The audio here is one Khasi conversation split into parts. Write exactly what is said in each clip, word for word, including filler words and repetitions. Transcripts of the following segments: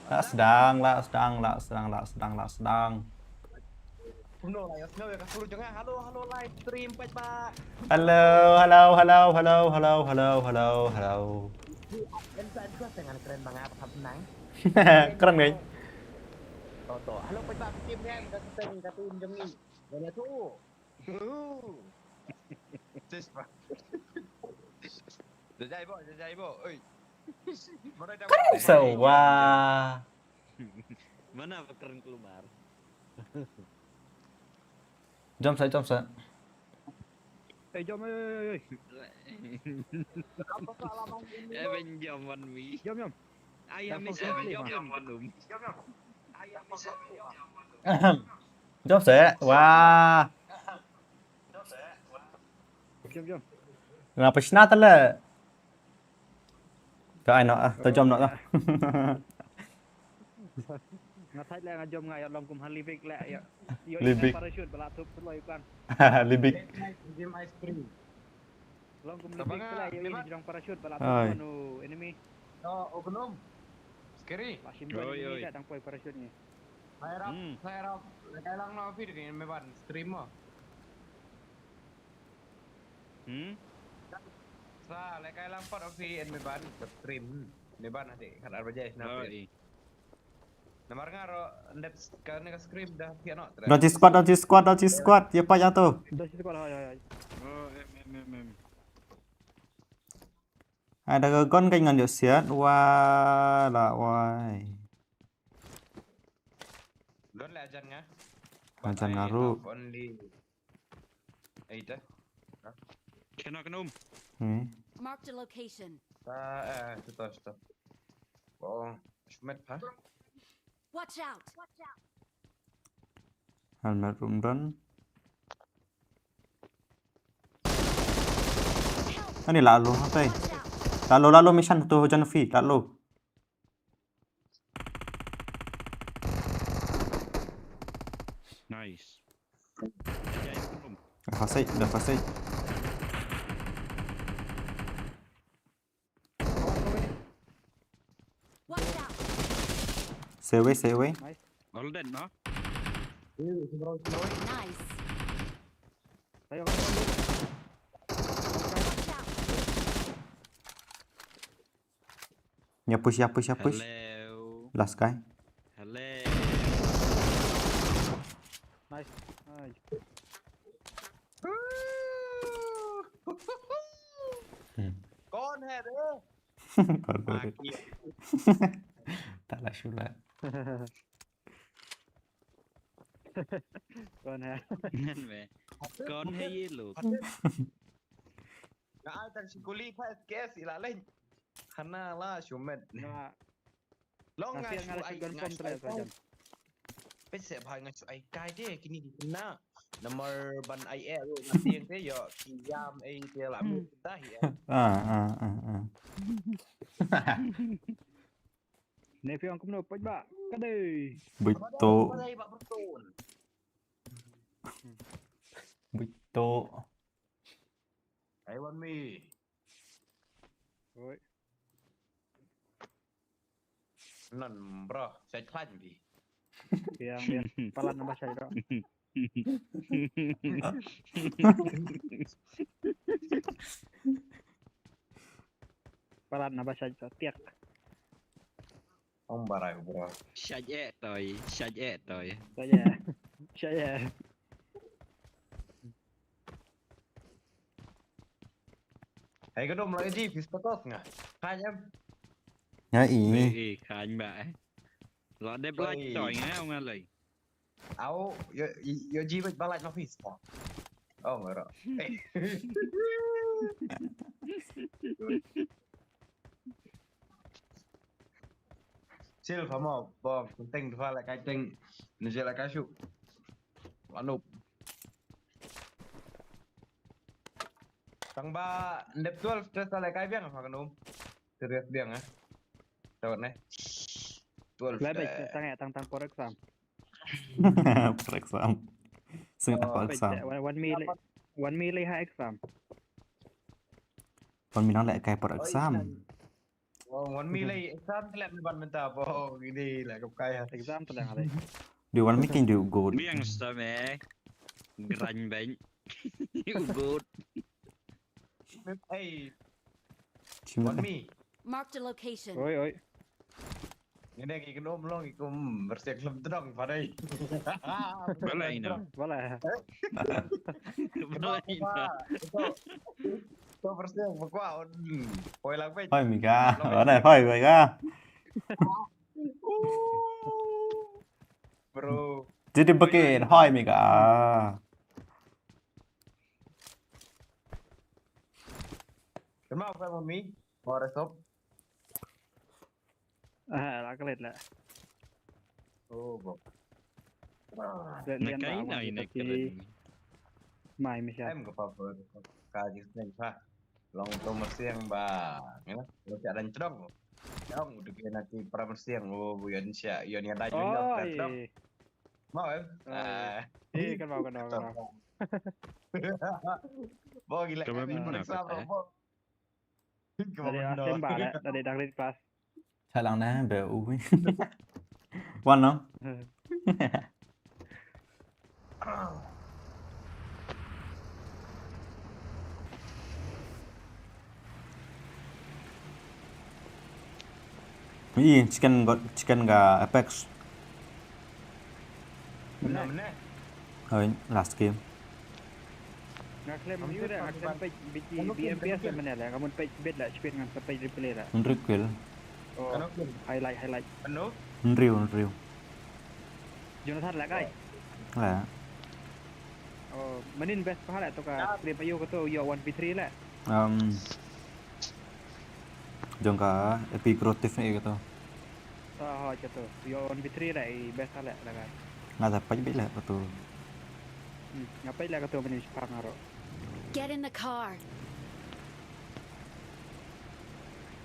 La sdang, la sdang, la sdang, la sdang, la sdang. Kumno la ïa sngew ïa ka sur jong nga. Halo, halo, live stream paidbah. Halo, halo, halo, halo, halo, halo, halo, halo. Em sa em sa, teng ngan kren ba nga ba kham nang. Kren ngai. To to. Halo paidbah, ka team ngan, ka team, ka team jong ngi. Wan ïa tu. Sis ba. Jajai bo, jajai bo. Oi. Kren sa wa. Mana ba kren keluar. Jom sa, jom sa. Eh, jom, oi, oi, oi. Eh, ben jom wan mi. Jom, jom. Ayam ni sa jom, jom wan um. Jom sa. Wah. Jom, jom. Ngapa sna tala? Ka ai no ah, ta jom no ah. Nga thait le nga jom nga ïa long kum ha Libik le ïa. Ïa Libik. Parachute bala tup tup ïa kan. Libik. Game ice cream. Long kum Libik le ïa jong parachute bala tup anu enemy. Oh, oknum. Scary. Oi oi. Dang poi parachute ni. Saya rap, saya rap. Lekai lang no feed ni me ban stream mo. Hmm? Sa lekai lang pat of feed me ban stream. Me ban hadi kan arbaje sna. Namar nga ro ndet ka ne ka scream da pia no. Dodgy squad, dodgy squad, dodgy squad. Ye pa ya tu. Dodgy squad, hai hai hai. Oh, em em em em. Ada ka gun ka ngan yo siat. Wah, la wai. Gun le ajan nga. Ajan nga ru. Only. Ai dah. Kena kena um. Hmm. Marked a location. Ah, eh, tu tu tu. Oh, shmet ha. Watch out. Helmet room done. Ani lalu hatai. Lalu lalu mission tu hujan fi lalu. Nice. Dah fasik, dah fasik. Watch out. Stay away, stay away. Nice. All dead, no? Nice. Ayo, ayo, ayo. Watch out. Ya push, ya push, ya push. Hello. Last guy. Hello. Nice. Nice. Hmm. कौन है रे? कौन है? Tala shula. कौन है? कौन है ये लोग? Nga ai tang shi kuli pha S K S ila leng. Hana la shumet. Nga Long nga shu ai, nga shu ai kai. Pese bha nga shu ai kai de kini ki kena. Namar ban ai eh ru nga tieng te yo ki yam ai te la mu ta hi eh. Ah ah ah ah. Ne piang kumno poj ba. Ka dei. Buito. Buito. Ai wan mi. Oi. Nan bro, saya klan bi. Yang yang palan nambah saya dah. Palan nambah saya dah tiak. Ong barai bro. Shaj eh toi, shaj eh toi. Shaj eh. Shaj eh. Hei ka dum la ji pis patos nga. Khan em. Nga i. Ei ei khan ba eh. La dep la toi nga ong nga lai. Au yo yo ji ba la no pis pa. Ong ro. Sil famo bom teng dua la kai teng. Ni je la kai shu. Anu. Tang ba ndep twelve te sa le kai biang fa kanum. Serious biang ah. Tawat ne. Twelve. Lai bai tang ya tang tang por exam. Por exam. Singa por exam. Wan mi le wan mi le ha exam. Wan mi nang le kai por exam. Oh, wan mi lei exam tlem ban mynta, bo gidi la kap kai ha. Exam tlem lei. Do you want me can do good? Biang sta me. Grind bank. Good. Hey, Cuma wan mi. Marked a location. Oi, oi. Ngene ki kno mlong ki kum bersih klem tedong padai. Balai no. Wala. Balai no. Ko bersih bakwa on. Poi lang pe. Hoi Mika, mana hoi Mika? Bro. Jadi bekin hoi Mika. Kenapa kamu mi? Mau resop? Ah, la klet la. Oh, bo. Klet Na lian kai ba na mai ina pati kelen. Mai mi sha. Em ke papa ka jis neng pa. Long to mersiang ba. Ya, lo cak dan cedong. Cedong udah kena ki pra mersiang. Oh, bu yon sia, yon yang lain yon cedong. Oi. Mau em? Oi. Ah. Eh, kan mau, kan mau, kan mau. Bo gila. Coba Kan mana periksa kata, eh? bo. Coba Dari benar. Asim ba la, dari Danglit Pass. Salang na be u. Wan no. Ih, chicken got chicken ka Apex. Benar benar. Oi, last game. Nga klem tu dah, nga klem page B T B M P S mana lah, kamu page bed lah, speed ngan page replay lah. Hynriew kill. Oh, Ano kin? Highlight, highlight. Ano? Hynriew, hynriew. Jonathan lah kai. La. Oh, manin best pa lah tu ka stream ayo ko tu yo one v three lah. Um, jong ka epic rotif ni kata. Ah, ha, jatuh. Yo one v three lah, i best lah lah kan. Nga dapat bila kata. Hmm, ngapai lah kata manin sepang aro. Get in the car.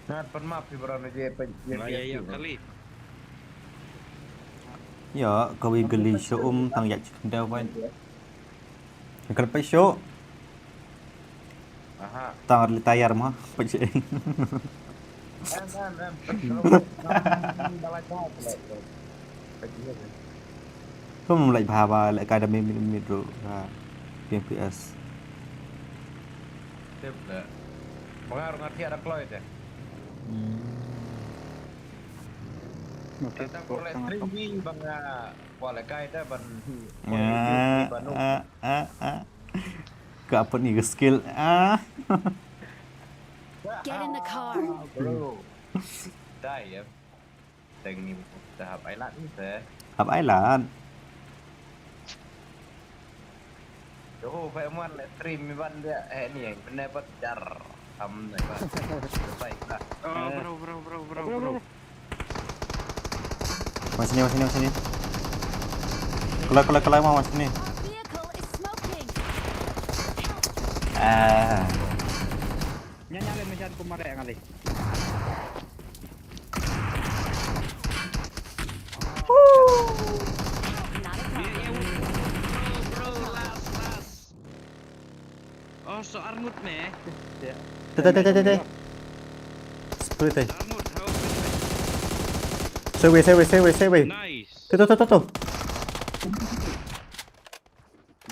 Ngat pan map di barang aja pen. Maya ya kali. Ya, kawai gali syo um tang yak chik da wan. Kal pa syo. Aha. Tang li tayar ma pa syo. Em em em. Balai kau. Kum lai bha ba le academy mid mid ro ha P M P S. Tip le. Pengaruh ngat tiada kloi deh. Hmm. Mati Tentang kok boleh sangat stream top. Ni bang ah, boleh kai dah ban. Ah, ah, ah, ah. Ka apa ni ke skill? Ah. Get in the car. Bro. Dah ya. Teng ni dah hap island ni teh. Hap island. Yo, phải muan le stream mi ban dia eh ni yang benar bat jar. Am ni ba. Baik lah. Oh, bro, bro, bro, bro, bro. Mas sini, mas sini, mas sini. Keluar, keluar, keluar mau mas sini. Our vehicle is smoking. Ah. Nya nya le macam ku marek ngali. Not a Dia problem. yang bro, bro, last, last. Oh, so arngut ne. Ya. Teh, teh, teh, teh, teh. Spray teh. Arngut, how? Sewe, sewe, sewe, sewe. Nice. Tuh, tuh, tuh, tuh, tuh.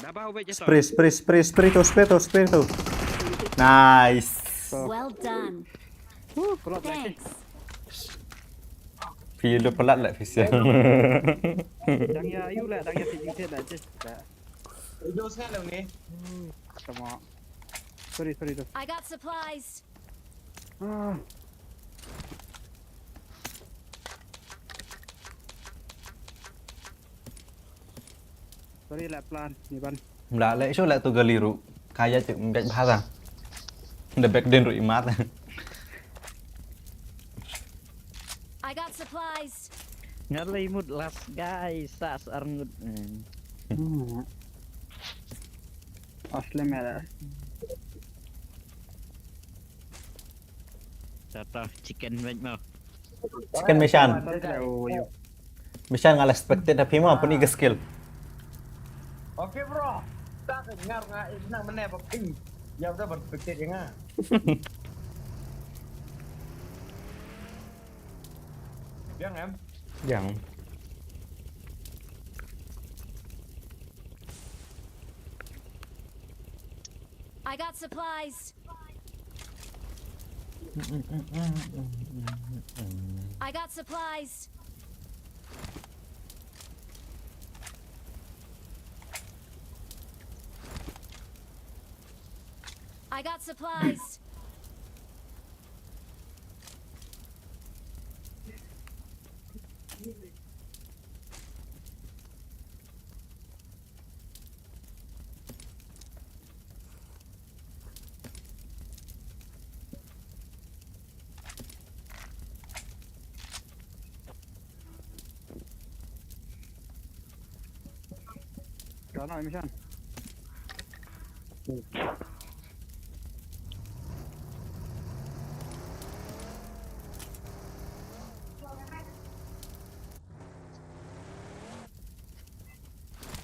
Dah bau baik jatuh. Spray, spray, spray, spray tu, spray tu, spray tu. Nice. Well done. Huh, pelot lagi. Thanks. Phi lu pelat lah, phi siang. Dang ya ayu lah, dang ya sijing sih dah je. Dah. Itu sekali ni. Sama. Sorry, sorry tu. I got supplies. Ah. Sorry lah plan ni ban. Mla le shu le tu gali ru. Kaya cik mbek bahasa. Nda bek din ru imat. I got supplies. Ngalai mut last guy sas arngut. Hmm. Asli mera. Tata chicken bank mau. Chicken mission. Oh, yo. Mission nga la expected tapi ma pun iga skill. Okay bro. Tak dengar nga eh, nak mana apa ping. Ya udah berpikir ya nga. Yang em? Yang. I got supplies. I got supplies. I got supplies. Ka na mission.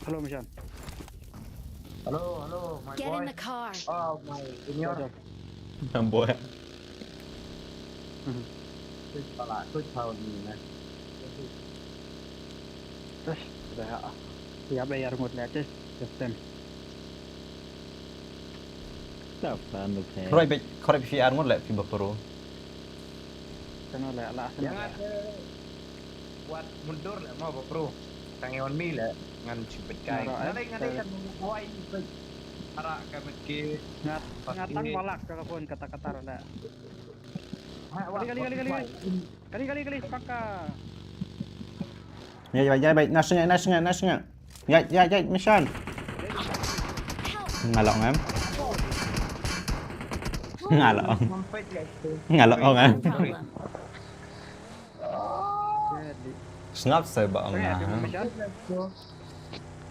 Hello, Mishan. Hello, hello, my Get in boy. The car. Oh, my senior. Yang boy. Tuh pala, tuh tahun ini. Tes, dah. Siap ya, rungut na tes, tes tem. Stop, anu phe. Khroh bit, khroh bit fi ar ngut leh fi ba pro. Sana lah, lah Yang sana. ada buat mundur lah mau ba pro. Tang yon mi lah ngan cepet kai. Nara, eh, Nalai ngalai eh. Kan mau buai. Para ka mekit. Ngat, Pasti. Ngatang balak ka phone kata-kata lah. Ha, Kali, kali, kali, kali. Kali, kali, kali, paka. Ya, ya, ya, baik. Nasnya, nasnya, nasnya. Ya, ya, ya, Mishan. Ngalok ngam. Ngalok. Mampet ya itu. Ngalok ngam. Problem. Jadi. Sngap sa ba ong Saya na. ada Mishan.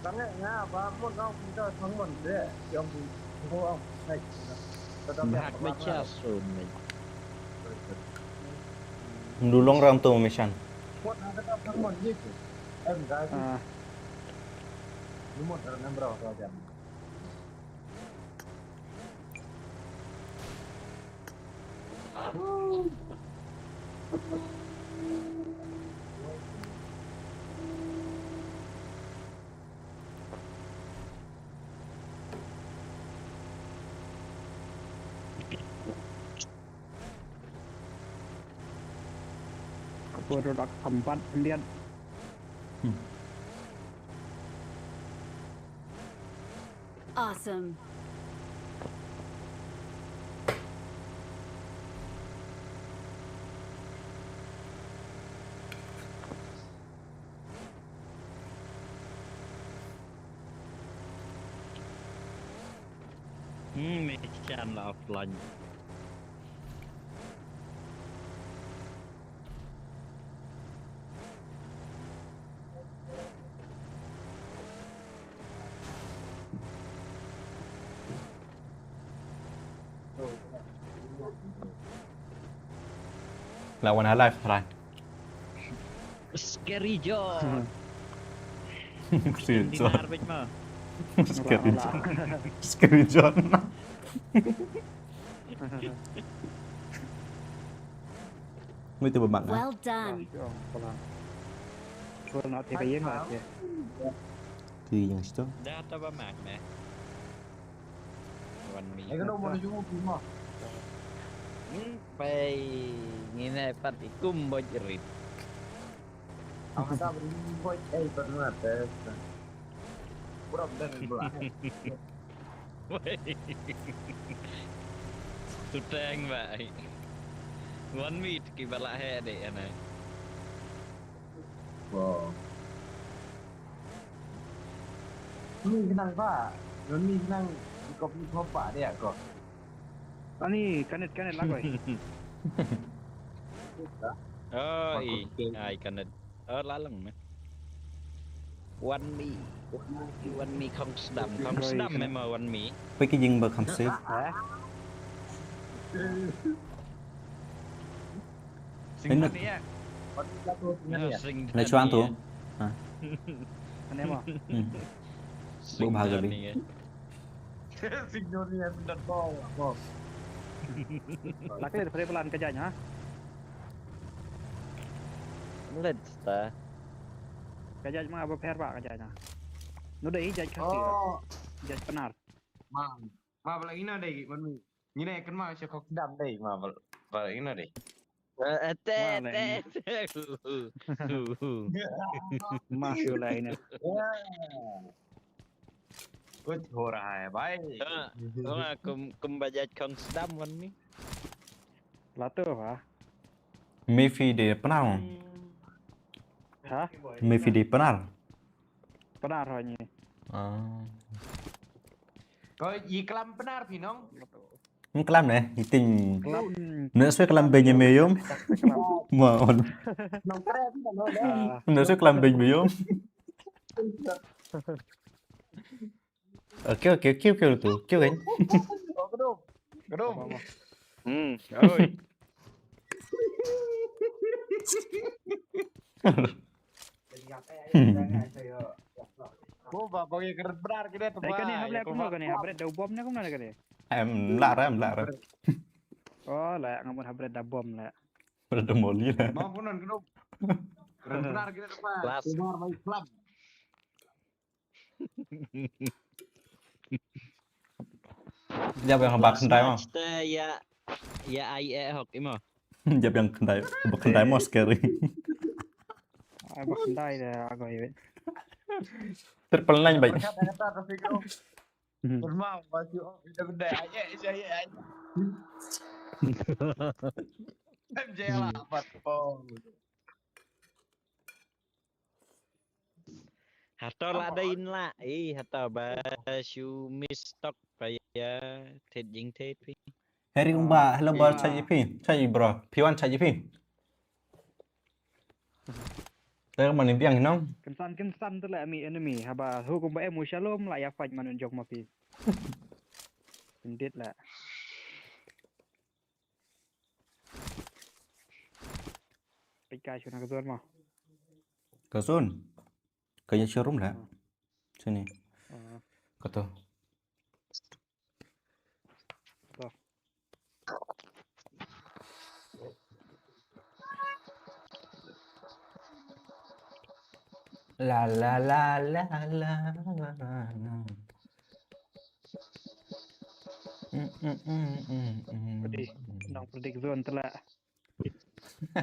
Sangat ngah ba mun kau kita sangmon deh. Yang bu bu ang. Hai. Tetap Bhag ma cha sun me. Mdulong ram tu Mishan. Kuat nak tetap sangmon gitu. Em guys. Ah, Lumut dalam membrau tu aja. produk keempat kemudian. Awesome. Hmm, Mishan la offline. La wan alive, right. Scary John. Scary Di John. Narvik ma. Scary John. Scary John. Mui tu ba mak na. Well done. Kol na te ka ïeng la te. Ki ïeng shito. Dah ta ba mak me. Wan mi. Eh, kena mau jumpa rumah. Hmm, pai ngine pat ikum boj rit. Aku tak beri boj, eh, pernah tes. Pura benar pula. Tuteng bai. Wan mi ki bala he de ana. Wow. Ni kenang pak. Ni kenang di kopi kopak dia kok. Ani, kanet, kanet lagoi. Oh, i. Ai kanet. Oh, lalang me. Wan mi. Wan mi khong sdam. Khong sdam me ma wan mi. Pai ki jing ba kham safe. Eh? Ina. Wan mi jatuh tengah ya. Na chuang tu. Ha. Ane mo. Hmm. Bu bha ka bi. Signal ni yang minta tolong. Lakle pre plan ka janya. Let's ta. Ka jait ma ba pher ba ka jait na. Nu dei jait Khasi. Oh. Jait Pnar. Ma, ma ba la ina dei man mi. Ni ne kan ma sha kok dam dei ma ba, ba la ina dei. Eh, eh, te, Ma la te, ina. Te. Hu, hu, hu. Ma shu la ina. Ya. Kuch ho raha hai, bhai? Ha, ha, kum, kum ba jait khon sdam wan ni. Lato ha. Mifi de Pnar. Ha? Mifi de Pnar. Pnar ho ni. Ah. Ko i klam Pnar phi nong? Ym klam ne, i ting. Klam. Ne sui klam be nyem yom. Klam. Ma on. Nong tre phi nong. Ah. Ne sui klam be nyem yom. Oke, oke, oke, oke, tu. Oke, kan? Oh, kedum. Kedum. Hmm, oi. Hmm. Bo ba ba ngi kren brar kine tu. Dei kane ba, hap leh ya kumno kumba. Kane, hap red da u bom ne kumno ne kane? Em, lar, em, lar. Oh, la, nga mut hap red da bom la. Red da moli la. Ma punon kedum. Kren brar kine tu ba. Kelas. Kumar mai club. Jap ïa ba khyndai mo. Te ïa, ïa ai eh hok imo. Jap ïa khyndai, ba khyndai mo scary. Ai ba khyndai da agoi wei. Triple nine bai. Kata kata to figure. Hmm. Terma ba si oh ida benda ai eh ai eh ai. Em je la pat. Oh. Hato la dei in la, eh, hato ba shu miss tok pa ïa thet jing thet phi. Harry Umba, hello bro, chat ji phi, chat ji bro, phi wan chat ji phi. Te mane biang nong. Kynsan kynsan te la mi enemy, haba hu kumba em u Shalom la ïa fight man un jong ma phi. Kyndit la. Peit ka shuna ka zone mo. Ka zone. Ka ïa showroom la. Hmm. Sini. Hmm. Kato. Kato. La, la, la. Mm, mm, mm, mm, mm. Pedi, nang predict zone te la.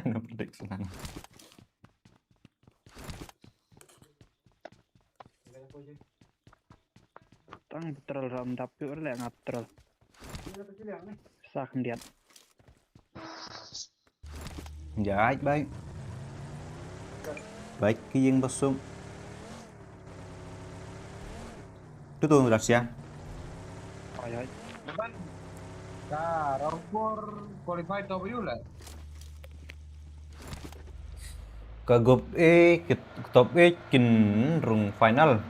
Nang predict zone. Tang petrol ram dap tu le nga petrol. Sa khyndiat. Jait bai. Bai ki ïing basuk. Tu tu Russia. Oi oi. Depan. Ka round four qualify top eight la. Ka group A ki top eight kin rung final.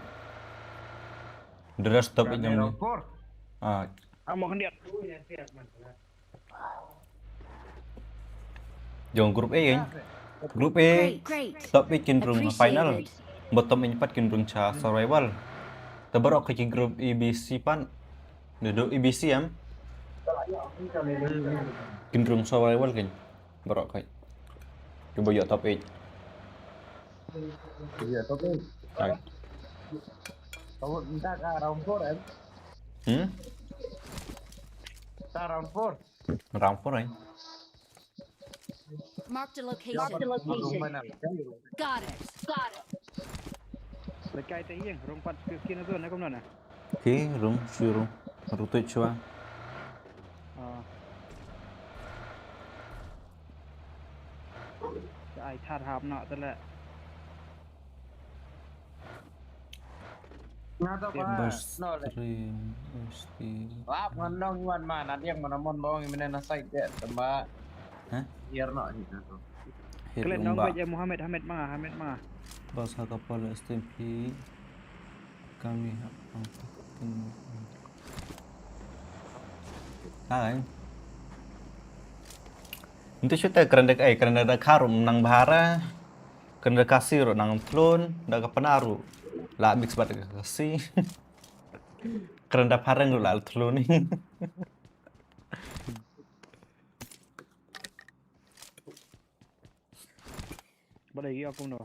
The rest top eight jong ni. Ah. Amo khyndiat. Jong group A kan. Group A, great, great, top eight kin rung final. Appreciated. Bottom eight pat kin rung cha survival. Te baroh ka ki group A B C pat. Duh duh A B C em. Kin rung survival kan. Baroh ka. Kiba ïoh top eight. Ïoh top eight. Ai. Tahu minta ka round four em. Hmm? Ka round four. Round four eh. Marked a location. Marked a location. Got it. Got it. Lekai te ïeng, rung pat skin zone na kumno na. Ki rung, shu rung. Rung tu chua. Ah. Ai thar hap na te le. Nga to ba no le. Stream, S T. Lap ngan nong wan ma na diang mana mon bong i mena na side de tamba. Hah? Hier no hi na to. Klen nong ba je Muhammad Hamid ma, Hamid ma. Bas ha ka pala S T P. Kami ha. Hai. Ntu shu te kerendek ai kerendek da karum nang bahara. Kren da Khasi ruh nang thlun, da ka Pnar ruh la mix bad ka Khasi. Kren da Phareng ruh la thlun. Ba dei ïa kumno.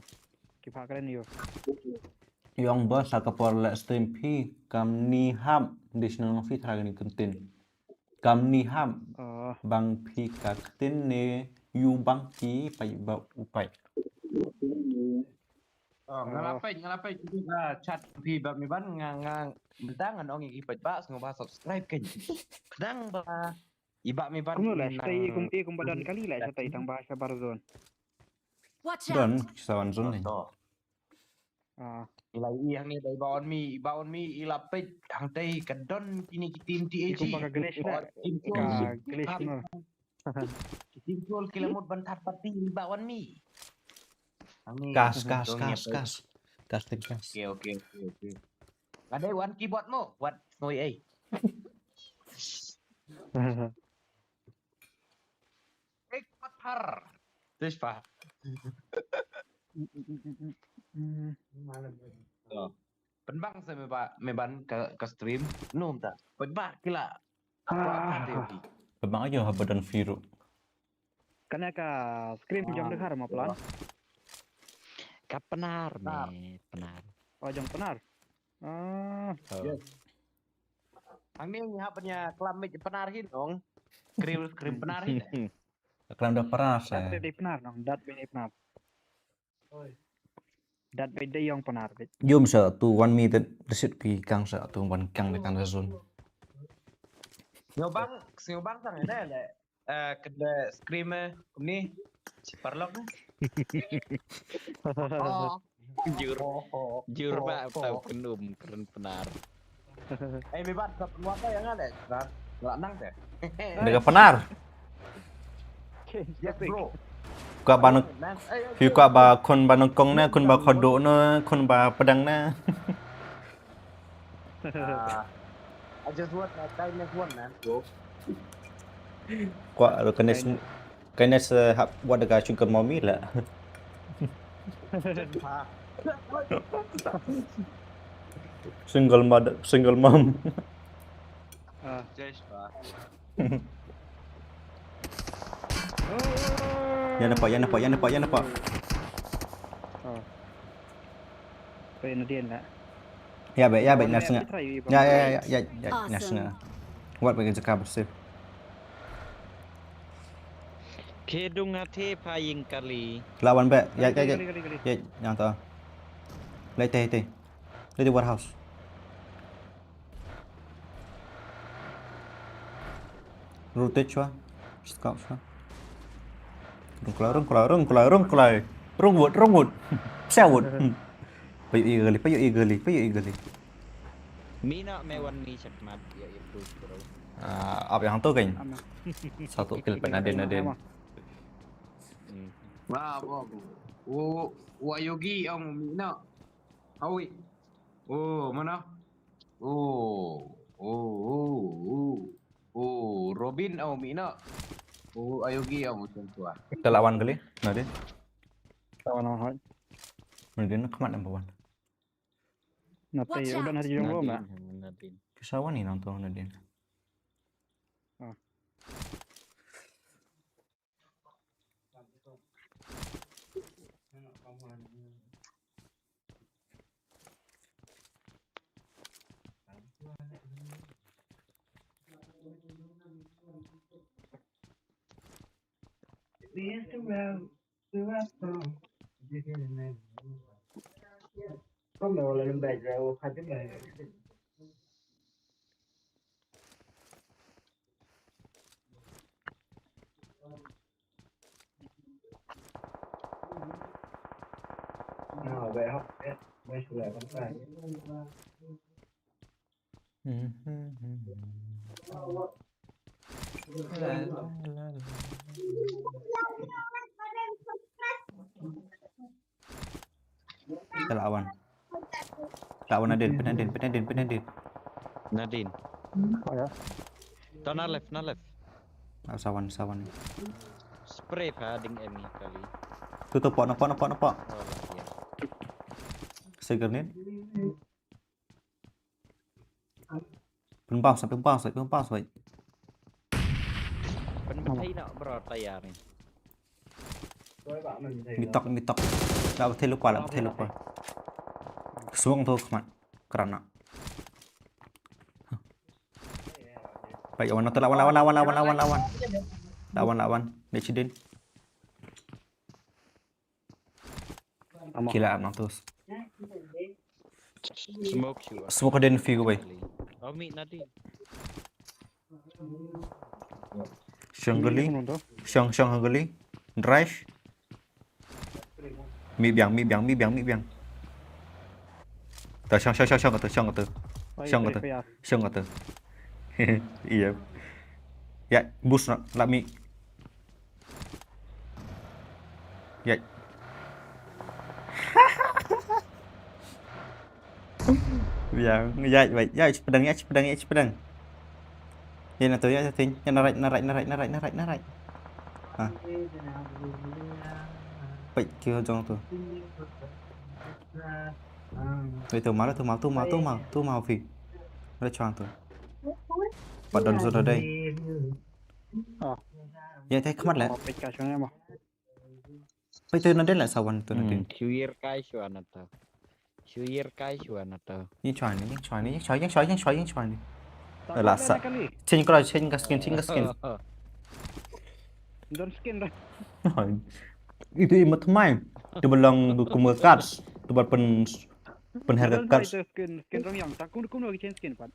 Ki pha kren ïa. Ïong ba sa ka por la stream phi kam ni hap. Di shnong phi thra ni kentin. Kam ni hap. Oh, Bang phi ka ktin ne yu bang ki pai ba u pai. Oh, nga la peit, nga la peit. Nga chat phi ba mi ban nga nga bentang ngan ong ïa ki peit ba sngew ba subscribe kein. Khnang ba i ba mi ban kumno la nang shatai kum e kum ba don kali la shatai tang ba shabar zone. Watch Don out! ki sawan zone ni. To. Ah, I la i hangne dei ba on mi, i ba on mi i la peit hangtai ka don kine ki team e kum T A G. ba ka glitch la. Team Ka glitch kumno. Team Troll ki la mut ban third party i ba on mi. Hangne. Kas kas Dong kas ïa kas. Kas te kas. Okay, okay, okay, okay. Nga dei wan keyboard mo, wat snoi ei. Ek pathar. Tis pa. Mm, Pynbang sa me ba me ban ka ka stream. Nom ta. Pynbang kila. Ah, Pynbang ayo ha ba don firu. Kana ka scream jong Dkhar ma plan. Ka Pnar me Pnar. Oh, jong Pnar. Ah, Yes. Hangne ngi hap nya klam mej Pnar hin ong. Scream scream Pnar hin. Klam da paras dat eh. be dei Pnar nong, dat be dei Pnar. Dat be dei ïong Pnar be. Yum sa tu wan mi te desit pi kang sa tu wan kang de kang da zone. Sngewbang, sngewbang sang ne le. Eh, kena scream eh kumni. Parlok ne. Oh. Jur Oh, oh, jur oh, ba oh. Tau kynum kren Pnar. Eh, mi ban sap nuat ta yang ale. Rat. Lat nang te. Dega Pnar. Yes, bro. Ka ba nang Man, eh, eh, phi eh, ka ba khun ba nangkong na khun ba khodo na khun ba pedang na. Ah, I just want that kindness one, man, bro. Kwa ro kanes kanes hap wat dega sugar mommy la. Ah, Single mother, single mom. Ah. Josh, ah. Ya nampak, ya nampak, ya nampak, ya nampak. Oh. Pe Nadine la. Ya baik, ya baik, Wan nas me nga. try, Ivan. Ya ya ya ya ya nas Awesome. Nga. Wat bagi jaka bersih. Khedung athe pha ïing kali. Lawan baik. Ya ya ya. Kali, kali, kali. Ya yang tu. Lai teh teh. Lai di warehouse. Rotate chwa. Scout chwa. Rung kulai, rung kulai, rung kulai, rung kulai. Rung wut, rung wut. Sia wut. Payu i gali, payu i gali, payu i gali. Mi na me wan mi chak mat ya ya bro bro. Ah, ap yang tu kan. Ama. Satu kill pen Nadine, Nadine. Ama. Hmm. Wah, wah, wah. Oh, wah Yogi ang mi na. Awi. Oh, mana? Oh, oh, oh, oh. Oh, Robin au mi na. Oh, Ayogi au mi tuan tua. Kita lawan kali, Nadine. Lawan lawan hoi. Nadine nak mat number one. Nate Watch udah out. Hari jong lo ma. Nadine, Nadine. Kisawan ni nonton Nadine. Kita lawan. Lawan Nadine, pen Nadine, pen Nadine, pen Nadine. Nadine. Oh ya. To na left, na left. Ah, sawan, sawan. Spray pha ding em ni kali. Tu tu pok, nampak, nampak, nampak. Oh lah ya. Saya grenade. Pynbang sa, pynbang sa, pynbang sa. Pen pen na bro tayar ni. Mitok, mitok. Lah, thei lu kwa, lah, thei lu kwa. Smoke tu khmat. Kerana. Baik, lawan tu, lawan, lawan, lawan, lawan, lawan, lawan. Lawan, lawan. Dia cidin. Ama. Gila, Abang tu. Smoke sure. Smoke din fi gue. Oh, mi nadi. Shong gali. Shong, shong gali. Drive. Mi biang, mi biang, mi biang, mi biang. Tu, shong, shong, shong, shong kata, shong kata. Shong kata. Shong kata. Iya. Ya, bus nak, lak mi. Ya. Biang, ya, wait, ya, cepedang, ya, cepedang, ya, cepedang. Ya, na tu, ya, tu, ya, narai, narai, narai, narai, narai, narai. Ha. Wait, kio jong tu. Wait, tu mal, tu mal, tu mal, tu mal, tu mal, fi. Ada chuang tu. Pat don zot dai. Ah. Ya, tai khmat lah. Peit ka shong ya ma. Peit tu nadin lah sawan tu nadin. Hmm, shu yir kai shuwa na tu. Shu yir kai shuwa na tu. Ïeng shuwa ni, ïeng shuwa ni, ïeng shuwa, ïeng shuwa, ïeng shuwa, ïeng shuwa ni. Lah sa. Change ka, change ka skin, change ka skin. Don skin dah. Itu emote mai. Tu ba long kumno cards. Tu ba pen Pynher ka cards. Skin, skin rong yang. Tak kum kum lagi change skin pat.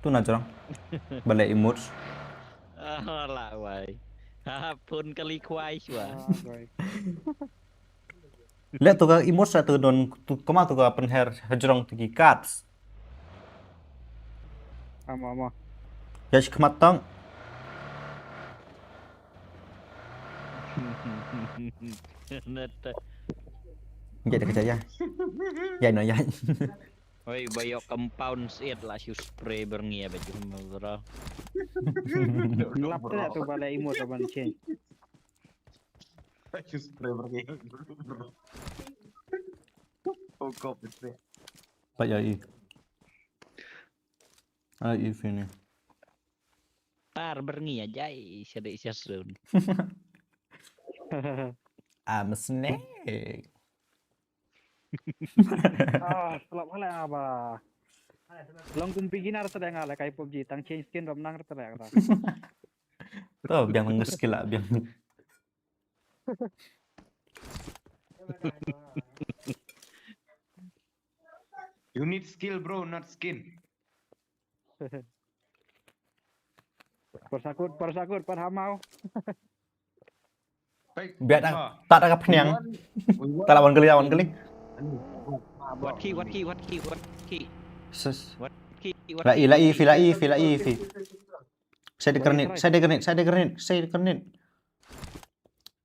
Tu na jrong. Ba leh emotes. Ah, lah wai. Ha, pun kali khwai shuwa. Ah, wai. Leh tu ka emotes tu don tu kama tu ka pynher hajrong tu ki cards. Ama, ama. Ya shi khmat tang. Nata. Jai da ka jai ya. Jai no jai. Oi, ba ïoh compound siat lah shu spray berngi ba jum bro. Ngelap tu lah tu balai imut ban change. Shu spray berngi. Oh, kop spray. Pat ya i. Ai i fini. Tar berngi aja i sede session. I'm a snake. Ah, selap hala ba. Long kum beginner tadi ngalai kai PUBG tang change skin rom nang tadi kata. Tu biang nang skill lah biang. You need skill, bro, not skin. Persakut, persakut, pat hamau. Bia dah, tak ada ka peniang. Tak lawan geli, lawan geli. What key, what key, what key, what key? Sus. What key, what key? Lai, lai, fi, lai, fi, lai, fi. Saya ada grenade, saya ada grenade, saya ada grenade, saya ada grenade.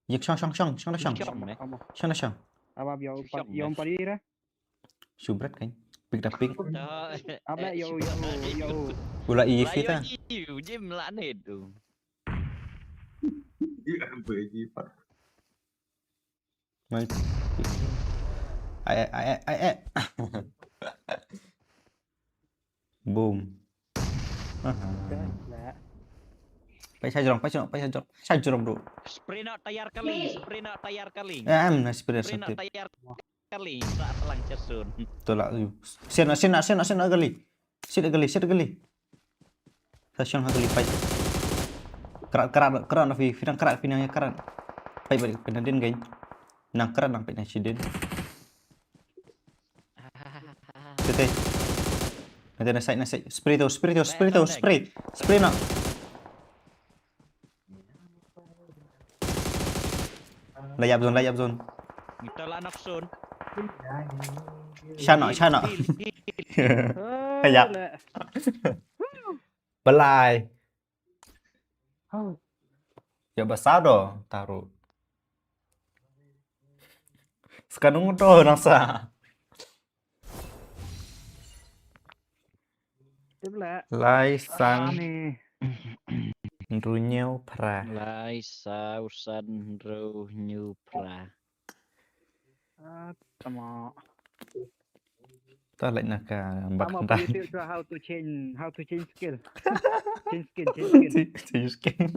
Yak shang, shang, shang, shang, shang. Shang, eh? Shang, shang. Apa biar, biar padi dah. Shubret kan. Pick da pick. Abla yo yo yo. Ula i fita. Jim la ne tu. Mai. Ai ai ai ai. Boom. Aha. Pai shajrong, pai shajrong, pai shajrong, pai shajrong bro. Spray na tayar kali, spray na tayar kali. Eh, em na spray na tayar kali, sa telang chasun. Tolak tu. Sina sina sina sina kali. Sina kali, sina kali. Sa shong ha kali pai. Kerat kerat kerat na fi, finang kerat finang ya kerat. Pai balik pina din geng. Nang kerat nang pina shidin. Tete. Nanti na side, na side. Spray tu, spray tu, spray tu, spray. Spray na. Layap zone, layap zone. Kita lah nak zone. Shana, shana. Layap. Balai. Ya basado taruh. Sekarang tu nasa. Lai sang ndru nyew pra. Lai sau san ndru nyew pra. Ah, tama. Ta lai na ka bak. How to change, how to change skill. Change skin, change skin. Change skin.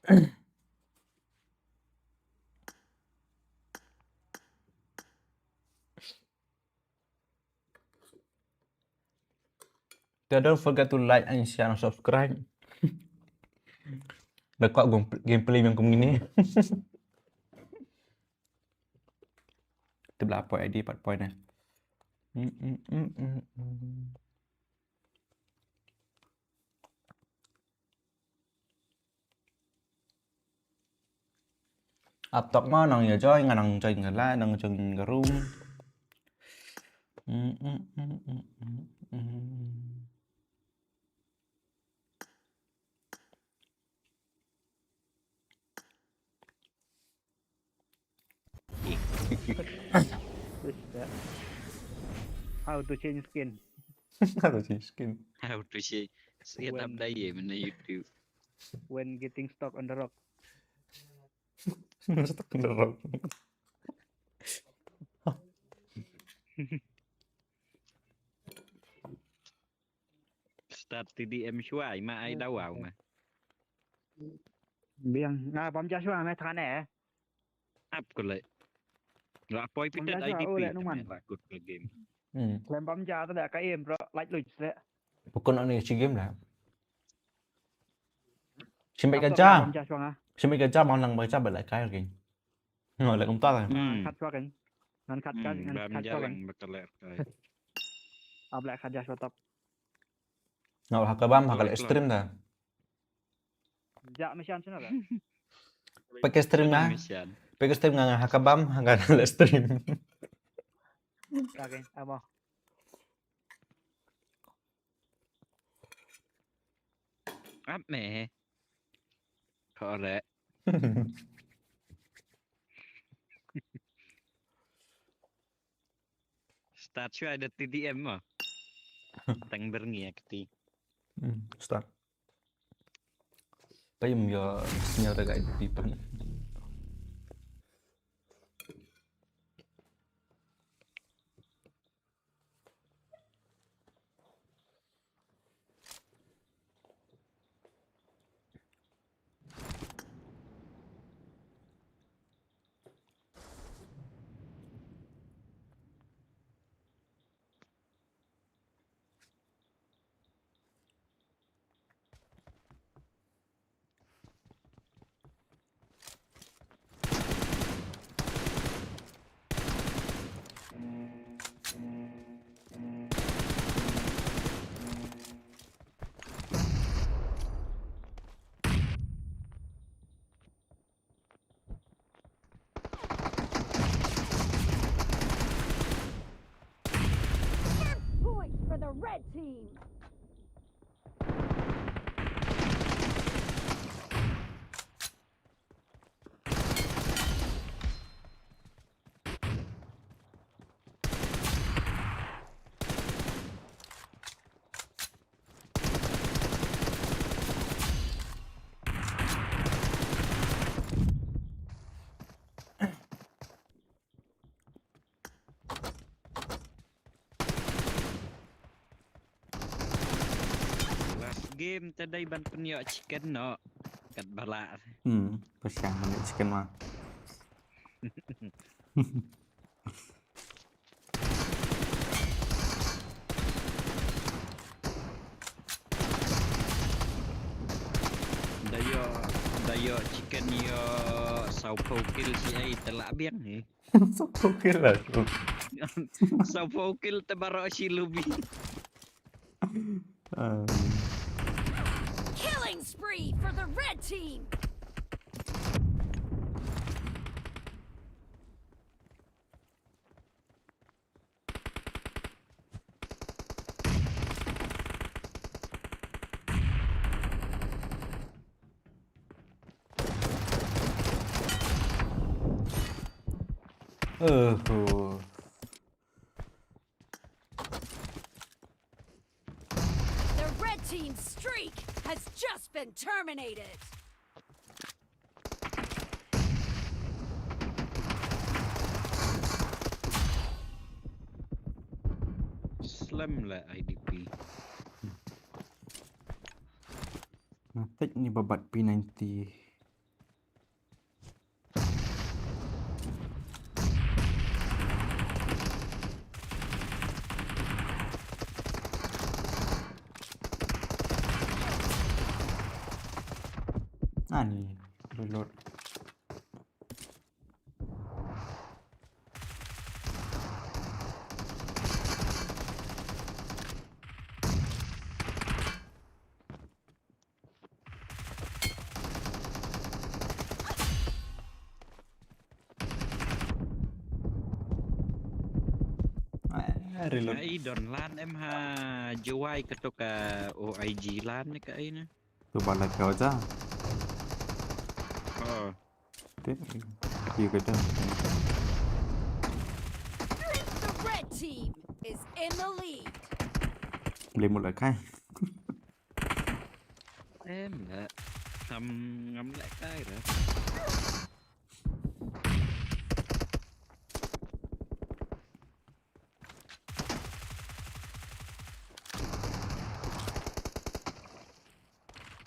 Te don't forget to like and share and subscribe. Da kwah gam-, gameplay yang kum gini. Te bla poi I D pat poi ne. Mm, mm, mm, mm, mm. Ap tok ma nang ïa join, nga nang join ka la, nang join ka room. Mm, mm, mm, mm, mm, mm. How to change skin? How to change skin? How to change skin? When, update ye mana YouTube. When getting stuck on the rock. Stuck on the rock. Start T D M shuwa, ma ai dawa ma. Biang, nga bam ja shuwa me thane. Ap ko le. Nga poi pita dai di pi. Numan. Rakut ke game. Hmm. Lem bam ja tu dah ka im bro, like lu je. Bukan ane si game dah. Simbek ka ja. Bam ja shuwa nga. Simbek ka ja mang lang ba ja ba lai kai game. Ngo lek kumta lah. Hmm. Khat shuwa kan. Ngan khat kan, hmm, ngan bam khat ja shuwa kan. Lang ba ka lek kai. Ab lek khat ja shuwa top. Nga ha ka bam, ha ka live stream dah. Ja mission sana dah. Pakai stream nga. Mission. Pakai stream nga, ha ka bam, ha ka live stream. Okay, amo. Ap me. Correct. Start shuwa da T D M mo. Tang berngi ya keti. Hmm, start. Payum yo senior da ka I D P pan. First point for the red team. Last game te dei ban pynïoh chicken noh. Kat ba lah. Hmm, pyrshang ban ïoh chicken ma. Da ïoh, da ïoh chicken ïoh sawphew kill shi ai te lah biang hi. Sawphew kill lah tu. Sawphew kill te baroh shi lobby. Ah. Killing spree for the red team. Oh. The red team's streak has just been terminated. Slem le I D P. Nga tip ni ba bat P ninety. Ani, reload. Ah, reload. Ai, don lan em ha Jowai kato ka O I G lan ne ka ai na. Tu bala ka ja. Oh. Te, yu ka ja. The red team is in the lead. Blame mula kai. Em la. Ngam, ngam leh kai ra.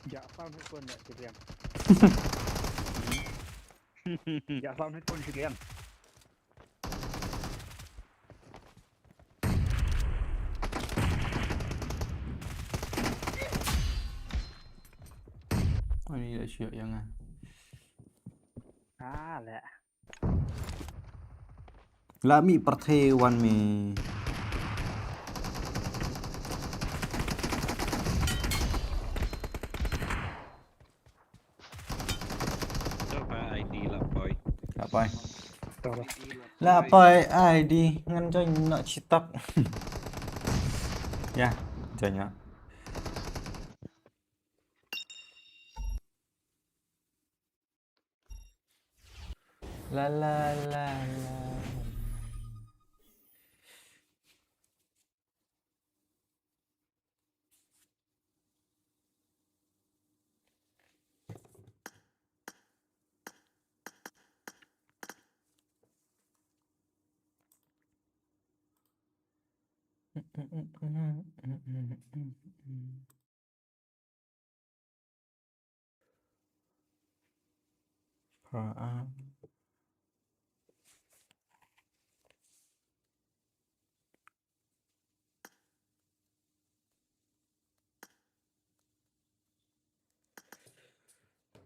Ja, sound headphone dah, Cilian. Ja, sound headphone, Cilian. Ani dah siap yang ah. Ah, lah. La mih pyrthei wan me. To ba I D la poi. La poi. To ba. La poi I D ngan join noh TikTok. Ya, join noh. La la la la.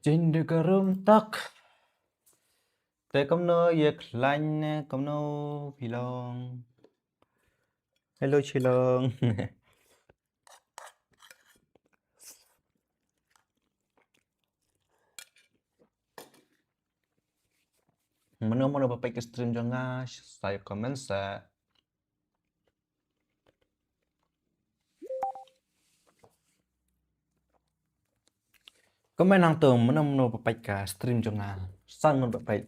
Jin de ka room tak. Te kumno ïa khlaiñ ne kumno phi long. Hello Shillong. Mano mano ba peit ka stream jong nga sa comment sa. Comment hangto mano mano ba peit ka stream jong nga. San ngut ba peit.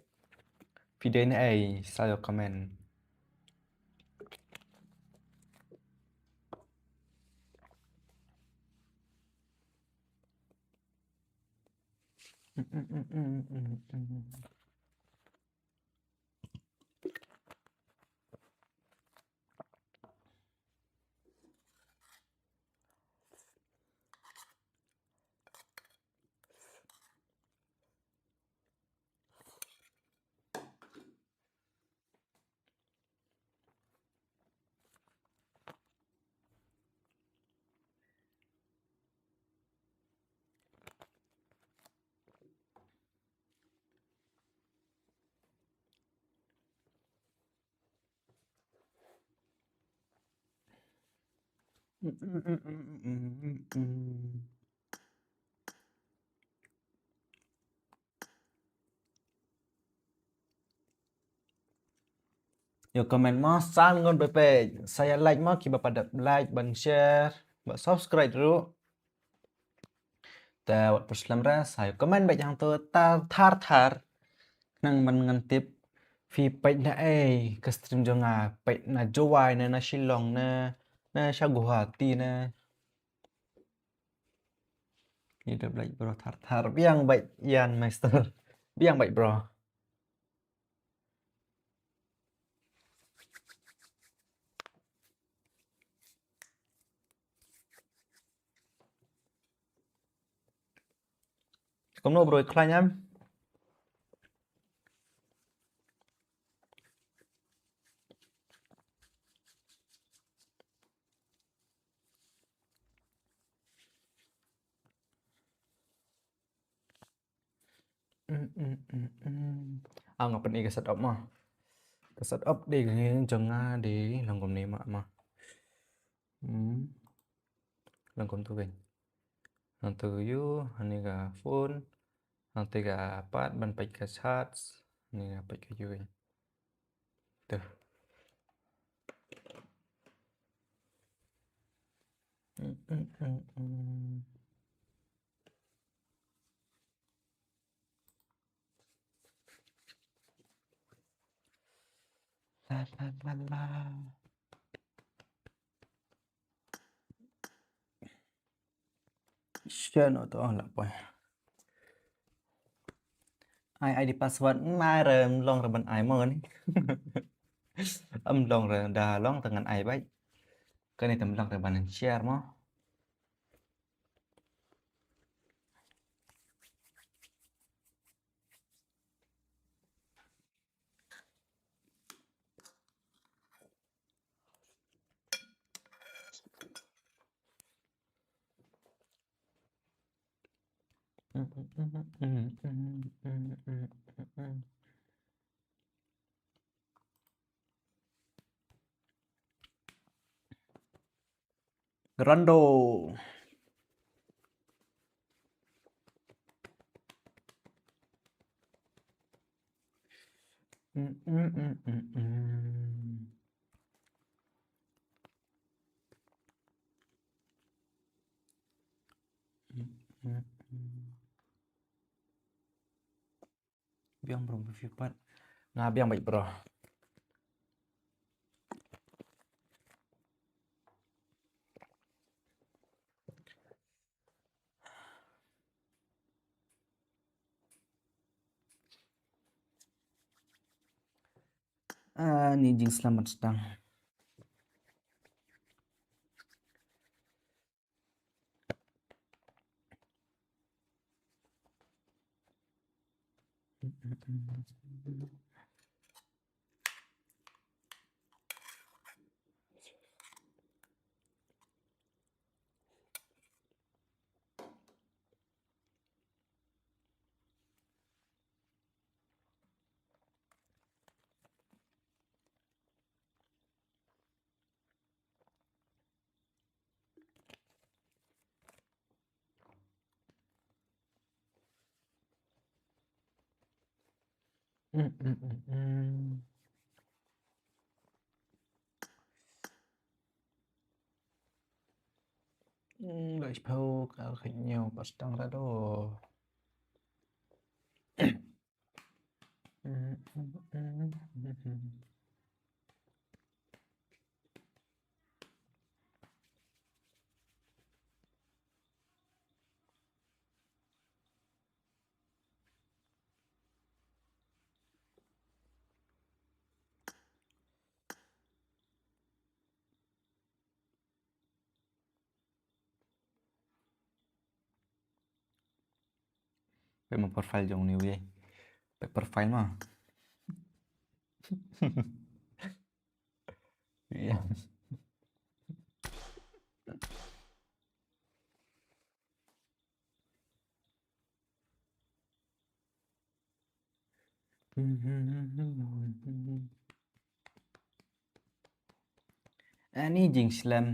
Phi dei na ei sa ïa comment. Ïa comment mo san ngut ba peit. Sa ïa like mo kiba pat dep like ban share ba subscribe ruh. Te wat pyrshah lem re sa ïa comment beit hangto tar thar thar. Khnang ban ngan tip phi peit na ei ka stream jong nga, peit na Jowai ne na Shillong ne na sha Guwahati ne. Ïa dep like bro thar thar biang beit Ian Meister. Biang beit bro. Kumno bro, khlaiñ em? Mm, mm, mm, mm. Ah, nga pyni ka setup ma. Ka setup de ka ngi jong nga de long kumne ma, ma. Hmm. Long kumtu kan. Nangtu yu, ani ka phone. Nangtu ka pad ban peit ka chats. Ani ka peit ka yu kan. Tu. Mm, mm, mm, mm. La, la, la, la. Share noh to, la poi. Ai ID password, mai re, ym long re ban ai mo kane. Ym long re, da long te ngan ai beit. Kane te ym long re ban share mo. Rando. Mm, mm, mm, mm, mm. Mm, mm, mm. Biang bro, review pat. Nga biang beit bro. Ah, ni jingslem mat stang. Mm, mm, mm, mm. Mm, guys, pau kal khat ñiew pas tang ra do. Peit ma profile jong ni wei. Peit profile ma. Ïa. Ani jingslem.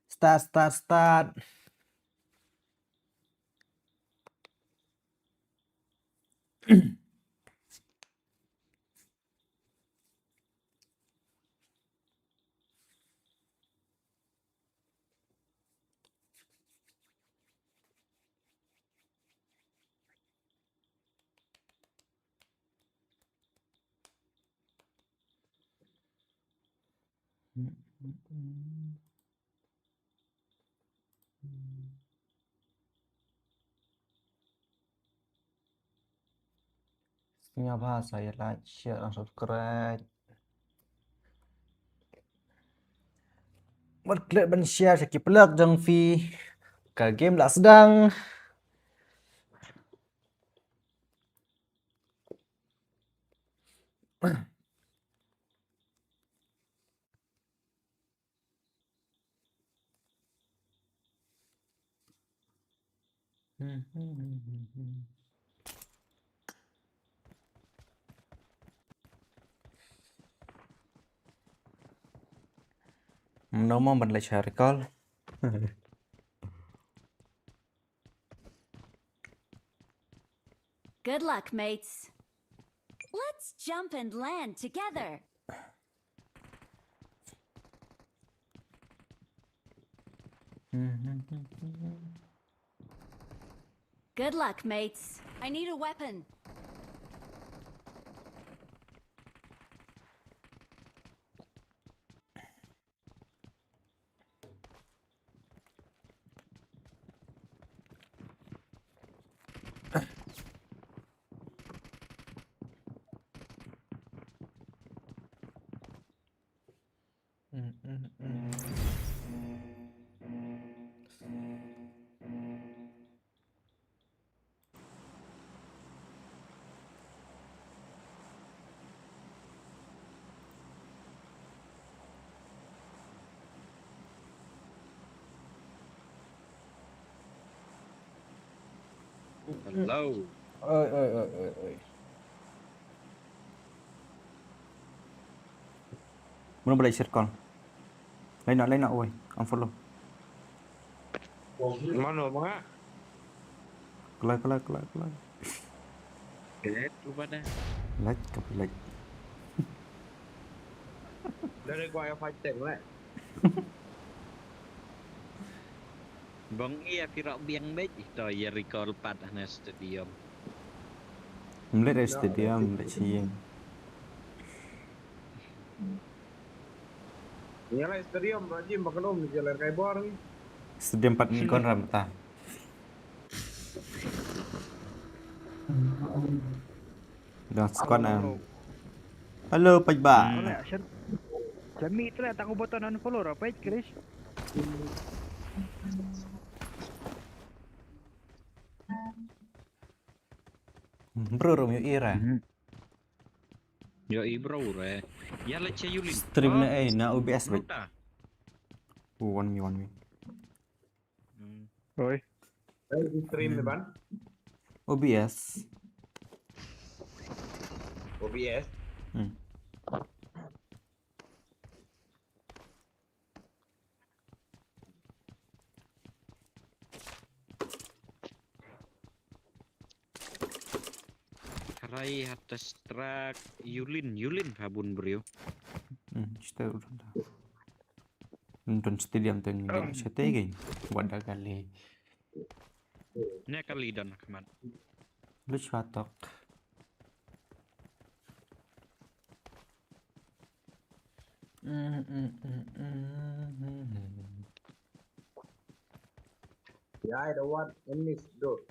Start, start, start. Sngewbha sa ïa like, share and subscribe. Pat klet ban share sha ki paralok jong phi. Ka game la sdang. Mano mo ban leit share call. Good luck, mates. Let's jump and land together. Good luck, mates. I need a weapon. Hello. Oi, oi, oi, oi, oi. Mano ba leit share call? Lain na, lain na, oi. Unfollow. Mano ba nga? Kelai, kelai, kelai, kelai. Let, lupa dah. Let, copy let. Dari gua yang fighting, let. Bong iya pirok biang bej ito ya recall pat hana stadium. Mlet eh stadium, mlet siyeng. Iya lah stadium, Raji makan om ni jalan kai bor ni. Stadium pat ni kon ram ta. Dang squad em. Hello, Paj Ba. Hmm. Jami tu lah tang button unfollow ra Paj Chris. Bro, rum yu ira. Yo i bro re. Ya la che yulin. Stream na eh na O B S wait. Oh, one me, one me. Hmm. Oi. Stream ni ban? O B S. O B S. Hmm. Harai hatta strak yulin, yulin habun brio. Hmm, stay udah dah. Nonton stadium teng di sete geng. Wada kali. Ne kali don Ahmad. Lu chwatok. Ya, I don't want any door.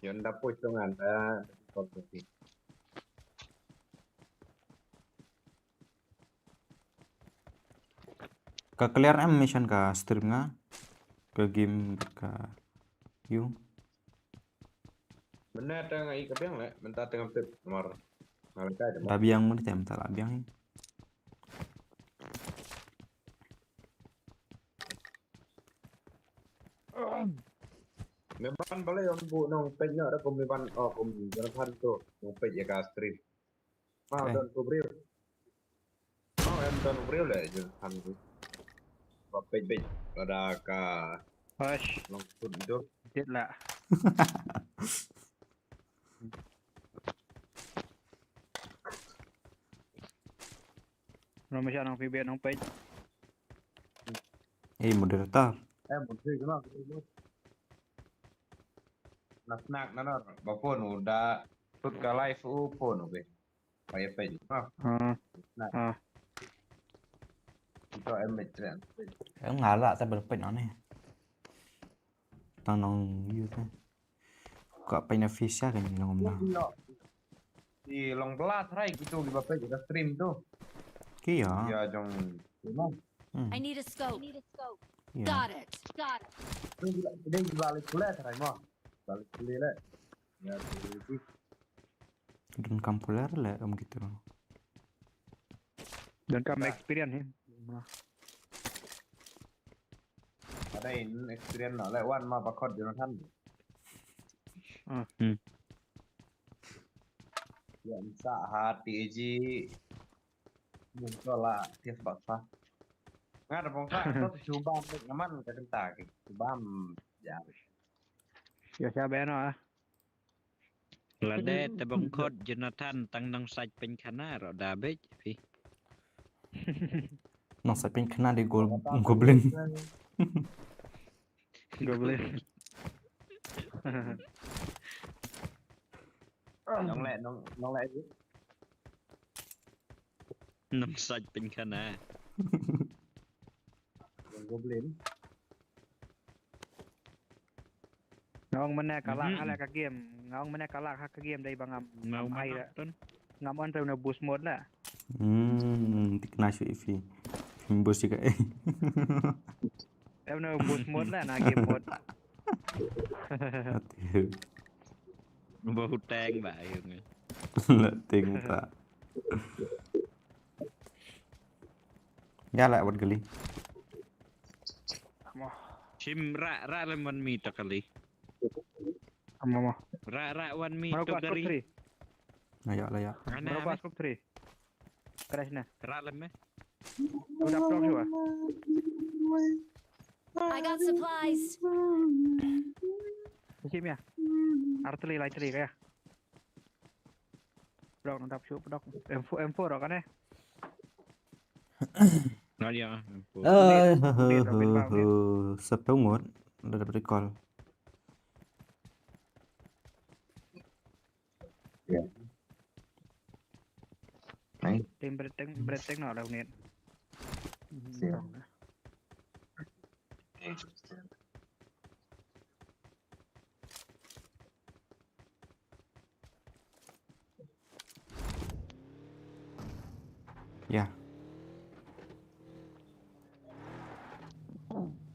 Yon da poi tongan da. Ka clear em mission ka stream nga. Ka game ka yu. Mynta tang ai ka biang le, mynta tang pip mar. Mar kai da. Da biang mun tem ta la biang. Me ban bale yon bu nong pej no da kum me ban o kum Jonathan tu nong pej ya ka stream. Mau don ku briew. Mau em don ku briew le Jonathan tu. Ba pej pej pada ka. Hush. Long pun tu. Dit lah. Nong me sha nong phi bet nong pej. Eh, moderator. Eh, moderator kena. Nak nak na na ba phone u da put ka live u phone u be. Ba ïa pej. Ah. Ah. Nak. Ah. Kita em bet tren. Em ngala ta ba pej nani. Tang nong yu te. Ka pej na fish ya kan long na. Di long bla trai gitu di ba pej ka stream tu. Iya. Ïa jong. Ïa ma. Hmm. I need a scope. Iya. Got it. Got it. Dei dei ba leh kulit trai ma. Ba leh kulit leh. Ïa kulit. Donkam pule leh em gitu. Donkam experience hi. Ada in experience na leh wan ma ba khot Jonathan. Ah. Hmm. Ïa sa ha T A G. Mun ko la tiap baksa. Nga da bongsa to tu bam dek ngaman ka kenta ki. Tu bam. Ya. Ïa sha beno ah. Lade te bong khot Jonathan tang nong sait pynkhana ro da bej phi. Nong sait pynkhana de gol goblin. Goblin. Nong leh nong nong leh. Nong sait pynkhana. Goblin. Nga ong mynne ka lak ha la ka game. Nga ong mynne ka lak ha ka game dei ba ngam. Mau Ai mana la. Tun? Ngam on te no boost mode la. Hmm, tikna shu ifi. Boost ka eh. Te no boost mode la na game mode. Atiu. Bau teng ba ayo nge. La ting ta. Ya la wat gali. Mo. Sim ra ra lem wan mi to kali. Mo mo. Ra ra wan mi Mano to ko scope kari. three. Ayo la ya. Mano ko scope three. Crash na. Ra lem eh. Udah pro juga. I got supplies. Sim ya. Arteli lai teli kaya. Dok dap shu dok. M four M four dok kan eh. Nah ya. Eh, he, he, he, he. Septongot. Udah dapat recall. Nice. Tim bereteng bereteng no dah unit. Siap. Ya.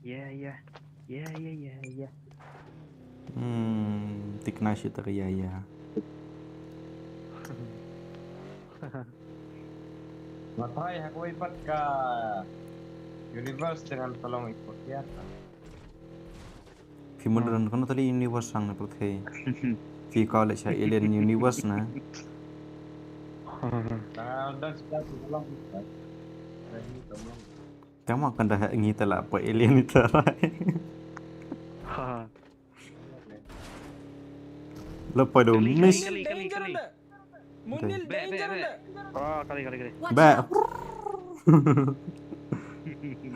Ya ya. Ya ya ya ya. Hmm, tikna shi ta ya ya. Nga try ha kawei pat ka universe dengan tolong ikut ya. Phi modern kono tali universe sang na pyrthei. Phi college ha alien universe na. Tanga dan sida tu tolong ikut. Rehi tolong. Tama kan dah ngi tala pa alien ni tala. Ha. Lepas do miss. Kali kali kali. Munil Be be danger be. da. Oh kali kali kali. Watch Ba. out.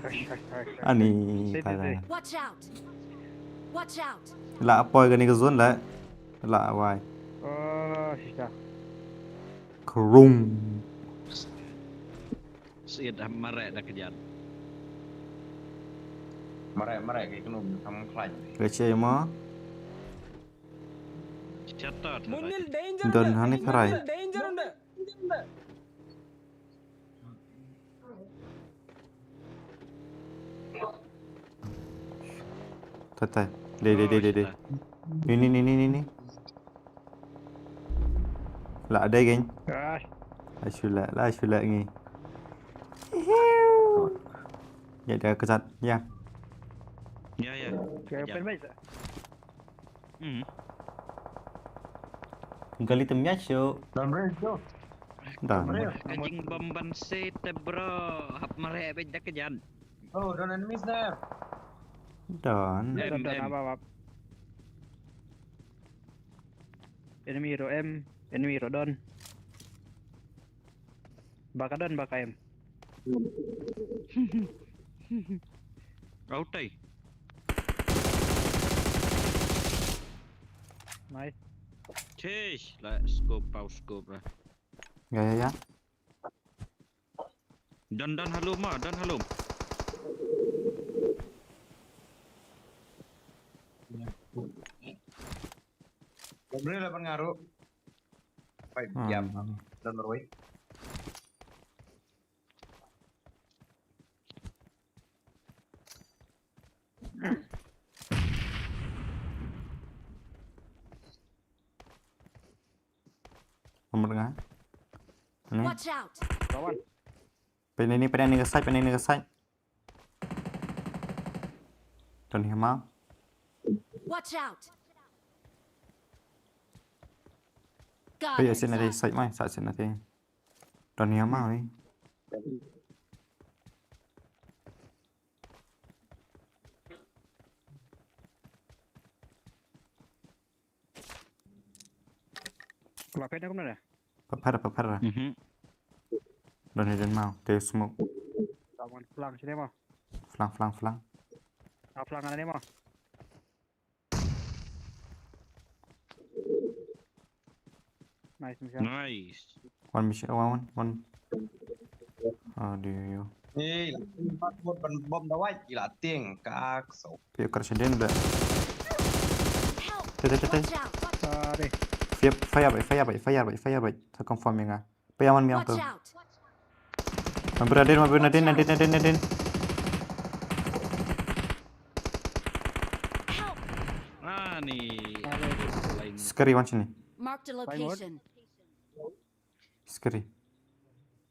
Crash crash crash. Ani Sini, tala. sini. Watch out. Watch out. La apa gani ke zone la. La wai. Oh sisa. Krung. Siat mare da kejan. Mare mare ke kenu kam khlaiñ. Kece ma. Chatot. Munil danger Don da. hani tharai. Munil danger da. Tai tai. Dei dei dei dei dei. Ni ni ni ni ni ni. La dei geng. Gosh. La shu la la shu la ngi. Ya dah kesat ya. Ya ya. Ke open base. Hmm. Gali tem ya shu. Don bridge tu. Dah. Bridge. Kajing bom ban se te bro. Hap mare bej da kejan. Oh, don enemies there. Dah. Em, Don don em. Apa apa. Enemy ro em, enemy ro don. Baka don baka em. Autai. Nice. Chesh la scope pau scope lah. Ya ya ya. Don don halum ah, don halum. Bom bridge lapan ngaru. Fight Hmm. jam. Don roi. Nga. Ni. Watch out! Lawan. Pynne ni, pynne ni ka side, pynne ni ka side. Don hi ma. Watch out! Pynne side na ti, side mai, side, side na ti. Don hi ma wi. Pla pet na kumno da? Papar, papar. Mhm. Don hi don mau, te smoke. Lawan flang sini mau. Flang, flang, flang. Ah, flang ana ni mau. Nice, Michelle. Nice. One mission, one, one, one. Oh, do you? Hey, bom da wai ila ting ka so. Pia kar sha den da. Help! Te, te, te, te. Watch out! Watch out! Ah, deh. Fire, fire bai, fire bai, fire bai, fire bai. Sa confirm ïa nga. Pia man miang tu. Watch out! Mabra din, mabra din, din, din, din, din. Help! Ah, ni. Sekali wan sini. Marked a location. Sekali.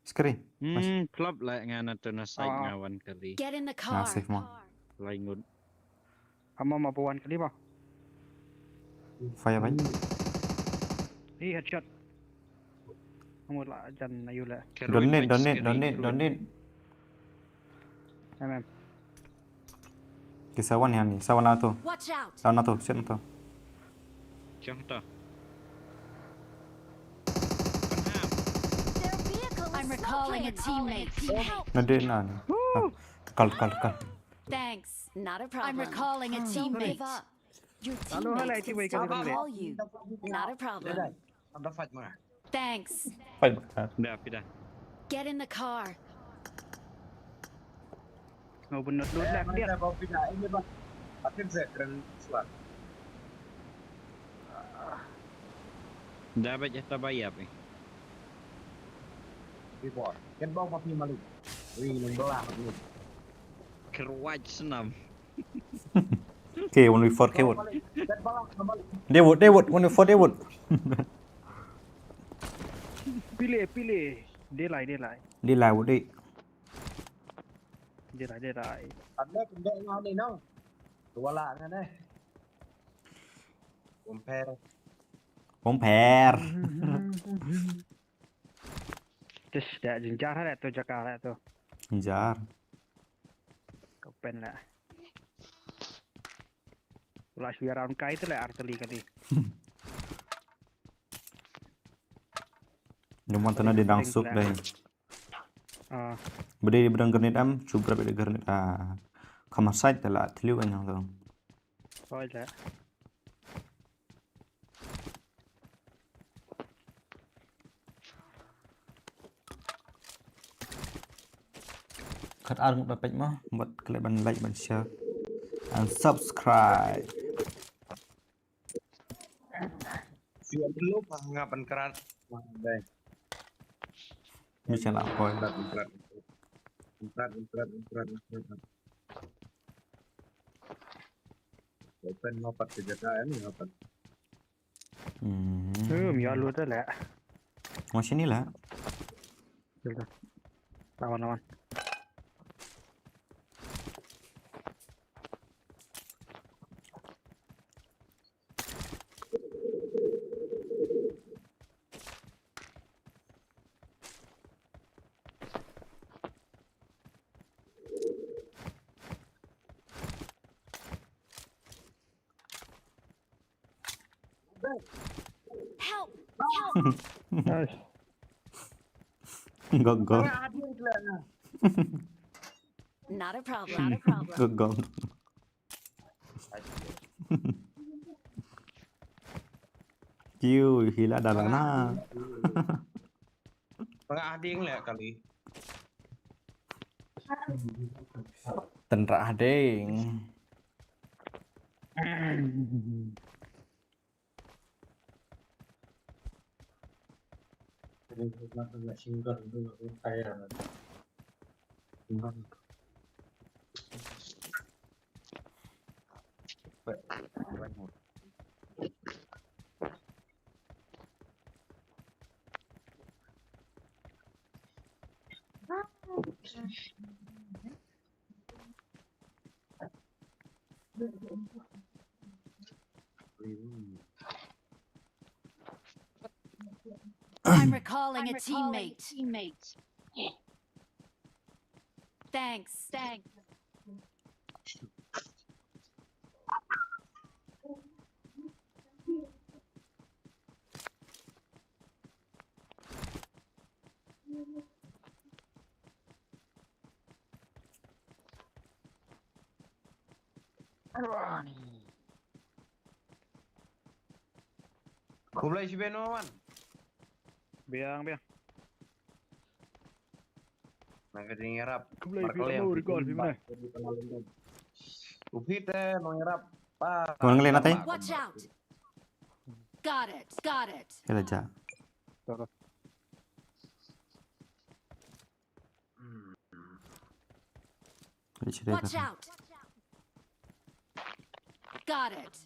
Sekali. Hmm, plop lah nga na tu na side nga wan kali. Get in the car. Nga safe mo. Laingut. Ama ma wan kali ba. Fire bai. Hi headshot. Amut la jan ayu la. Don't need, don't need, don't need, don't need. Em, em. Ki sa wan ïa ni, sa wan na tu. Watch out! Sa wan na tu, sit na tu. Jong ta. I'm recalling a teammate. Help! Na dei na ni. Kal, kal, kal. Thanks. Not a problem. I'm recalling a teammate. Your teammates can still call you. Not a problem. Thanks. Fight back. Dah, pindah. Get in the car. Kau benar dulu lah dia. Dah baca tabayap ni. Ken bau papi malu. Wi nang belah ni. Keruat senam. Okay, one v four, okay, one. Dewood, Dewood, one v four, Dewood. Pilih, pilih. Delai, delai. Delai, Wood, deh. Delai, delai. Ada pendek ngau ni, no. Dua lah ngau ni. Compare. Compare. Tis, dah jenjar lah tu, jaka lah tu. Jenjar. Kau pen lah. Lah shu ïa round kai tu lah artylli kali. Nyuman tana di dang suk dai. Ah. Bede di bedang grenade am, chubrap di grenade. Ah. Khamar side tala tliu anyang tu. Oh, ila. Khat ar ngut ba peit mo, bad klik ban like, ban share and subscribe. Siap dulu, bah, nga ban krat. Wah, dai. Ni salah point. Krat, krat, krat. Krat, krat, krat, krat. Open mo pat ke jaga ni, open. Hmm. Hmm, ya lu tu lah. Masih ni lah. Lawan, lawan. Help! Help! Nice. Gog, gog. Not a problem. Not a problem. Gog, gog. Kiu, hila dalana. Tengah ding leh kali. Tengah ding. I'm recalling a teammate. Thanks. Thanks. Khublei shibun wan. Biang, biang. Nang ka jingïarap. Khublei, biang, no, record, biang, no. U Pete, nang ïarap. Pa. Wan ngeleh natai. Watch out. Got it. Got it. Kala ja. Tara. Watch out. Got it.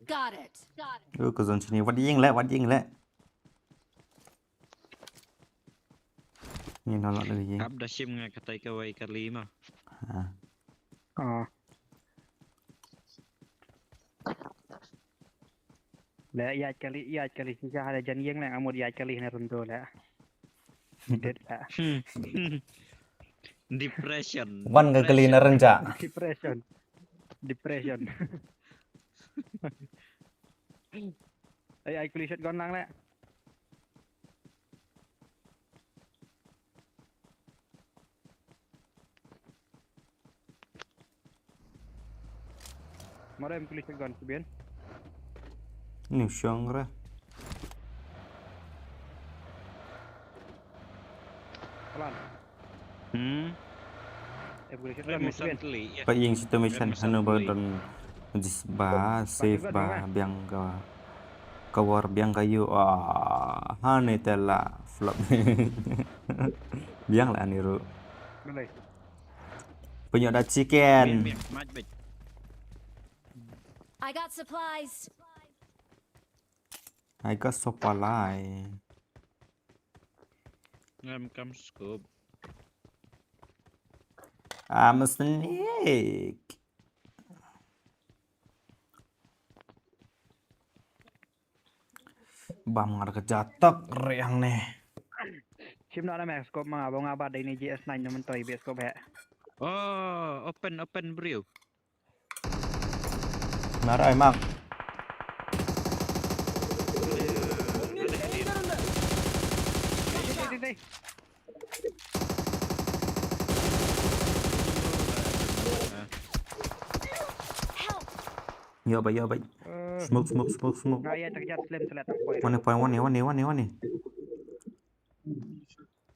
Got it. Got it. Ui, ka zone shini. Wat ïing leh, wat ïing leh. Ni nolak lagi. Kap da shim nga katai kawei kali ma. Ha. Ah. Le, ïaid kali, ïaid kali, shisha hada jan ïing le, nga mut ïaid kali hana ryndu le. Dit le. Depression. Wan ka kali na rynja. Depression. Depression. Ai, ai, kuli shotgun lang le. Mare em kuli shotgun, Subian. Ni shong re. Pelan. Hmm. Em kuli shotgun, Subian. Pa ïing situ mission hanu ba don jis ba safe ba biang ka cover biang ka yu. Ah, hani tela flop. Biang la ni ru. Malai. Punya da chicken. I got supplies. I got supply. Ngam kam scope. I'm a snake. Bam ngar ka jatok riang ne. Shim na me scope ma, ba nga ba dei ni G S nine na mentoi be scope he. Oh, open, open, bro. Nara ai mak. Yo bai, yo bai. Smoke, smoke, smoke, smoke. One point, one, one, one, one.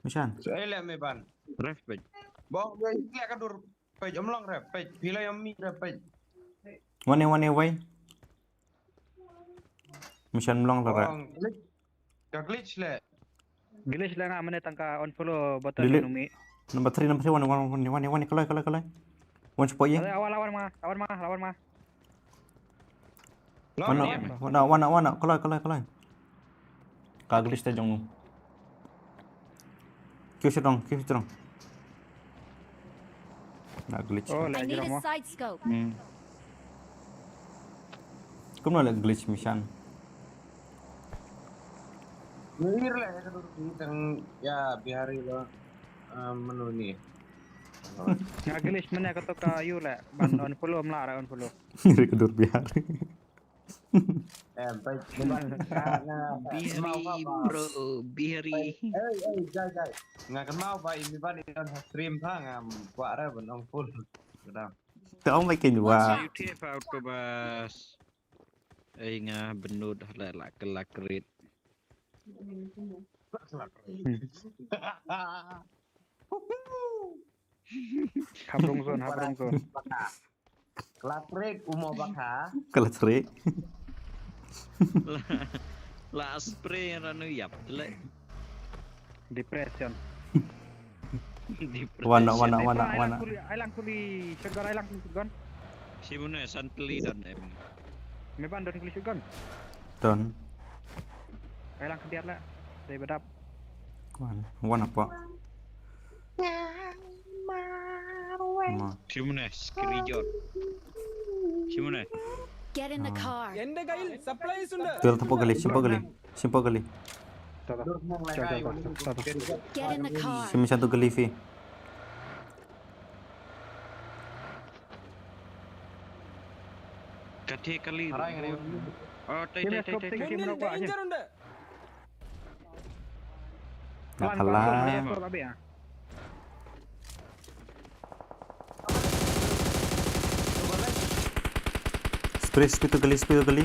Mishan. Ai le me ban. Ref pej. Bong, ya, ya ka dur pej, omlong ref pej. Pila yang mi ref pej. One, one, one. Mishan mlong la ref. Bong, glitch. Ka glitch le. Glitch le nga mane tangka unfollow button. Delete. Numi. Number three, number three, one, one, one, one, one, kalai, kalai, kalai. Wan support ïa. Lawan, lawan ma, lawan ma, lawan ma. Wana, wana, wana, wana, kalai, kalai, kalai. Ka glitch te jong u. Kiew strong, kiew strong. Na glitch. Oh, I need a side scope. Hmm. Kumno la glitch Mishan. Ngiir la ya ka dur tang ya Bihari lo. Ah, menu ni. Nga glitch mene ka toka yu le ban unfollow mla ra unfollow. Ngiri ka dur Bihari. Eh, baik. Bihari, bro, Bihari. Eh, eh, jai, jai. Nga kan mau ba ini ban on stream ba nga ba ra ban unfollow. Kedam. Te ong mai ken wa. Watch out. You tip out ko bas. Ai nga benut hala la kelak rit. Habrong zone, habrong zone. Kelak rit umo baka. Kelak rit. La, la spray ranu yap le. Depression. Wana, wana, wana, wana. Ai lang kuli, ai lang kuli shotgun, ai lang kuli shotgun. Si mune santli don em. Me ban don kuli shotgun. Don. Ai lang kediat la. Dei bedap. Wana, wana pa. Ma. Shimune, screenshot. Shimune. Get in the car. എന്റെ കയ്യിൽ സപ്ലൈസ് ഉണ്ട്. Tuel, thapoh kali, shim poh kali. Shim poh kali. Get in the car. Shim sha tu kali phi. Ka thie kali. Oh, tai, tai, tai, tai, tai. മുന്നിൽ ഡേഞ്ചർ ഉണ്ട്. Nak kalah. Spray, spray tu kali, spray tu kali.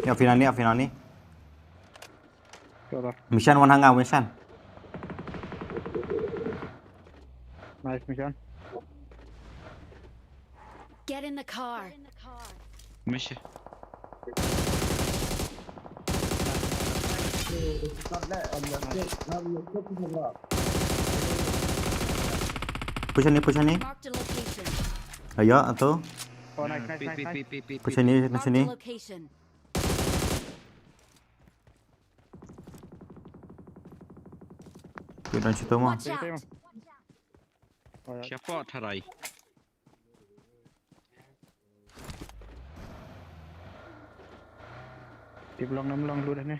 Ïa, Afinani, Afinani. Mishan wan ha nga, Mishan. Nice, Mishan. Get in the car. Mishan. Push ni, push ni. Marked a location. Ayo, atu. Oh, nice, nice, nice, nice. Push ni, push ni. Marked a location. Phi don shuh tu mo. Watch out. Siapa tharai? Tip long nam long dulu dah ni.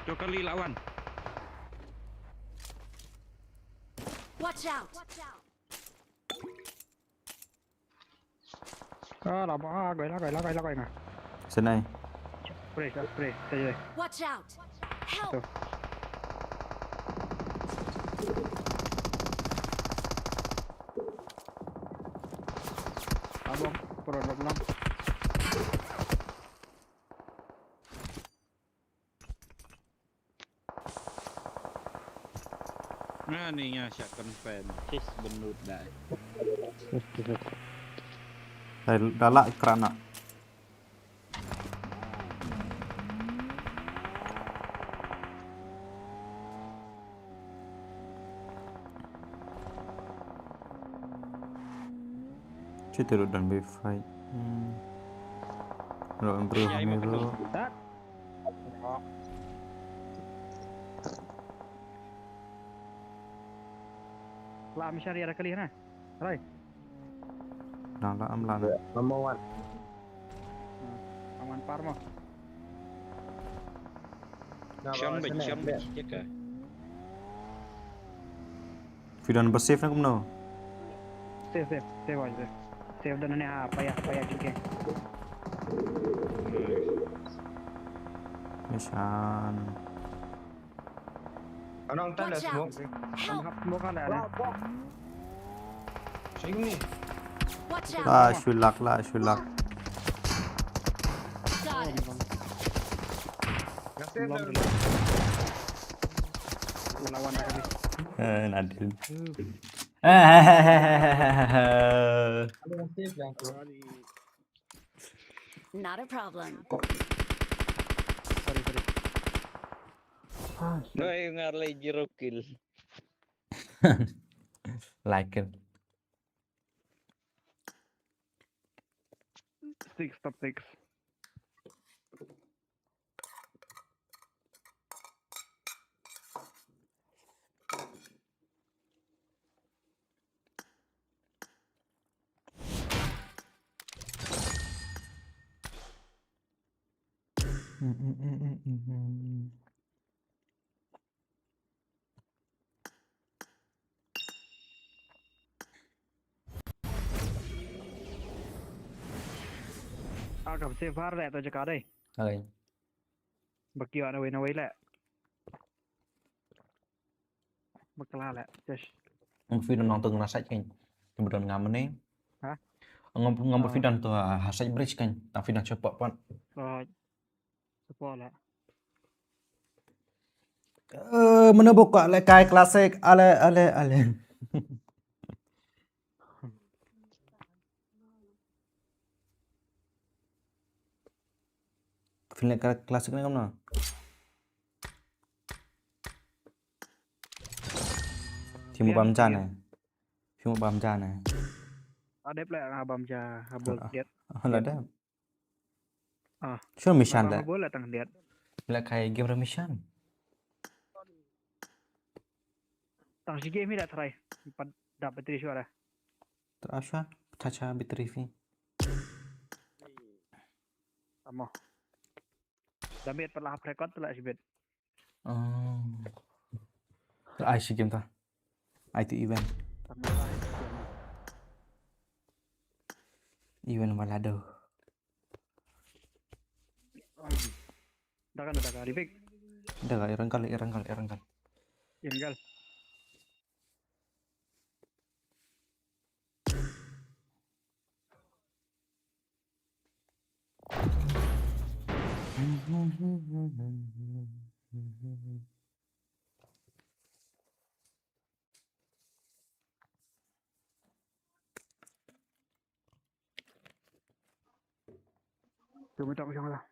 Dua kali lawan. Watch out. Ah, lama ah, gai lah, gai lah, gai lah, gai lah. Senai. Spray, spray, spray. Watch out. Help. Tu. Abang, pura dalam. Nga ni nga sha confirm. Tis benut dai. Dai dala krana. Cita dah done by fight. Hmm. Lo improve ni lo. Lah, Mishan ïa da kali na. Rai. Dang la am la na. Number one. Hmm. Aman par mo. Shang bit, shang bit, check ka. Phi don ba safe na kumno? Safe, safe, safe, safe. Safe don ne ha, paya, paya, kike. Mishan. Anong tala smoke? Help! Smoke ka la. Sing ni. Watch out! La shulak, la shulak. Got it. Lawan dah kami. Eh, Nadil. Not a problem. Sorry, sorry. Noi ngar lai zero kill. Like it. Six, top six. Ah, kam save har leh to jaka dei. Hai. Ba kiew na wei na wei leh. Bakla leh. Yes. Ngam phi don nongtong na side kan. Ki ba don ngam ne. Ha? Ngam, ngam ba phi don to ha side bridge kan. Tang phi don check point. Right. Support lah. Eh, mana buka le kai classic, ale, ale, ale. Phi le kai classic ne kamno? T Phim bam ja ne. Phim bam ja ne. Adep la nga bam ja habol diet. Hala dep. Ah. Sure mission la. Habol la tang diet. La kai game remission. Tang si game hi da try. Pat dap battery sure. Try sure. Try sure battery fi. Amo. Damit pala hap record pala sibit. Oh. Ai si game ta. Ai tu event. Event wala do. Daga daga ribik. Daga irangkal irangkal irangkal. Irangkal. Tunggu tak usah lah.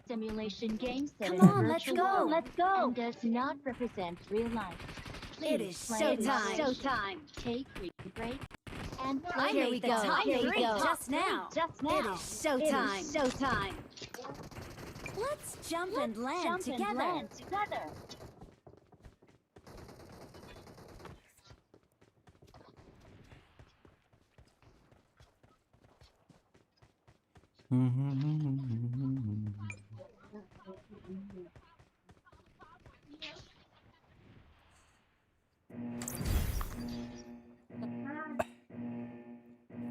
Simulation game set. Come in on, let's virtual go. World. Let's go. And does not represent real life. It is showtime. Showtime. Take a break and play. I made the top three just now. Just now. It is showtime. It is showtime. Let's jump and land together. Let's jump and land together.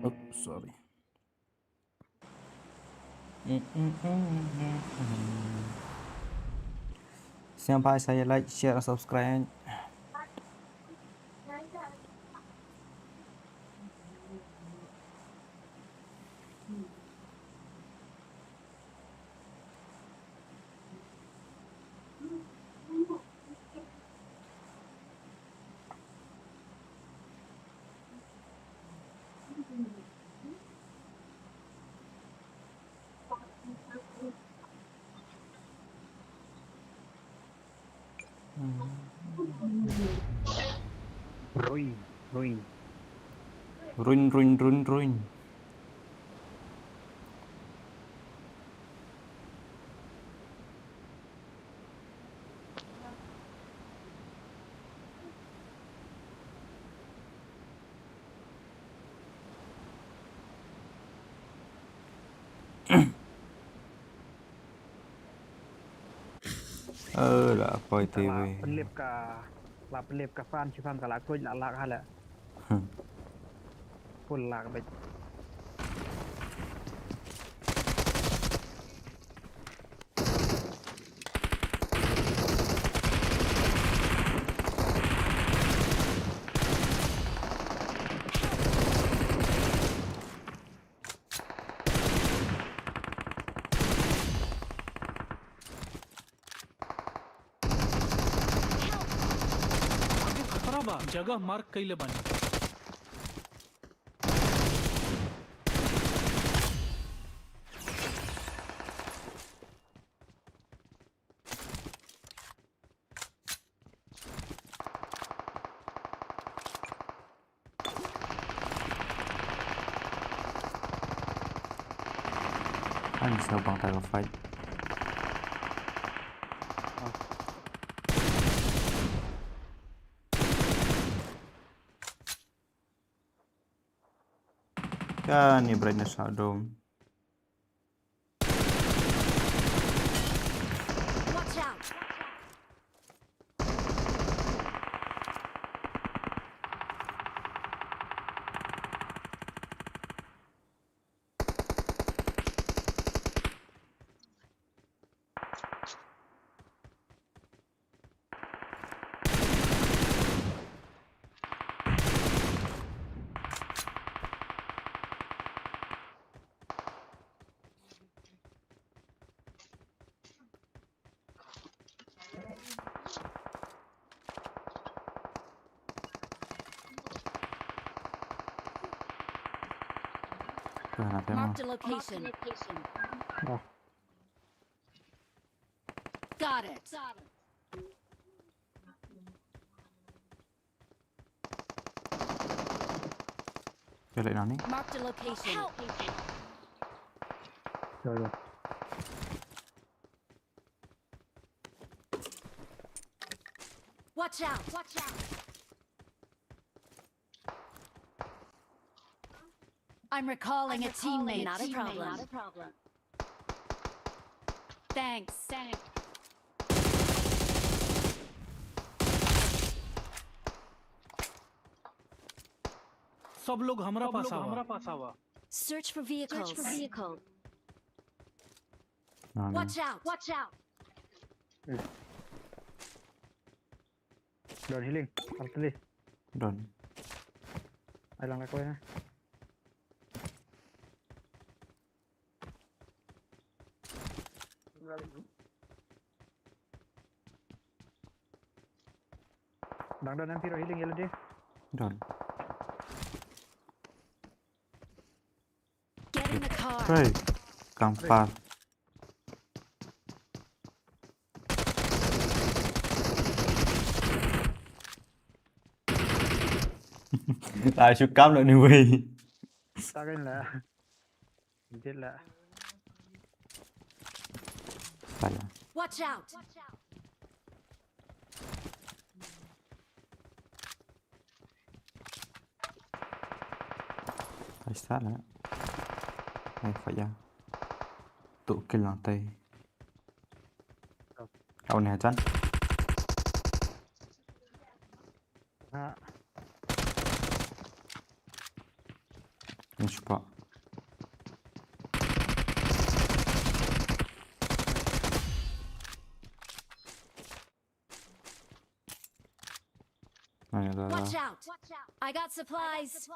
Oops, sorry. Sngewbha sa ïa like, share, subscribe. Ruin, ruin. Ruin, ruin, ruin, ruin. Ơ, la poi te wei. Pynlip ka, la pynlip ka fan, shi fan ka la kuj la lak ha la. Hmm. Full lak bej. आगे खतरा बा, जगह मार्क कइले बानी। Ani sa bang ta ka fight. Kani brightness ha dum. Watch out! Hana te mo. Marked a location. Oh, Got it. Te leh nani. Marked a location. rồi rồi. Watch out! Watch out! I'm recalling a teammate. Not a problem. Thanks. Thanks. सब लोग हमरा पास आवा। Search for vehicles. Nani. Watch out! Watch out! Don healing. Artili. Don. Ai lang lakoi na. Dang don em piro healing yellow di. Don. Get in the car. Hey. Kampar. I should come anyway. Takin la. Jit la. Pala. Watch out! Ai sa la. Ai faya. Tu kill lang tai. Kau ni hajan. Ha. Ni shupa. Nani la. Watch out! I got supplies.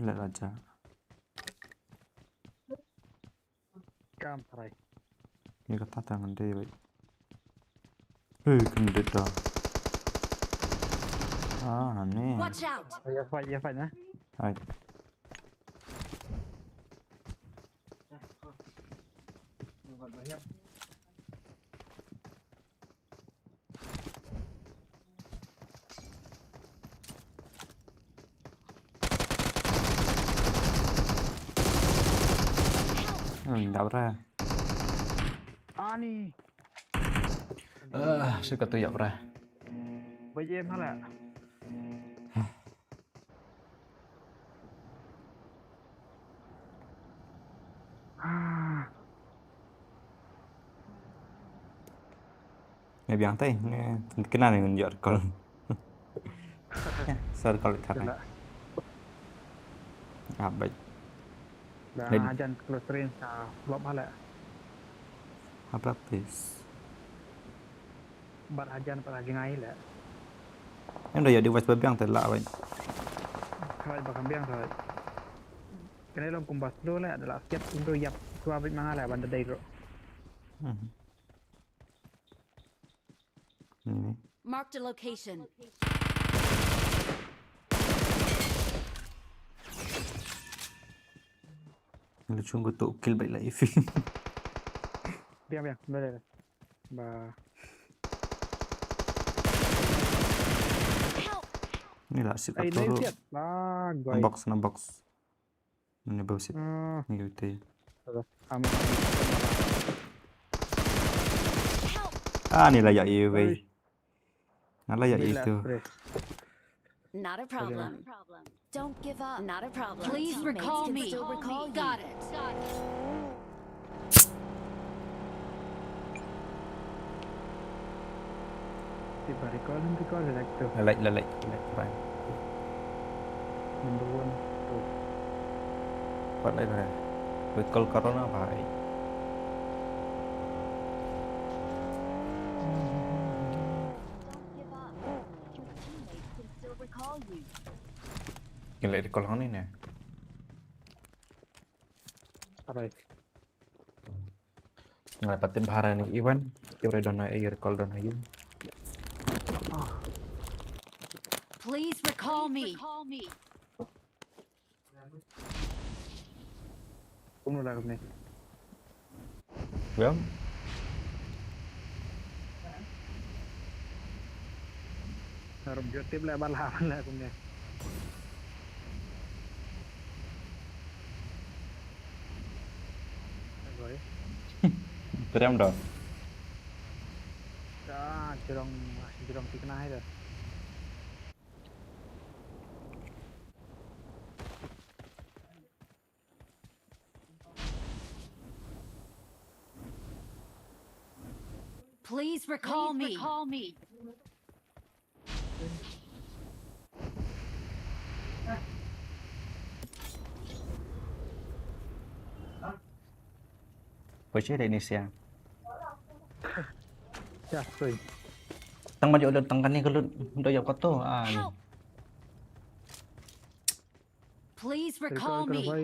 Leh la ja. Kam try. Ni kata tangan dia baik. Hei, kendit dah. Ah, ni. Watch out! Ya fight, ya fight na. Hai. Hmm, dah berah. Ani. Ah, suka tu ya berah. Bajem hala. Nga biang tai, nga kena ni ngan ïoh recall. Sa recall tak kan. Ah, baik. Dah Led- ajan close range sa flop hala. Ah, practice. Bat ajan pat jngai la. Em dah ïoh device ba biang te lah baik. Kawai ba kam biang kawai. Kene long kumba slow la, dah lah siap untuk yap tua bit manga la ban da dai ro. Hmm. Ni. Marked a location. Lu chung ko tu kill baik lah ifi. Biang biang, dah dah. Ba. Help! Ni lah sit Ai, atur. naik siap. Ah, goi. Box na box. Ni baru sit. Ah, Ni gitu. aman. Ah, ni lah ya iwi. Ni lah ya Bila itu. press. Not a problem. Don't give up. Not a problem. Please recall me. Still recall you. Got it. Tiba recall, recall, like tu. Lalai, lalai, lalai. Fine. Number one tu. Pat lai bhai. Recall karo na bhai. Don't give up. Your teammates can still recall you. Ngi leh recall hangne ne. Arai. Nga patin bhara ni Iwan. Iwan don na air call don ayu. Please recall me. Kumno la kumne? Well, Harum jotip la bala la kumne. Agoi. Trem do. Da jirong jirong tikna hai da. Please recall me. Poi che dei ni sia. Ya, sorry. Tang ma jo lut tang kani ka lut do yap kato. Ah, ni. Help! Please recall Recall me. karo bhai.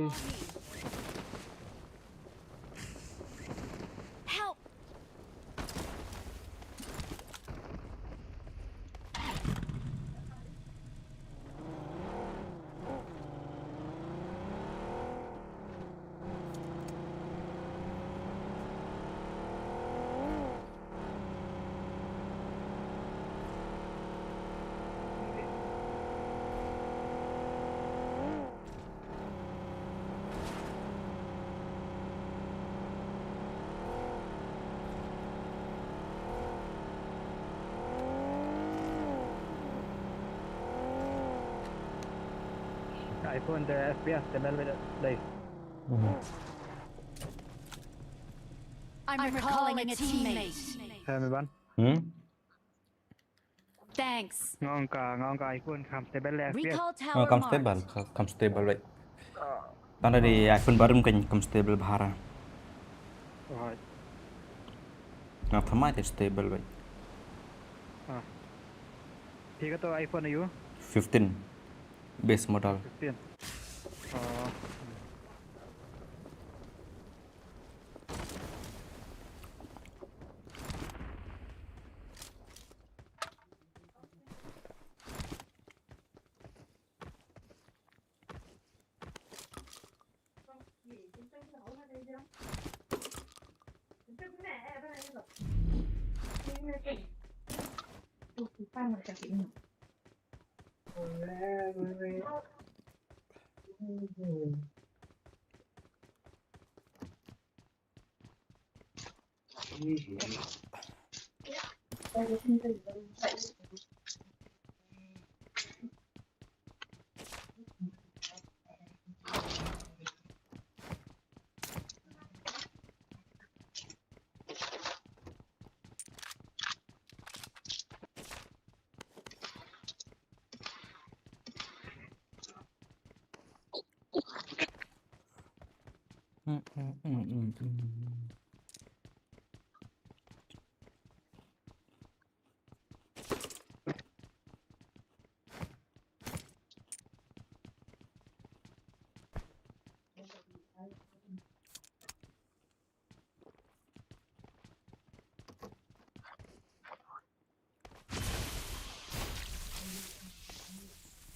Help! iPhone te F P S te bel bel dei. I'm recalling a teammate. Hai mi ban. Hmm? Thanks. Ngong ka ngong ka iPhone kam te bel F P S. Recall Oh, tower kam stable, marked. kam stable wait. Tanda di iPhone baru kan kam stable bhara. Alright. Nga thamai te stable wait. Ah. Phi kato iPhone ayu? Fifteen. Base model. Fifteen. Oh.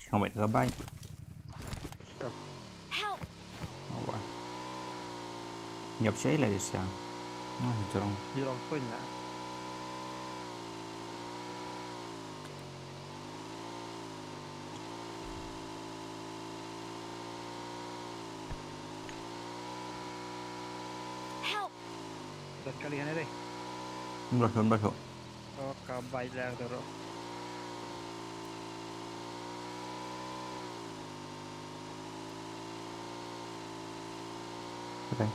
Shong wait ka bai. Help! Oh, wa. Nyap shai la isa. Nah, jorong. Jirong pun lah. Help! Dan kali ini deh. Mbah, mbah, mbah. Oh, ka bai la doro. Okay.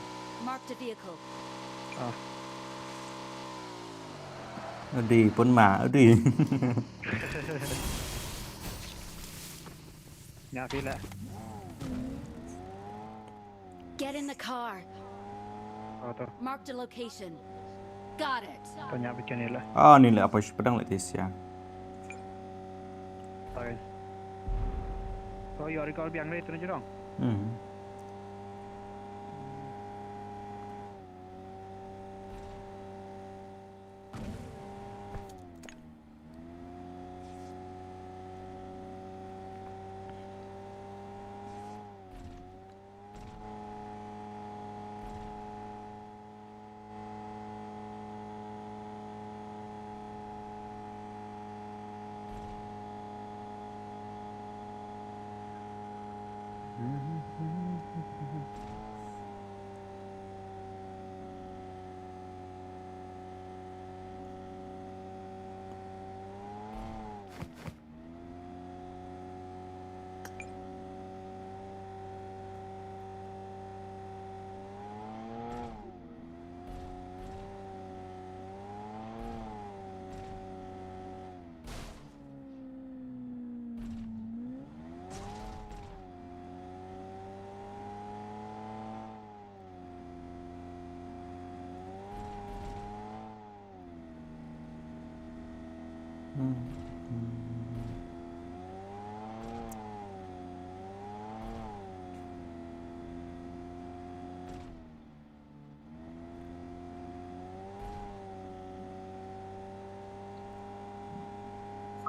Marked a vehicle. Ah, Adi pun ma, adi. nya phi la. Get in the car. Oh, to. Marked a location. Got it. To nya phi kene la. Ah, ni le apa shi pedang le tisia. Sorry. Oh, yo recall biang le tu jirong. Hmm.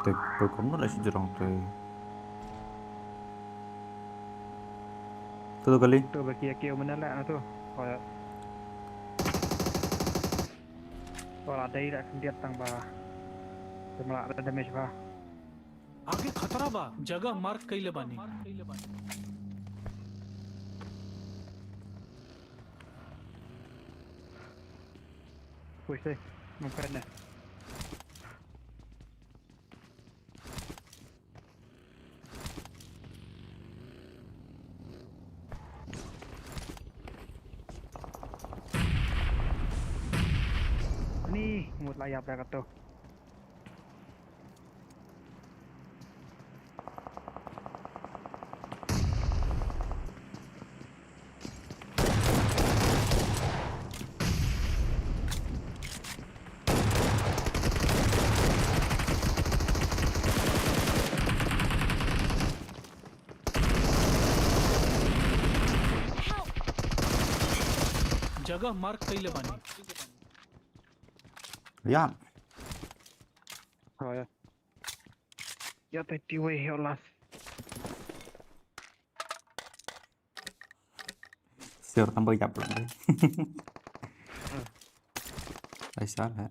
Te poi kumno la shi jrong te. Tu tu kali. Tu ba ki ïa kiew mynne la na tu. Oh, ïa. Oh, la dei la khyndiat tang ba. Te ma la da damage ba. आगे खतरा बा, जगह मार्क कइले बानी। Push deh, mungkin deh. Ni, mut la ïap dah kato. जगह मार्क कइले बानी। Ïa. Oh, ïa. Ïa, te ti wei, ïa, last. Sir tambah ïap lang deh. Ai sal ha.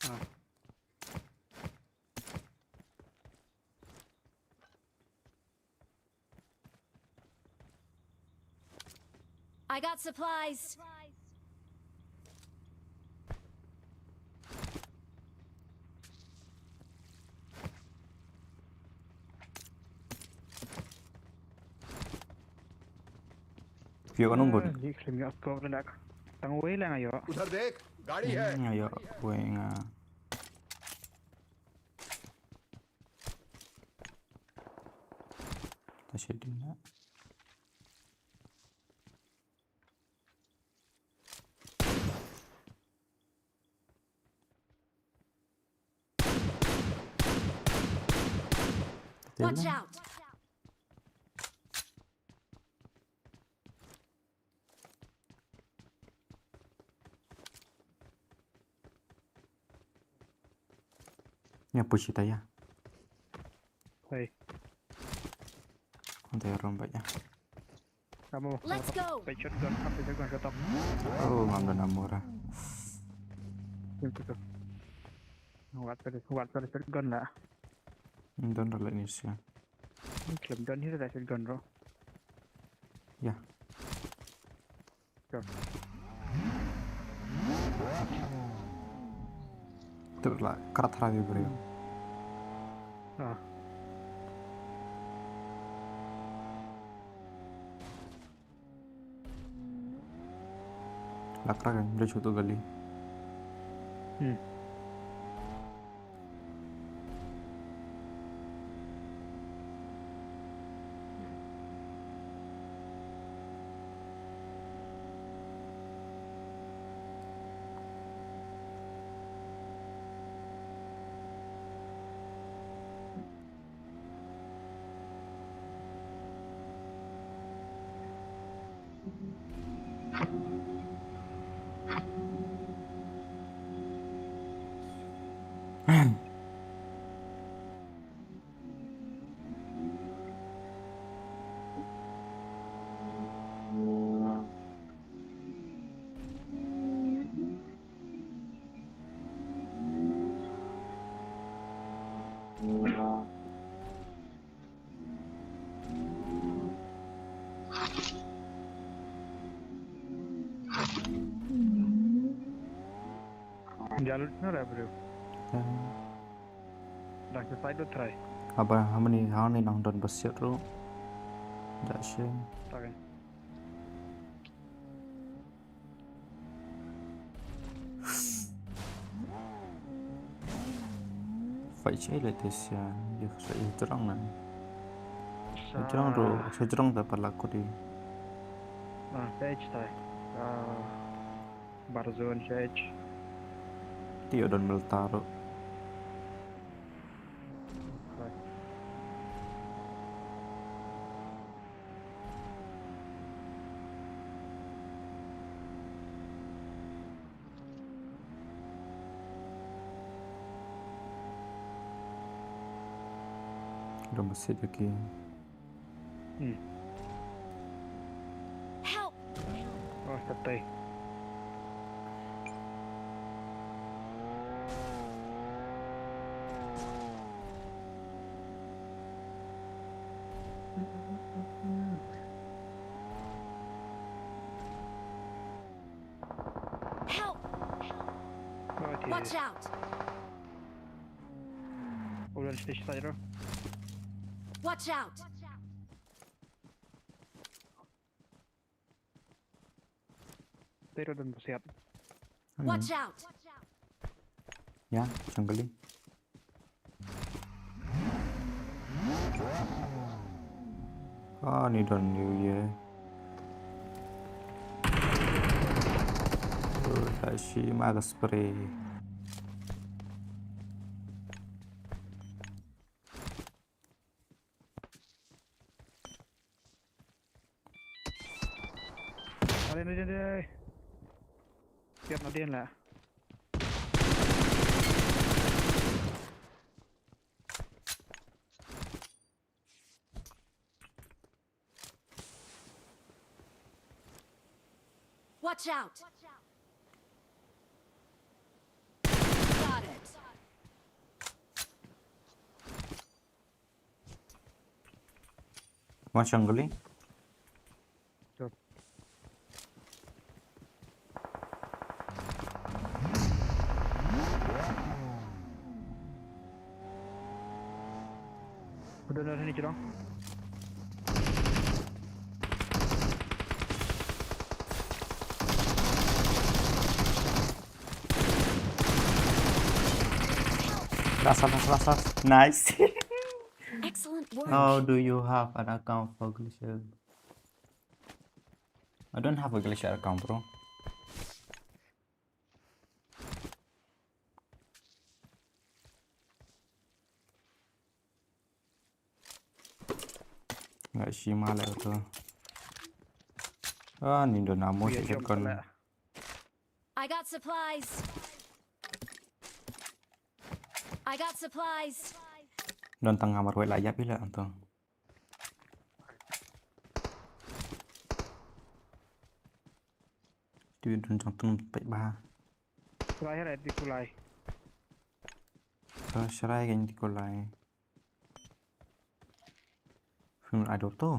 Ah. I got supplies. Phi ïoh ka nong bun. Ni khlem ïoh scope na dak. Tang wei la nga ïoh. उधर देख, गाड़ी है। Hmm, nga ïoh wei nga. Ta shit ding na. Watch out! Ïa push ita ïa. Hei. Ante rom ba ïa. Kamu. Let's go. Peit shotgun, peit shotgun ka top. Oh, ngam don ammo ra. Ym tu tu. Wat peit, wat peit shotgun la. Ym don ra la ni sia. Khlem don hi ra shotgun ro. Ïa. Ka. Tur la, krat hra ïa u briew. Ah. La kra kan, dei shuh tu kali. Hmm. Jalut na ra bro. Hmm. Dang sa side try. Aba hamni hani nang don basiat ro. Da shin. Okay. Fight sha ïa leh te sia, ïa ka sa ïa jrong nan. Ïa jrong ro, ïa jrong da pala kut i. Ah, stage tai. Ah, bar zone stage. Ti ïa don melta ro. Dong basiat ïa ki. Hmm. Help! Oh, tatai. Help! Oh, Watch okay. Out! Ulan stage side ro. Watch out! Tero dan basiat. Watch out! Ya, jungle. Ah, ni don New Year. Oh, da shi ma ka spray. Dai, dai, dai, dai. Biar nadien lah. Watch out! Got it! One jungle. Udah, udah, sini, Cirong. Last, last, last, last. Nice. Excellent work! How do you have an account for Glacier? I don't have a Glacier account, bro. Nga shim ma leh tu. Ah, ni don ammo. Iya, Sikit jom kon. Lah. I got supplies! I got supplies! Don tang nga marwei la ïap ila tu. Tu don tang tu pek ba. Terakhir ya di kulai. Ka shrai kan di kulai. Film idol tu.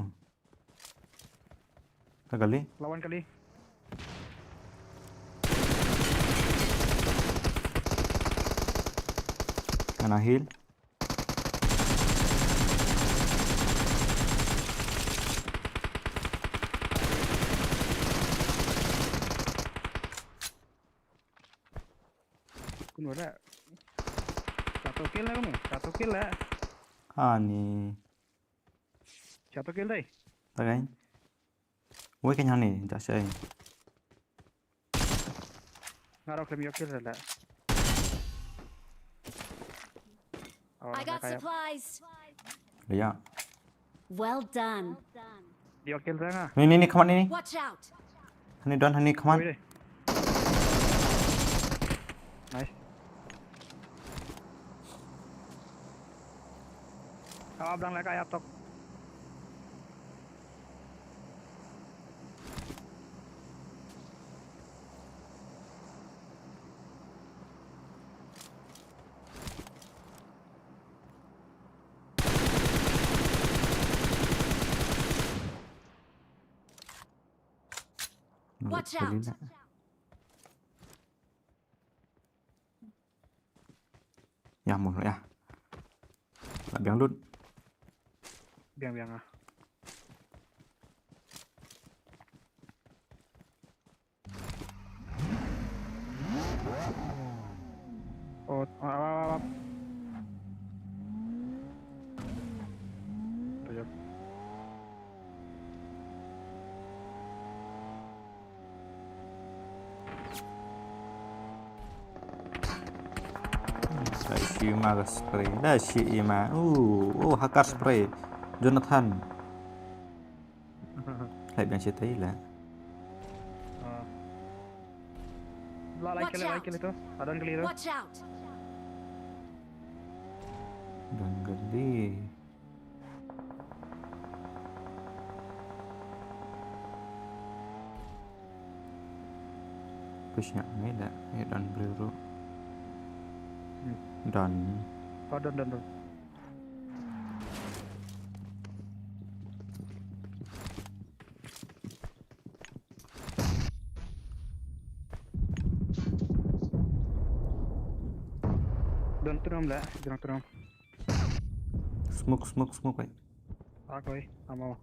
Ta kali. Lawan kali. Ngan heal. Kun wala. Satu kill lah kamu. Satu kill lah. Ani. Satu kill dai. Ta kan. Wei kan hani, tak sai. Ngarok lem yokil lah. Oh, I got kaya. Supplies! Ya. Well done! Yokil sana. Ni ni ni, come on ni ni. Watch out! Hani don, hani, come on. Wei deh. Nice. Kau abang lah kaya tok. Watch out! Ya, mo ya. La biang lut. Biang biang ah. Oh, ah, ah, ah, ah. Tuh, ya. Sa shi ma ka spray. Da shi i ma. Oh, oh, hakar spray. Jonathan. Lai biang shi tai la. Ah. La, lai Watch kali, lai out. Kali tu. Adon kali tu. Watch out! Don kali. Push nga ngai da, eh, don briew ruh. Hmm. Don. Oh, don, don, don. Don trum la, don trum. Smoke, smoke, smoke, wait. Ak oi, amo.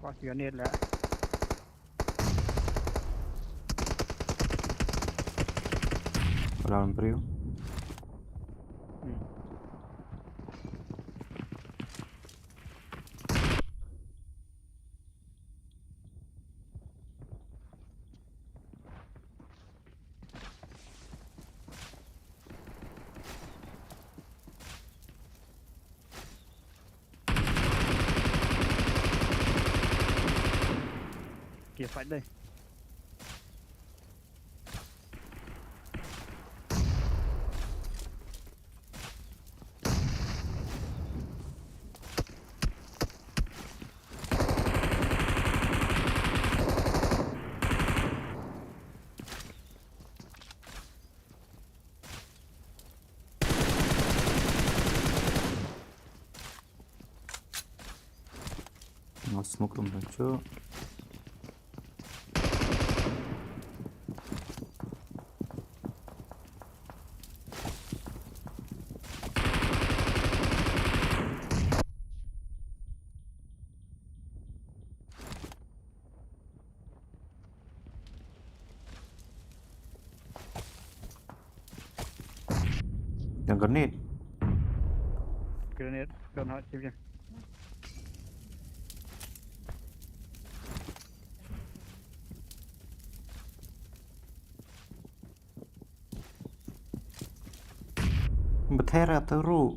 Wah, shu ïa nade la. Wala briew. Hmm. Ki fight dei. Nga smoke room dang shuh. Yang grenade. Grenade, don't hide, save him. Bethera teru.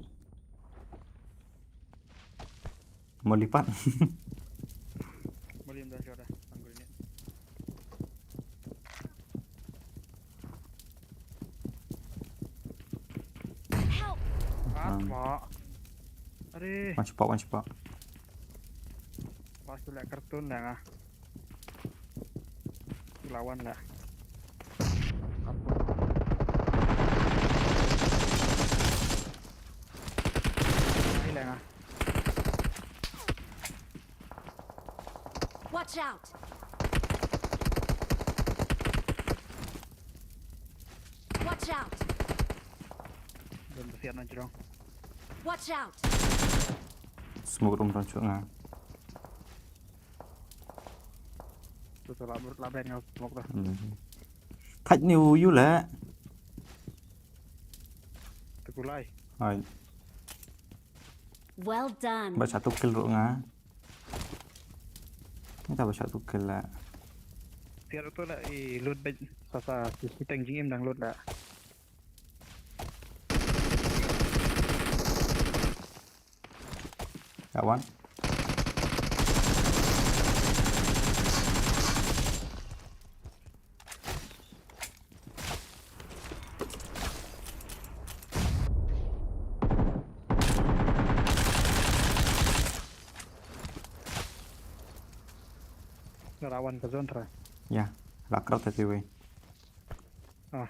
Molipat. Molim dah sudah, tanggul ini. Help! Ah, mak. Aduh. One spot, one spot. Pas tu lah kartun dah ngah. Lawan lah. Apa? Ini lah ngah. Watch out! Watch out! Don besian na jrong. Watch out! Smoke room dang shuh nga. Tu tu lah, lah ben nga smoke dah. Hmm. Thait ni u yu le. Tu kulai. Hai. Well done. Ba satu kill ruh nga. Ni ta ba satu kill la. Tiar tu la i loot ba sa sa si teng jingim dang loot la. Got one. Nga rawan ka zone try. Ya, la krot te wei. Ah.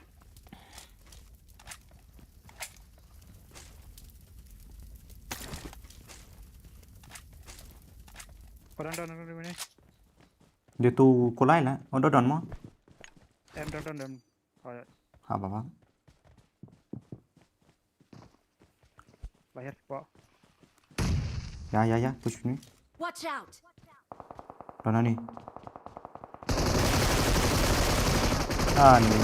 Ko don don don ni. Dia tu kulai la. Oh, don don mo. Em don don don. Oh, ya. Ha, baba. Lahir spot. Ya, ya, ya, push ni. Watch out. Don ni. Ani.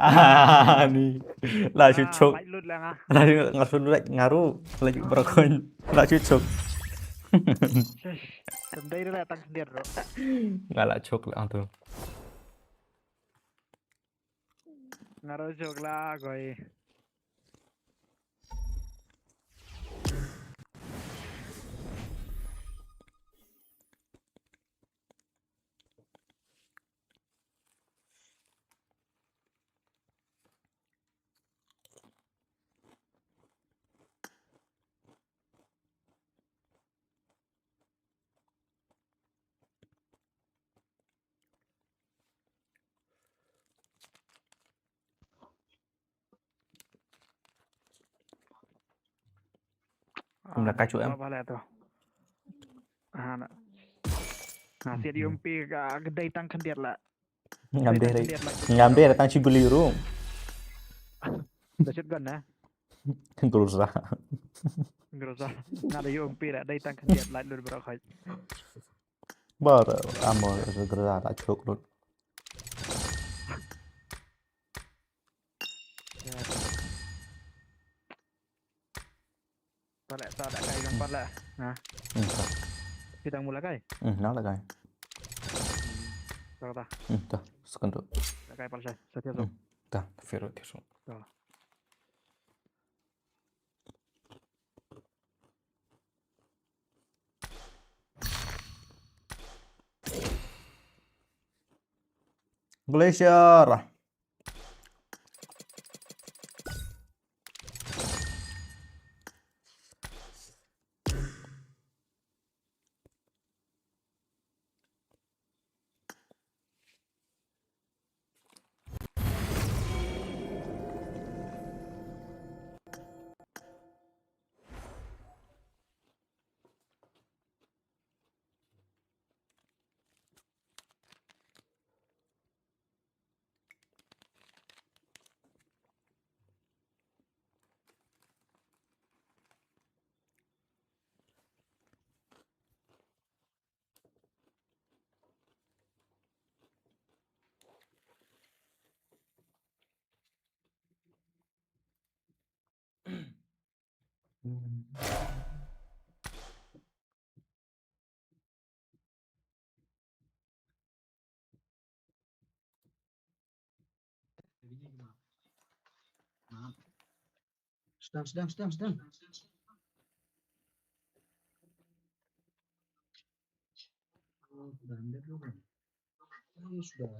Ani. La shu chok. Light loot la nga. La shu nga shu light ngaru. La shu brakon. La shu chok. Sendai la tang sendiri, bro. Nga la chok la tu. Ngaro jok la koi. Mla ka chu em. Ba ba la to. Ha na. Ha siat ïa u M P ka ka dei tang khyndiat la. Ngam dei. Ngam dei tang chi guli rum. Da shotgun na. Groza. Groza. Nga da ïa u M P la dei tang khyndiat la lur bro khoi. Bar amor groza da chok lut. Pale, ta la kai kan pale. Ha. Hmm, ta. Kita mula kai. Hmm, na la kai. Hmm. Ta ta. Hmm, ta. Second tu. La kai pale. Sa tiap tu. Hmm, ta. Fero tiap tu. Ta. Glacier. Sedang, sedang, sedang, sedang. Oh, sudah, sudah, sudah.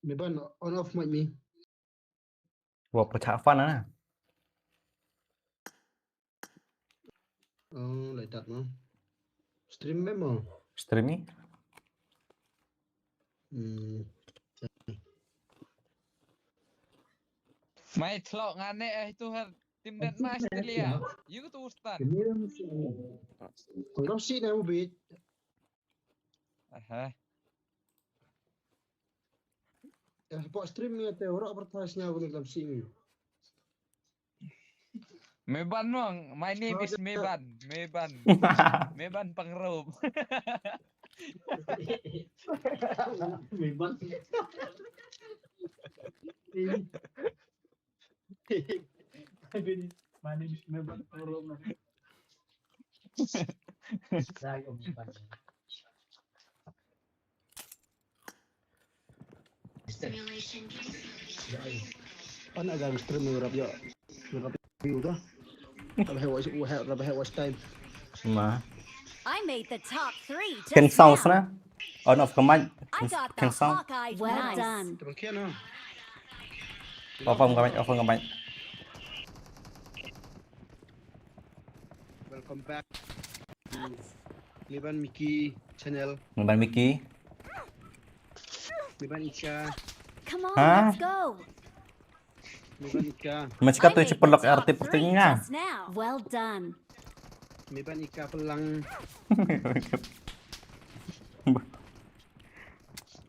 Meban, on off mic me. Wa pyrshah fan na. Oh, lai tat mo. Stream mem mo. Stream ni. Hmm. Mai thlok ngane eh tu har tim dat ma Australia. Yu tu stan. Ngam si na ubit. Aha. Eh, pok stream ni te ora advertise nya guna dalam sini. Meban mong, my name is Meban, Meban. Meban Pangrop. Meban. My name is Meban Pangrop. Pan agang stream ni rap yo. Rap view tu. Rap watch, rap watch time. Ma. I made the top three just now. Ken sound na. On off ka mic. I got the Hawkeye. Well done. Terus kian ah. Off ka mic, off ka mic. Welcome back to Meban Mickey channel. Meban Mickey. Meban Ika. Come on, let's go. Meban Ika. Meban Ika tu cepat lock R T pertengah. Well done. Meban Ika pelang.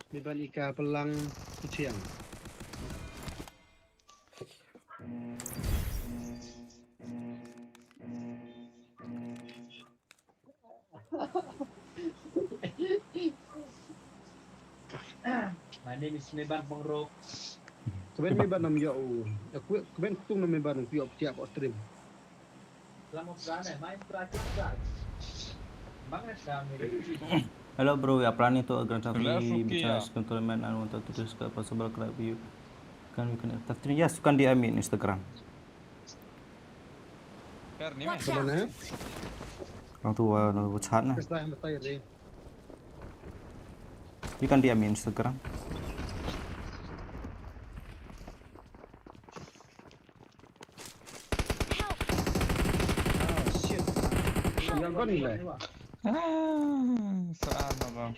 Meban Ika pelang kuciang. My name is Meban Pangrop. Kmen Meban nam yo u. Aku kmen kutung nam Meban ku yo ptiak ko stream. Hello bro, we are planning to a Grand Theft Auto tournament and wanted to discuss possible club view. Kan we connect. Yes, you can D M me in Instagram. Watch out! Long tu, uh, no chat na. You can D M me in Instagram. Help! Ah, shit. Help! Yang kau ni lah. Ah, soal apa?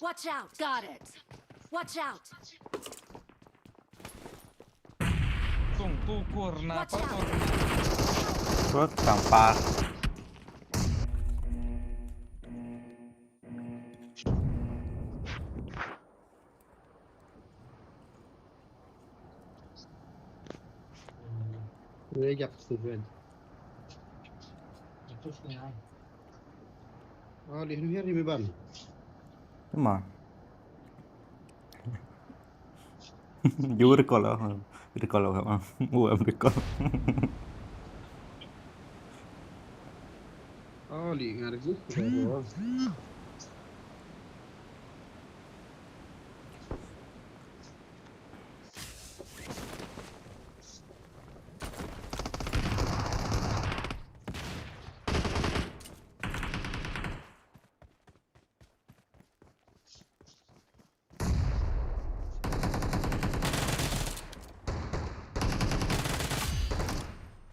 Watch out! Got it! Watch out! Tung tu kur na. Watch out! Kur tang pa. Reject seven. Oh, di sini hari beban. Cuma. You recall lah. Recall lah. Oh, I'm recall. Oh, di ngargu.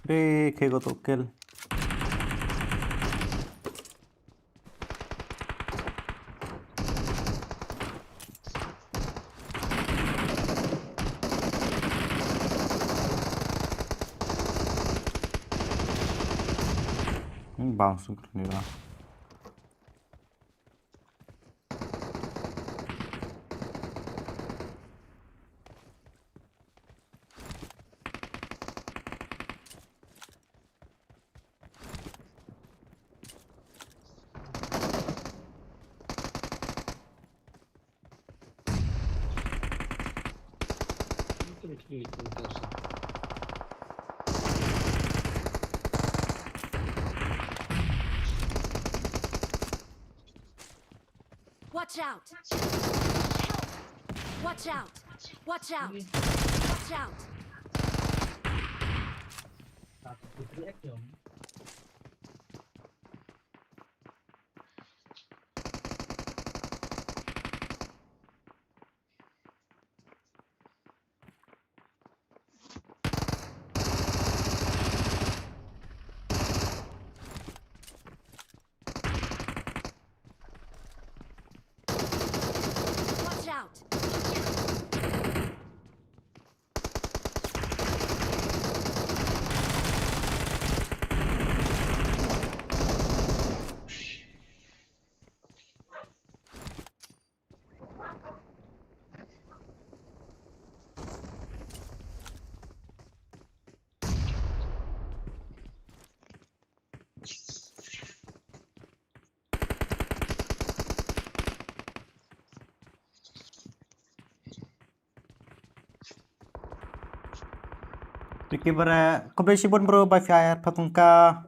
Re, khe ko to kill. Bounce ni lah. Watch out! Help! Watch out! Watch out! Watch out! Watch out! Thank you, bro. Khublei shibun, bro, ba phi ai pat tyngka.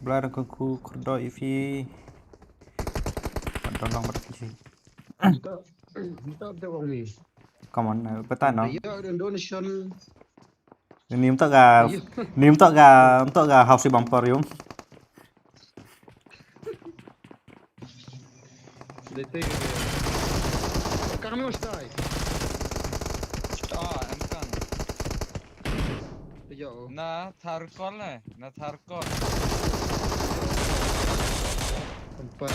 Blei un kyrkhu kyrdoh ïa phi. Don long bad phi. Come on, uh, bata no. Donation. Ni mtok ga, ni mtok ga, mtok ga house bumper yum. Kang mi ustai. Ah, em kang. Yo. Na tharkol ne, na tharkol. Empat.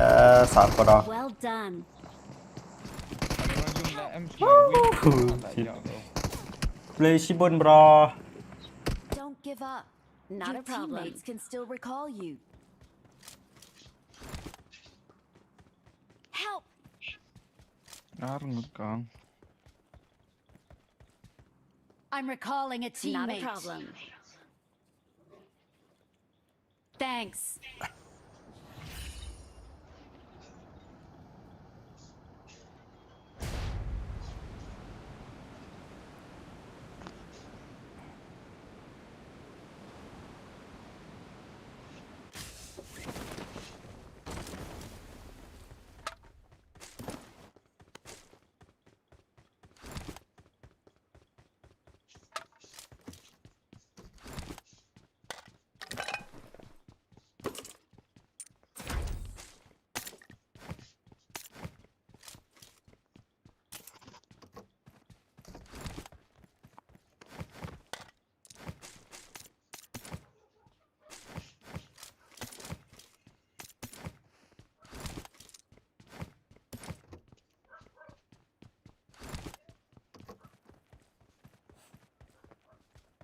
Eh, sar ko da. Well done. Woo! Khublei shibun, bro. Don't give up. Not a problem. Your teammates can still recall you. Help! Ar ngut kong. I'm recalling a teammate. Not a problem. Thanks.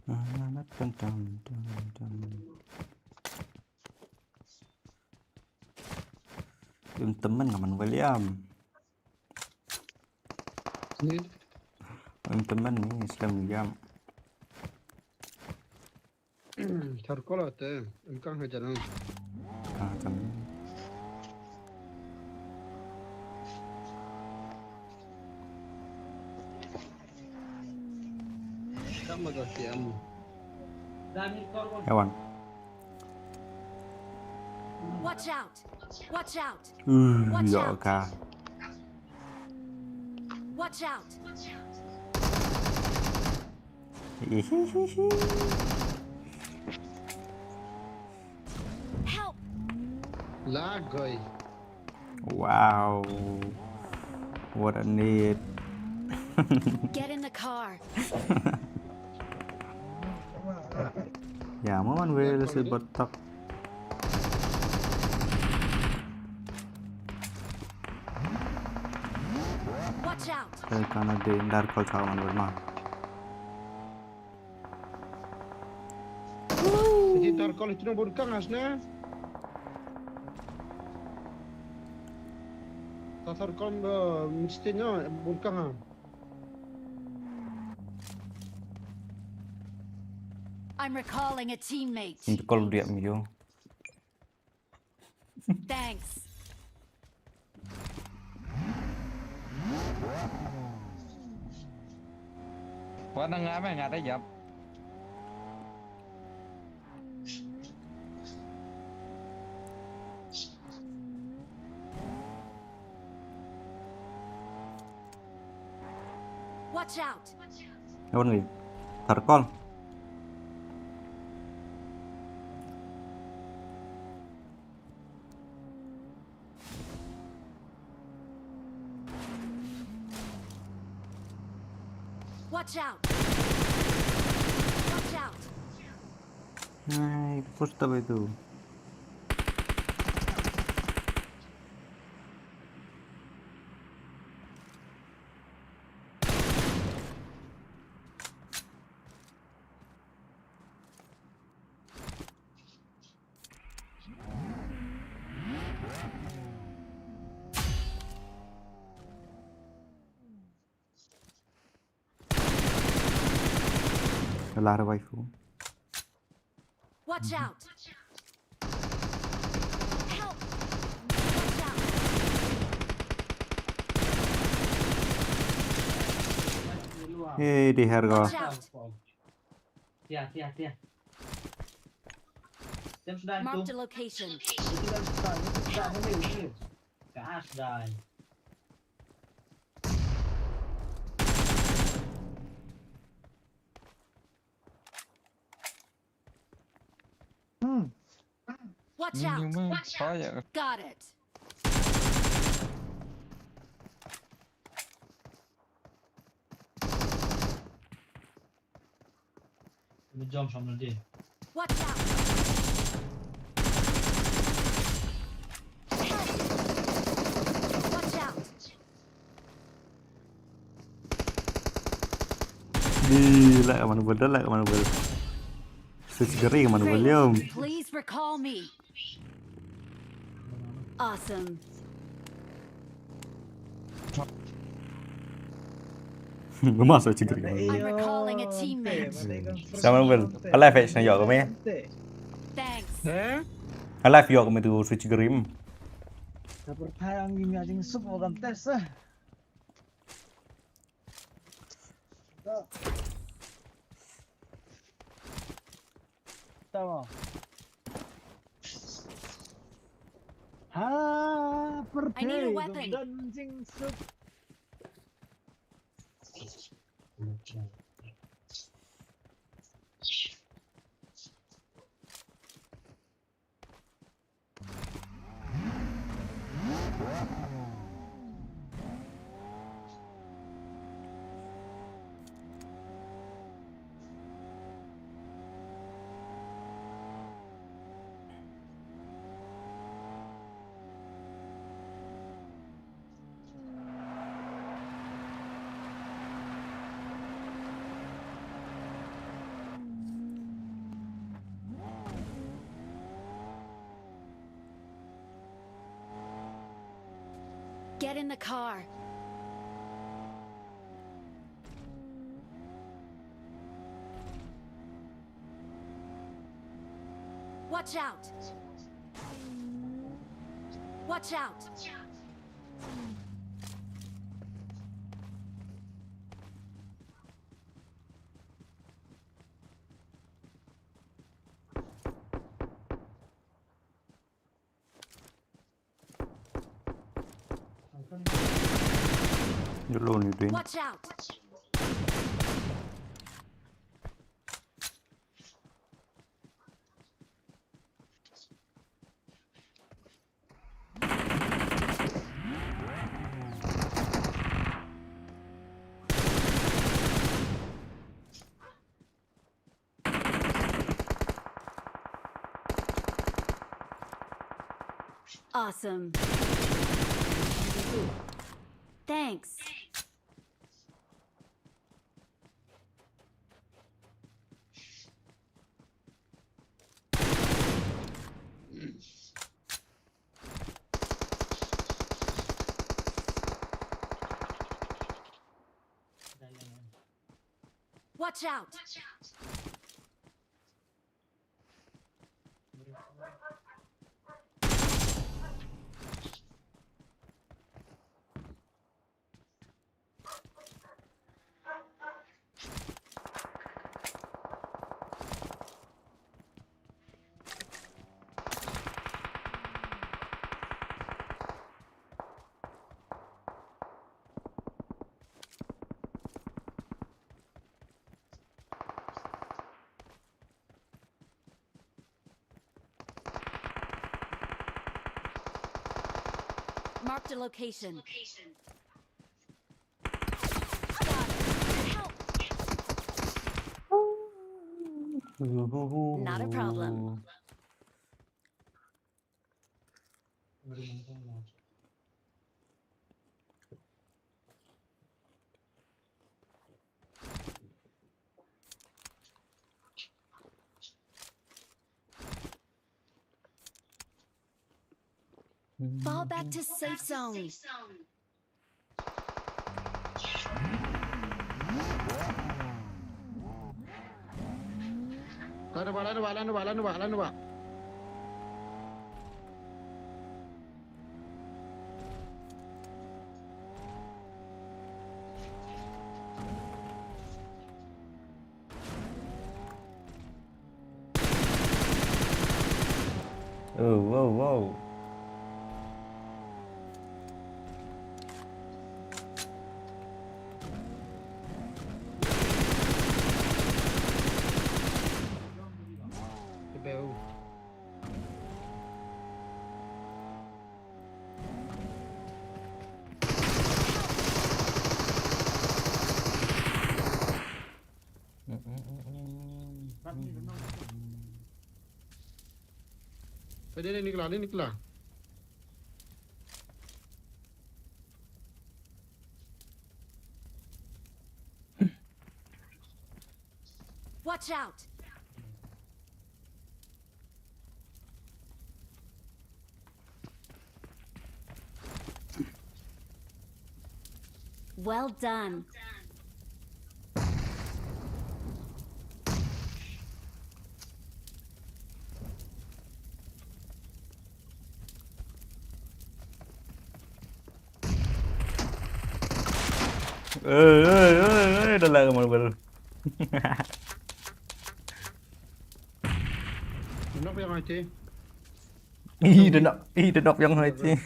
Tum tum tum tum. Tum temen ngaman William. Ni. Tum temen ni Islam jam. Thar kol te, em kang hajar nang. Kang hajar. Kam ba ka ti am. Ewan. Watch out! Watch out! Uh, Watch ya out! Ka. Watch out! Hihihihi. Help! Lagoi. Wow. What a need. Get in the car. Ya, mo man wel si botok. Watch out! Saya kana de ndar kol sa man wel ma. Iti tar kol itu bun kang asna. Tar kol mesti nya bun kang. I'm recalling a teammate. Ini kol dia mio. Thanks. Wan nga me nga da yap. Watch out. Ewan ngi. Tar kol. Watch out. Watch out. Ai, push ta bai tu. Lar waifu. Watch out! Help! Watch out! Hey, di harga. Watch out! Tia, tia, tia. Marked a location. Gosh, die. Hmm. Watch out! Watch out! Got it. Watch out! Watch out! Di, lah mana bol, lah mana bol. Switch gering mana bol, yom. Please recall me. Awesome. Mama sa chigri. I'm recalling a teammate. Sama bel. Alive eh sna yok me. Thanks. Alive yok me tu switch grim. Ka pyrthei ang ïa jingsup mo kan tes. Tama. Ha, I need a weapon. Dan jingsup. Get in the car. Watch out! Watch out! You're alone, you doing? Watch out! Awesome. Thanks. Watch out! Marked a location. Help! Not a problem. Fall back to safe zone. Lan ba, lan ba, lan ba, lan ba, lan ba. Oh, wow, wow. Dei, dei, Nicola, dei, Nicola. Watch out! Well done. Oi, oi, oi, oi, dah lah kemana baru. Knock yang hati. Ih, dah nak, ih, dah nak yang hati.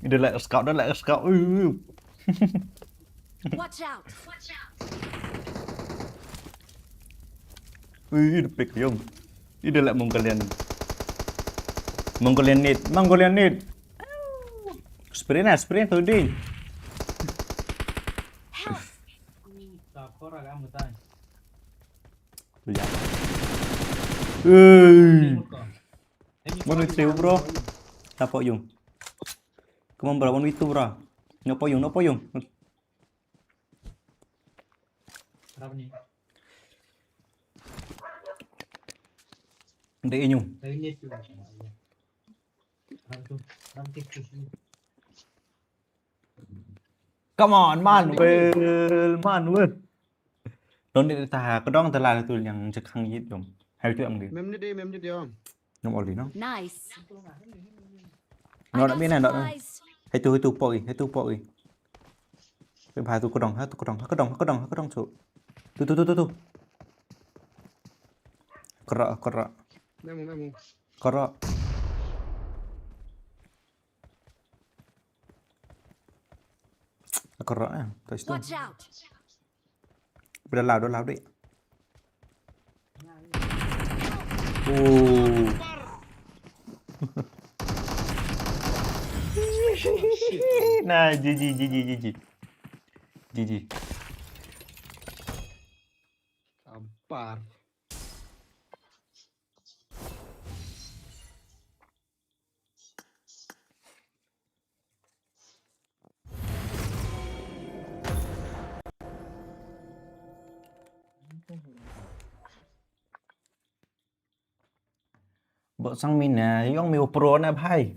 Ih, dah lah scout, dah lah scout. Ui, ui. Watch out! Ui, dah pick yung. Ih, dah lah Mongolian. Mongolian need, Mongolian need. Sprint lah, sprint tu ding. Help! Ya. Ui. One v two, bro. Tapo yung. Come on, bro, one v two, bro. No po yung, no po yung. Berapa ni? Dei ïa ñu. Come on, Manuel, Manuel. Don dei ta ka dong ta la tu yang chekhang yit dong. Hai tu am dei. Mem ni dei, mem ni dei om. Ngam oli no. Nice. No, I got supplies. Dok na mina, dok na. Hai tu, hai tu poi, hai tu poi. Hai ba tu ka dong, ha tu ka dong, ha ka dong, ha ka dong, ha ka dong tu. Tu, tu, tu, tu, tu. Kara, kara. Memo, memo. Kara. Kara eh. Kat situ. Watch out. Udah lah, udah lah, udah. Oh. Nah, G G, G G, G G. G G. Tampar. Bot sang mina, yong mi u pro na bhai.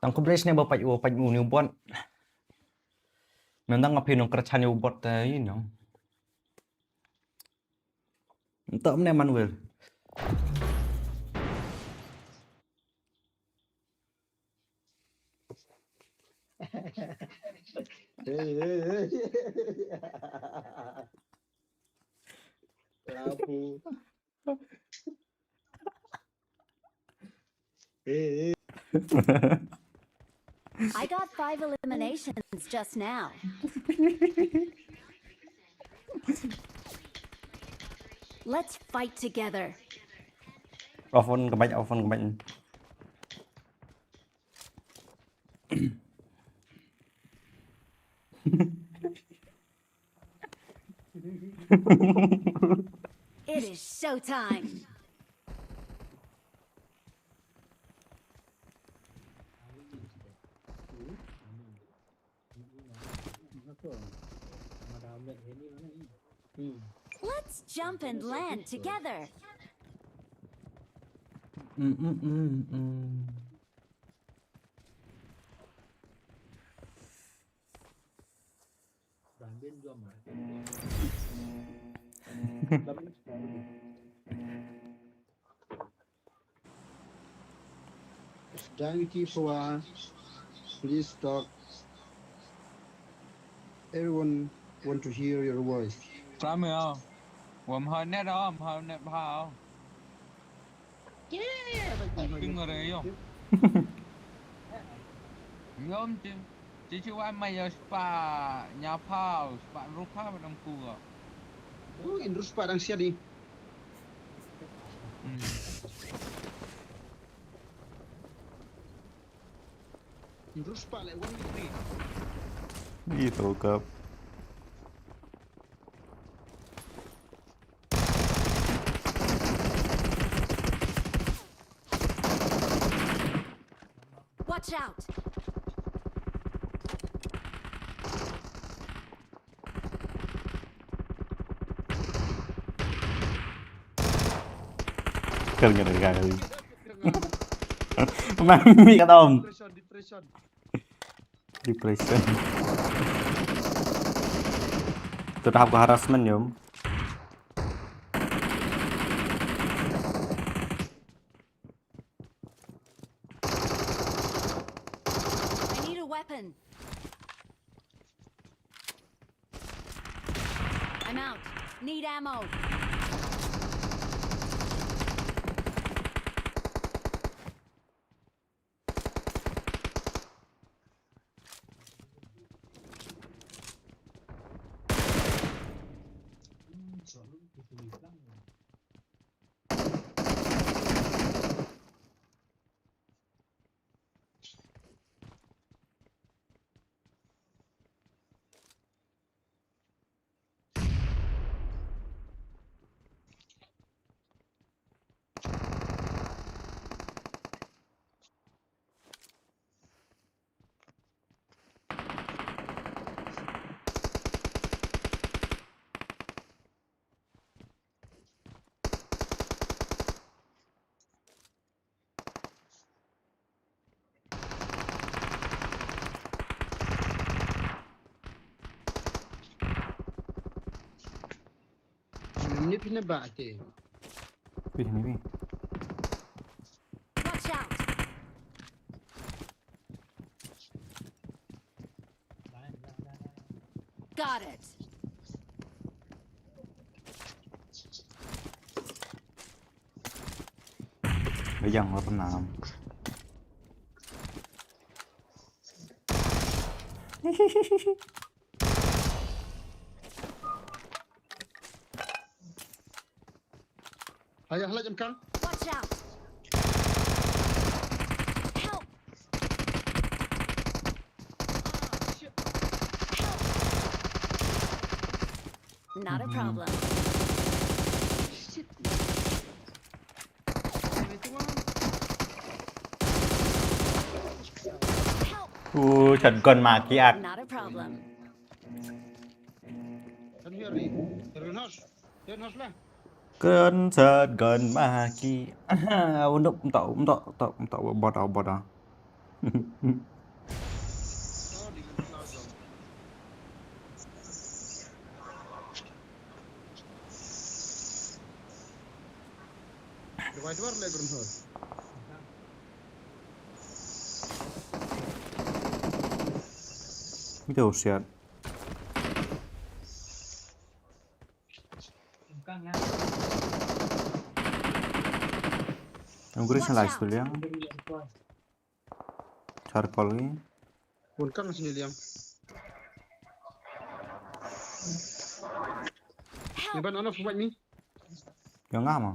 Tang ko bres ne ba paj u, paj u ni u bot. Nang dang api nong kerchan u bot, eh, you know. Entah mana Manuel. Hey, hey, hey. Lapu. Hey, hey. I got five eliminations just now. Let's fight together. Off phone kebait, off phone kebait. It is showtime. Let's jump and land together. Mm, mm, mm, mm. Danki Pua, please talk. Everyone want to hear your voice. Prame ao. Wam ha net ao, ha net bha ao. Ping re yo. Yom ti, ti ti wan mai yo spa nya pau, spa rupa ba dang ku. Oh, in rupa dang sia di. Hmm. Terus pak lek one v three. Ih, tau kap. Watch out. Kal ngene ka kali. Mami ka tom. Depression, depression. Depression. Tu dah aku harassment yum. I need a weapon. I'm out. Need ammo. Phi na ba te. Phi ni phi. Watch out! Got it. Ba yang wa pernam. Ayah lah jam kang. Watch out! Help! Help! Not a problem. Help! Uh, shotgun ma ki ak. Not a problem. Kan here ni. Here ni house. Here ni house lah. Gun set gun ma ki. Untuk untuk untuk untuk untuk bodoh bodoh. Itu siat. Ang guris na live stream. Charpal ni. Bun kang sini liang. Ni ban ano fumat ni. Yang ngah ma.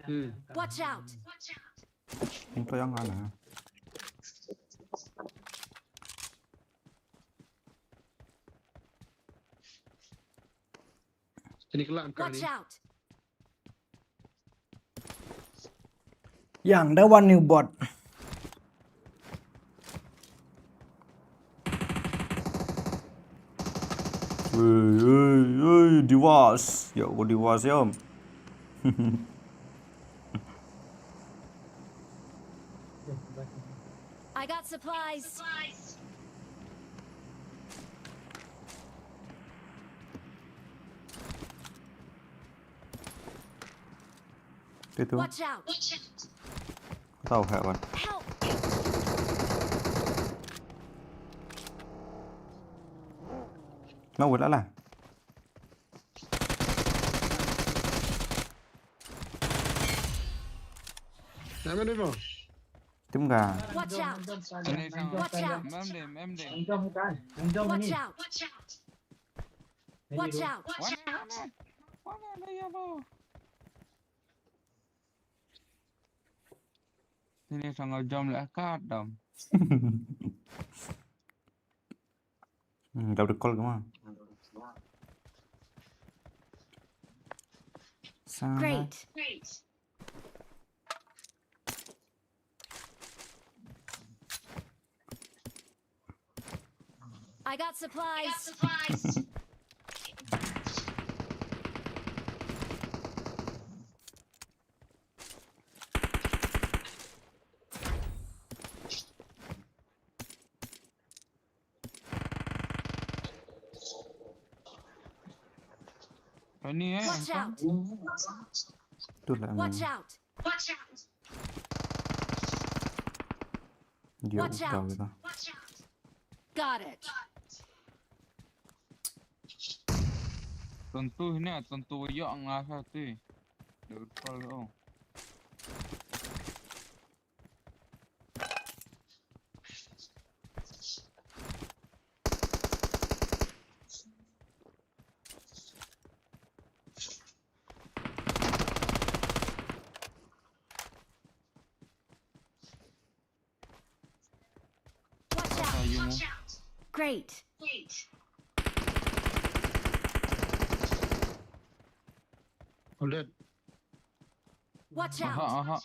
Hmm. Watch out. Yang to yang ngah na. Sini kelak kang ni. Watch out. Yang da wan new bot. Ui ui ui diwas. Yo ko diwas yo. I got supplies. Watch out. Tau ha wan. Help. No wala la. Nama ni mo? Tim ga. Watch out. Watch out. Watch out. Watch out. Ini sangat jam lah kat dam. Hmm, dah berkol ke mah? Great. I got supplies. Watch out! Watch out! Watch out! Got it. Tentu ini, tentu yok ngasa ti. Dia betul tu. Watch out! Great. All dead. Watch out! Aha, aha.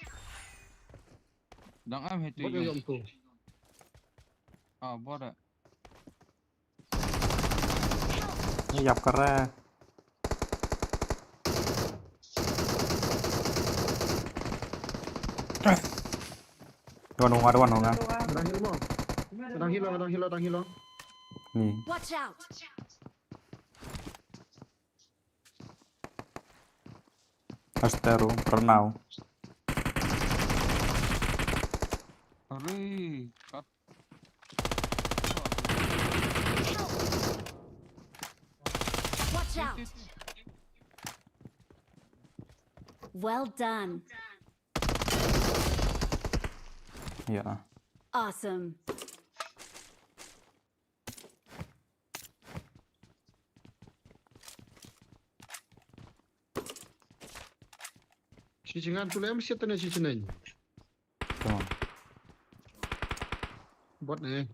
Dang am hai tu. Bot yom tu. Ah, bot ah. Yap kare. Wan honga, wan honga. Dang hilo mo. Dang hilo, dang hilo, dang hilo. Ni. Watch out. Astero, Pranau. Hurry, kat. Watch out! Well done. Yeah. Awesome. Shi chingan tu lem siat ne shi chinai. Come on. Bot ne.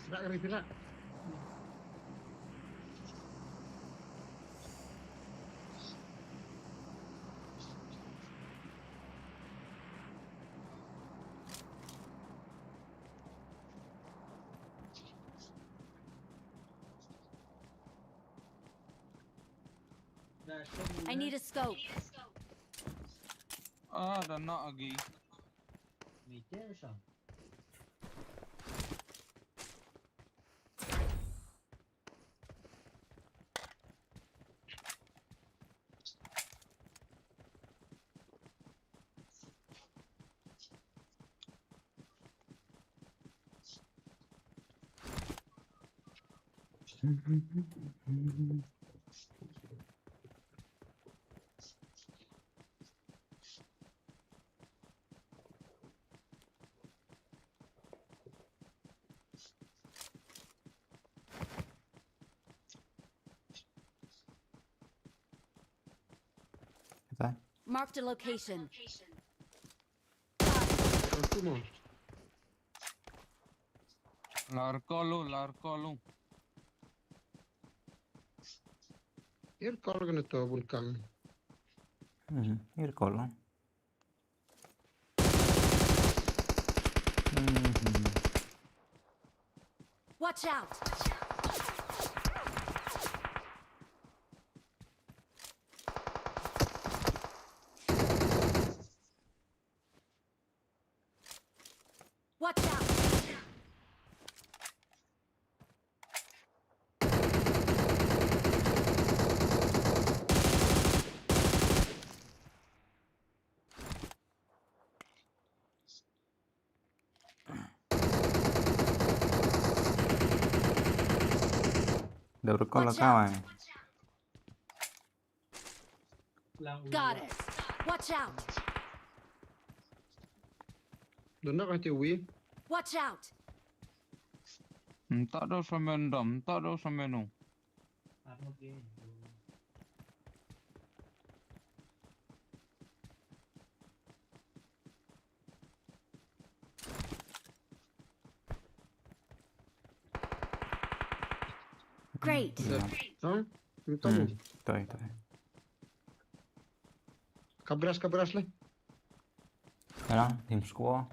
Sila kali sila. I need a scope. Ah, da na agi. Kita. Marked a location. Aku mau. Lar kolu, lar kolu. Ir kol kena to bun kang. Hmm, ir kol. Hmm. Watch out! Watch out! Double call lah kawan. Got it. Watch out. Dona kati wi. Watch out. Nta do samen dom, nta do samenu. Great. Hah? Minta Hmm. mu. Toi, toi. Kabras, kabras le. Alang, team squad.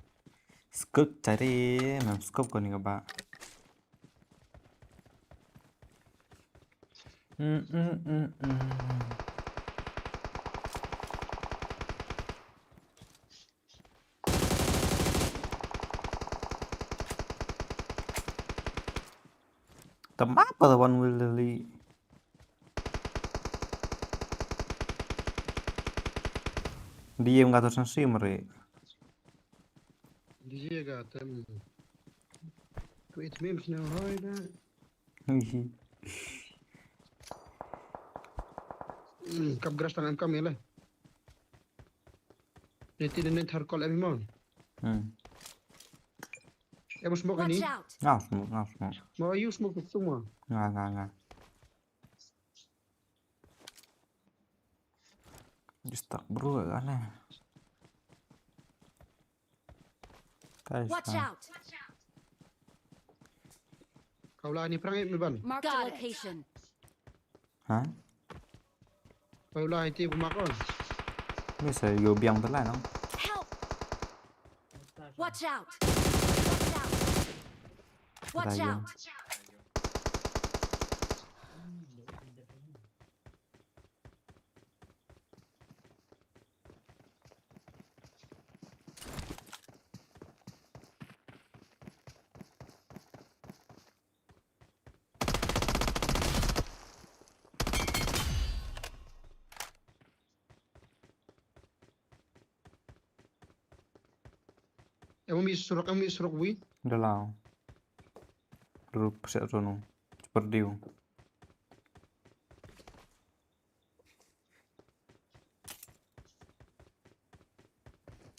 Skuk cari, mem skuk ko ni kaba. Hmm, hmm, hmm, hmm. Tama pa the one will lily. Dia mengatur sensi meri. Dia kata. Tu it memes na hoi da. Hmm, kap gras tangan kam ya le. Nanti nene thar call em mon. Hmm. Em smoke Watch ni. Out! Nga smoke, nga smoke. Mau you smoke tu semua. Nga, nga, nga. Just tak bro kan eh. Guys, Watch ah. Out! Kau lah ni perang eh ban. Marked a location. Ha? Kau lah itu bumak kau. Ni saya yo biang telan no. Help! Watch out! Watch out! Watch Tayo. Out! มันโดนมันจะเป็น Kau Em mi surok, em mi surok wi. Dalau. Rup se rono. Perdiu.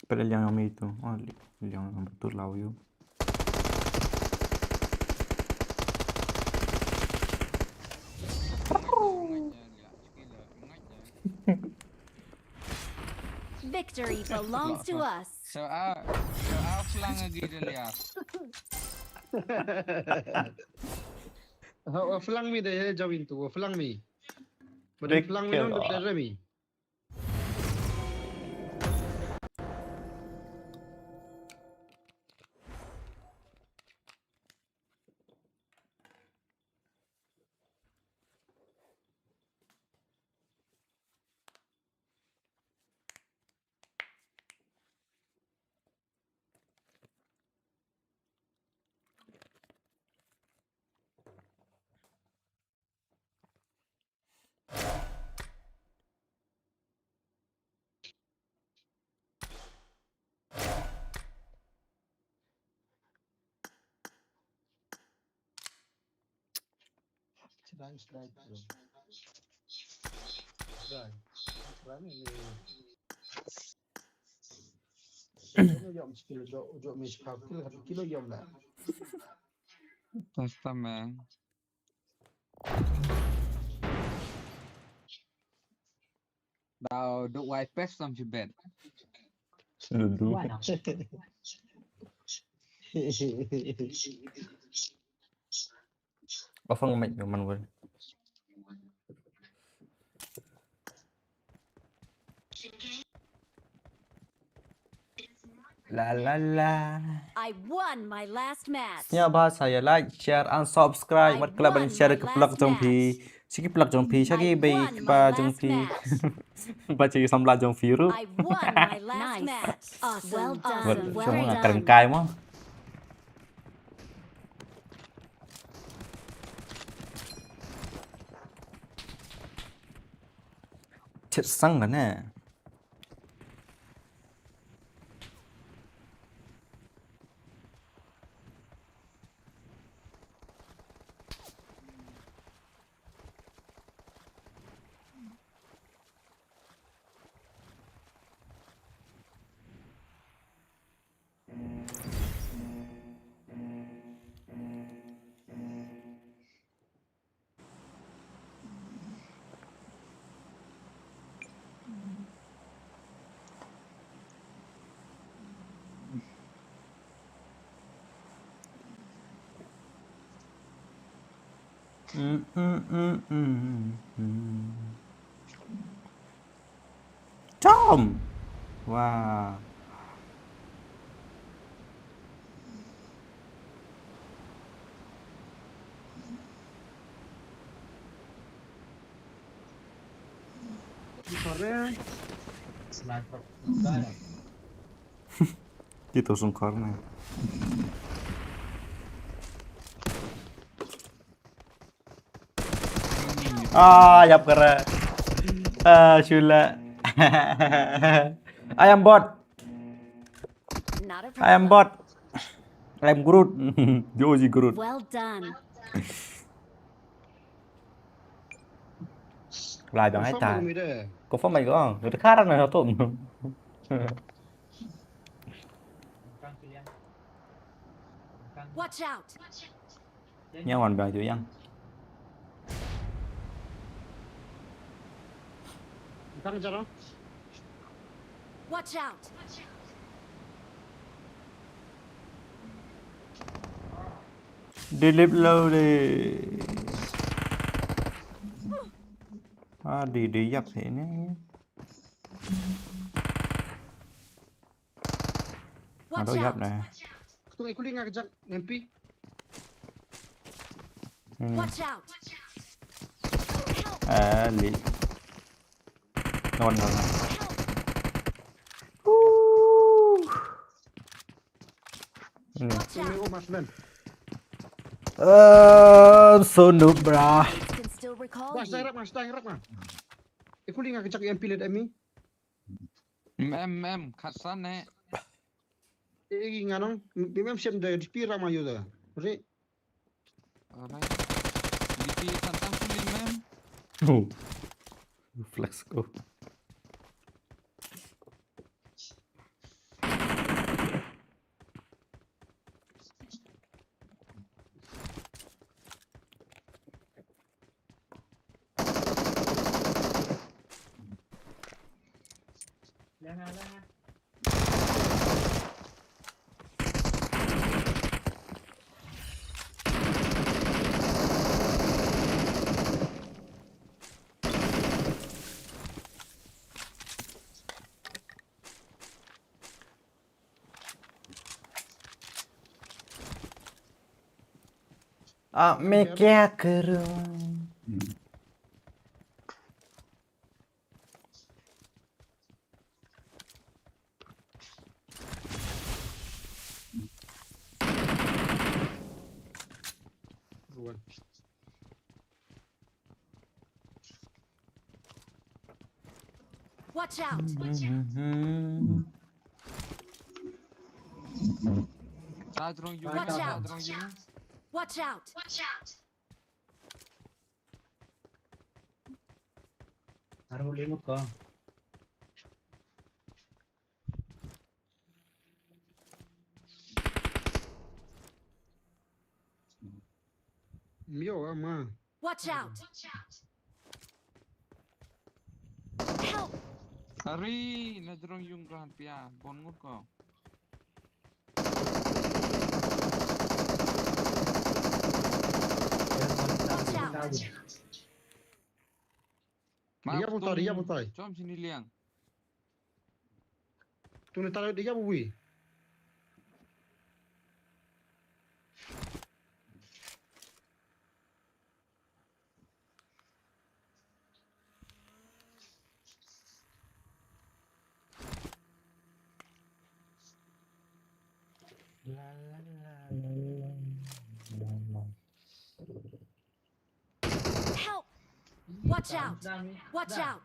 Pele liang yang itu. Oh, li-, liang yang betul lau yu. Victory belongs to us. So, ah, so, ah, flang agi de lias. Ha, wa flang mi de, eh, jawin tu, wa flang mi. Wa flang mi dong, de, de, mi. Testa, man. Dau duk wai pes tam shi bet. Sedudu. Ofang mic no man wal. La la la. I won my last match. Sngewbha sa ïa like, share and subscribe. Wat klet ban share ki vlog jong phi. Shi ki vlog jong phi, shi ki bei ki pa jong phi. Ba shi samla jong phi ruh. I won my last match. Awesome. Awesome. Well done. Kren kai mo. Chit sang ka ne. Tom. Wow. Sniper. Kita usung corner. Ah, yap kara. Ah, shula. I am bot. I am bot. I am Groot. Joji Groot. Well done. Lai dong ai ta. Confirm mai gong. Udah karan na tu. Watch out. Nya wan ba ju yang. Watch out. Delete lo de. Ah, di di yap sini. Watch out. Ada yap deh. Ketung ikuli ngak jak nempi. Hmm. Watch out. Eh, li. Non, non. Ini. Ini, oh, Mas Ben. Eh, so noob, brah. Mas, dah rap, Mas, dah rap, Mas. Ikuli ngak jak M P led emi. Em, em, em, khatsan ne. Eh, nganong, mem sem da D P rama yo da. Re. Alright. D P tan tan kuning, man. Oh. Flex go. Ah, me kya karun? Watch out! Watch out! Watch out! Mio ama. Watch out! Help! Ari, na drong yung kan pia, bon ngut ko. Watch out! Dia putai, dia putai. Chom sini liang. Tu ni tarik dia bui. Help! Watch out! Watch out!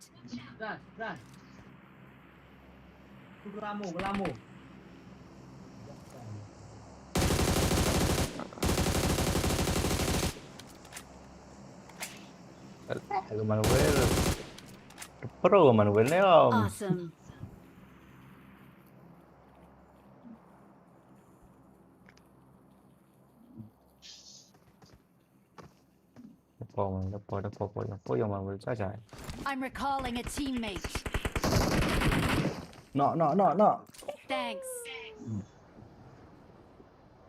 Hello Manuel. Pro Manuel ne om. Awesome! Dapo man, dapo, dapo, dapo, dapo, yo man, boleh saja. I'm recalling a teammate. No, no, no, no. Thanks.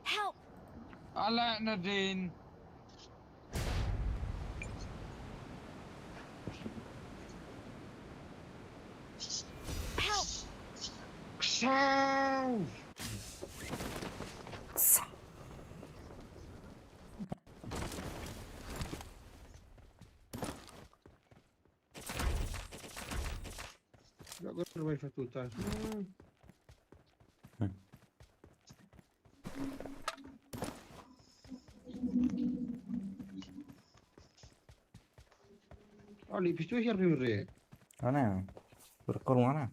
Help! Ala Nadine. Help! Kshaw. Dak gua terbaik satu tas. Hmm. Oh, ni pistu hiar pimre. Mana? Berkor mana?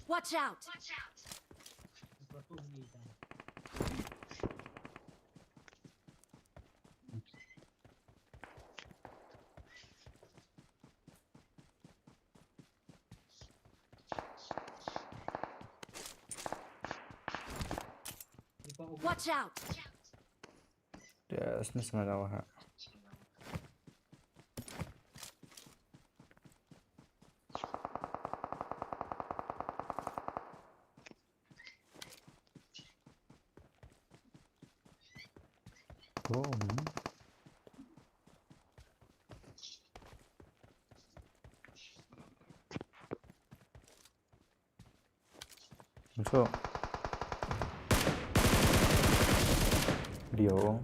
Watch out! Watch out! Yes, ni semua dah wahak. Oh. Masuk. Dio.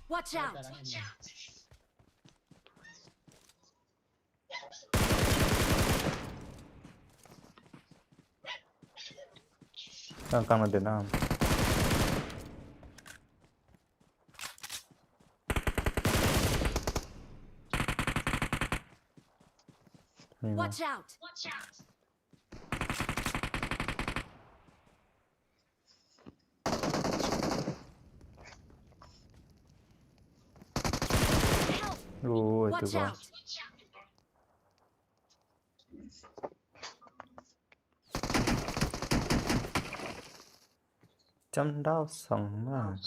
Watch out! Kang kang na denam. Watch out! Help! Ui, watch out! Jam dau song ma.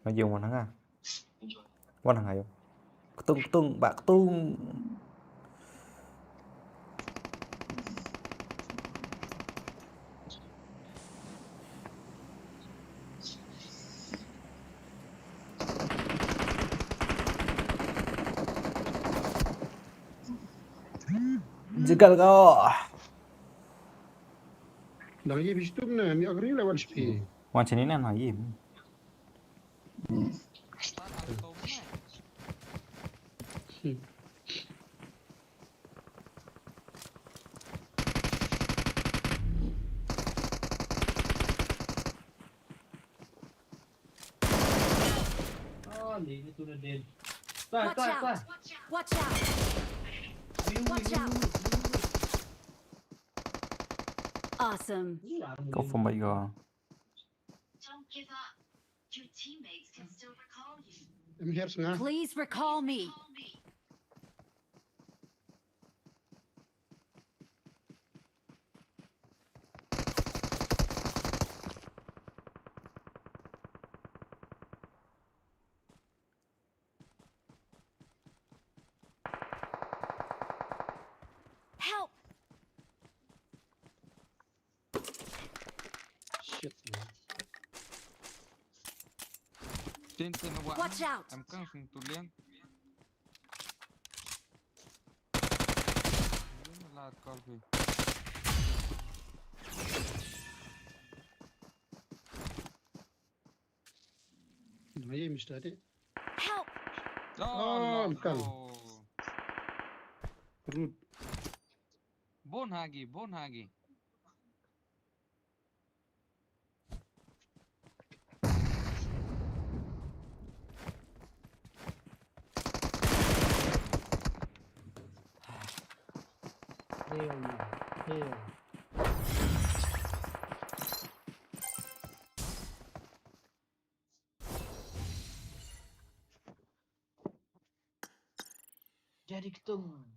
Nga yung wan hanga. Wan hanga yung. Ktung ktung ba ktung. Jegal ko. Dang ye bishtum na ni agri la wan spi. Wan sini na na ye. Watch out! Watch out! Watch out! Awesome. Go for my god. Don't give up. Your teammates can still recall you. Em her snga. Please recall me. Help! Shit, man. Tin tin wa. Watch out! Em kang sing tulian. Lar kol phi. Aye, mister Ade. Help! Oh, oh, no, kal. Rude. Bon hagi, bon hagi. Hell no. Hell. Jadi ketum.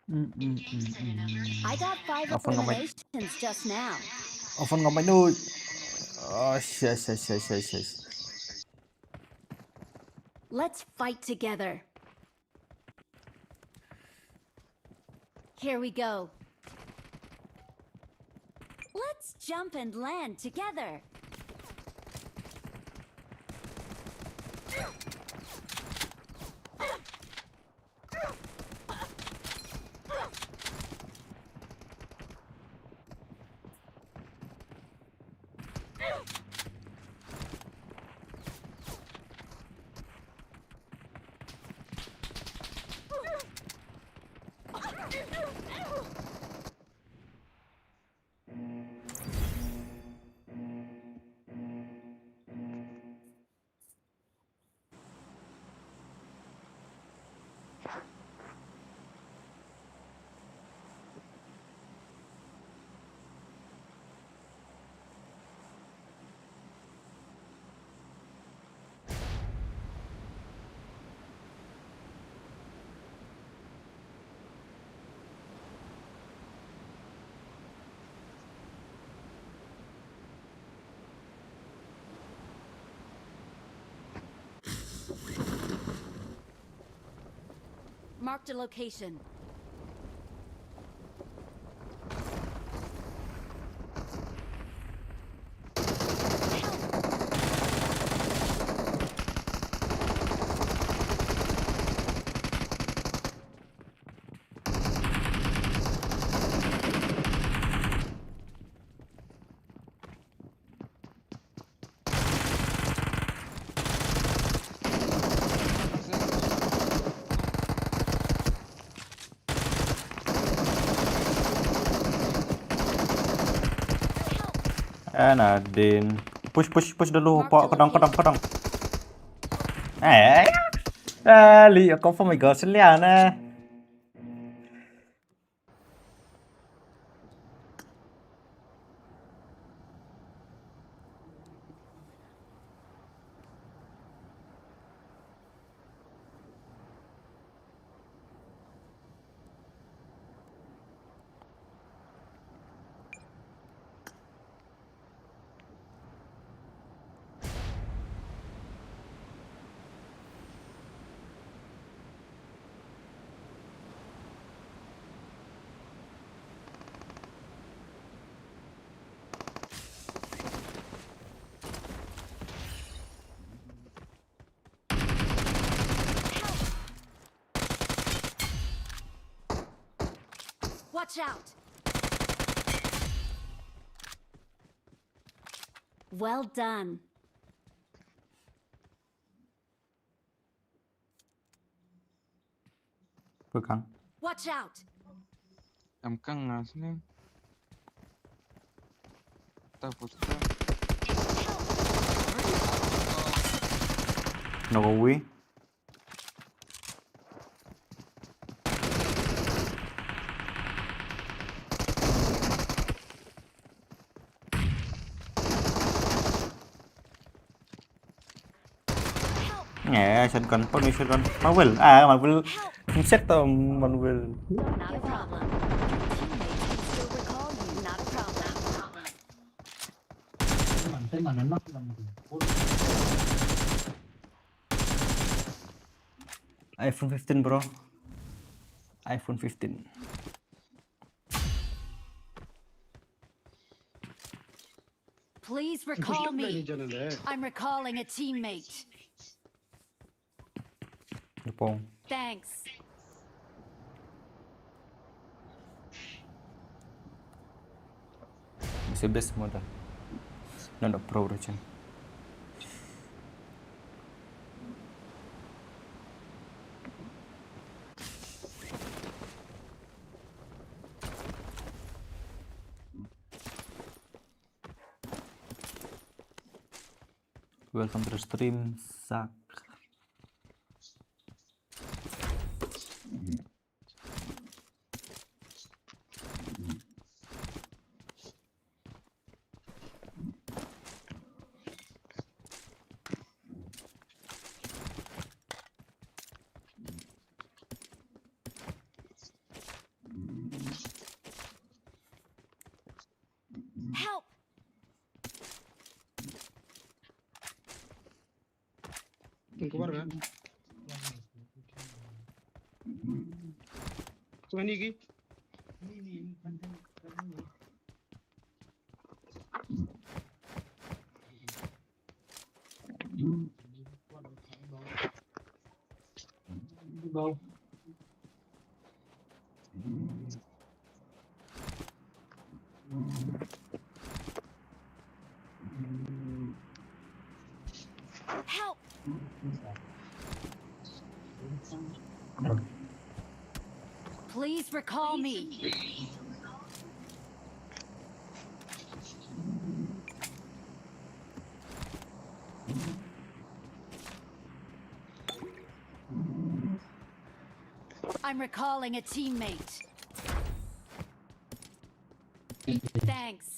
Mm, mm, mm, mm. I got five eliminations just now. Ofan ngamai nu. Oh, shit, shit, shit, shit, shit. Let's fight together. Here we go. Let's jump and land together. Marked a location. Eh, Nadin. Push, push, push dulu. Pok, kedong, kedong, kedong. Eh, eh, li, aku apa mega selian, eh. Watch out! Well done. Pekang. Watch out! Em kang ngas ni. Tak putar. No go away. Eh, shotgun, pun shotgun. Marvel, ah, Marvel. Set to Marvel. Not a problem. Teammates can still recall you. Not a problem. iPhone fifteen, bro. iPhone fifteen. Please recall me. I'm recalling a teammate. Thanks. It's the best model. Not a pro region. Welcome to the stream, Zach. Help! Tengok keluar kan? Tengok ni lagi. Help! Please recall me. I'm recalling a teammate. Thanks.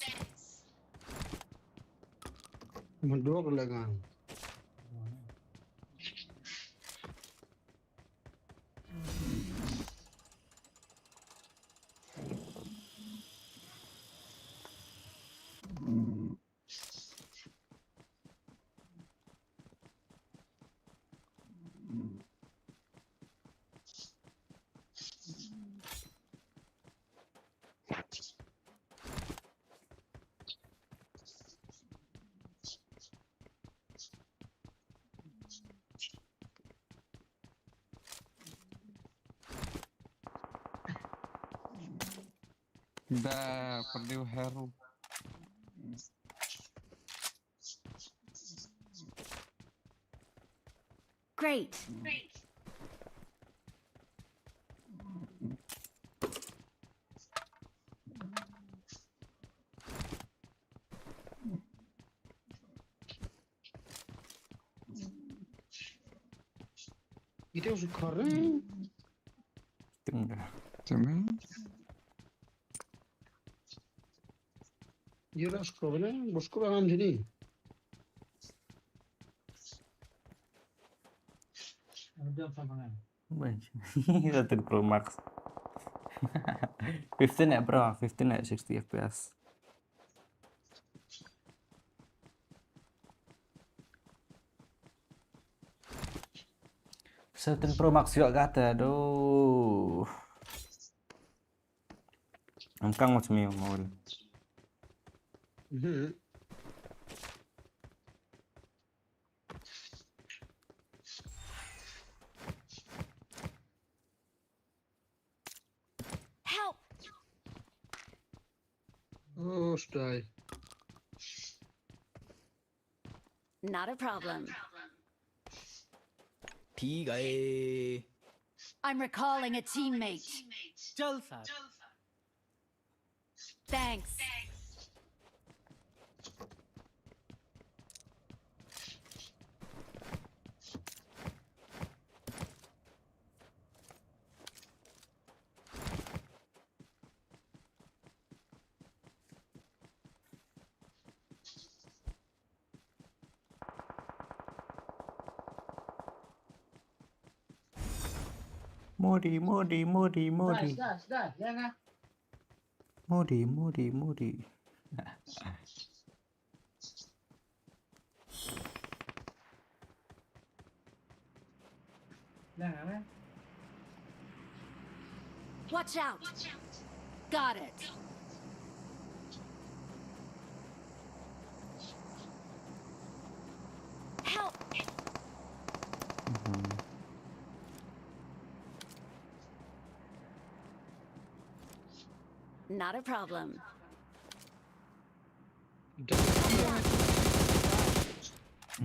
Mundur lengan. Da pyrdiu hero. Great. Ite usu kore. Tengah. Tengah. Yura score na, bos score ngam jeni. Thirteen Pro Max. Fifteen ya, bro, fifteen ya, sixty F P S. Thirteen Pro Max ïoh kata, aduh. Am kang wat smiu maul. Mhm. Help! Oh, stay. Not a problem. ठीक है। I'm recalling a teammate. चल सर। Thanks. Modi, Modi, Modi, Modi. Sudah, sudah, sudah. Ya, nah. Modi, Modi, Modi. Watch out! Got it. Help! Mhm. Not a problem.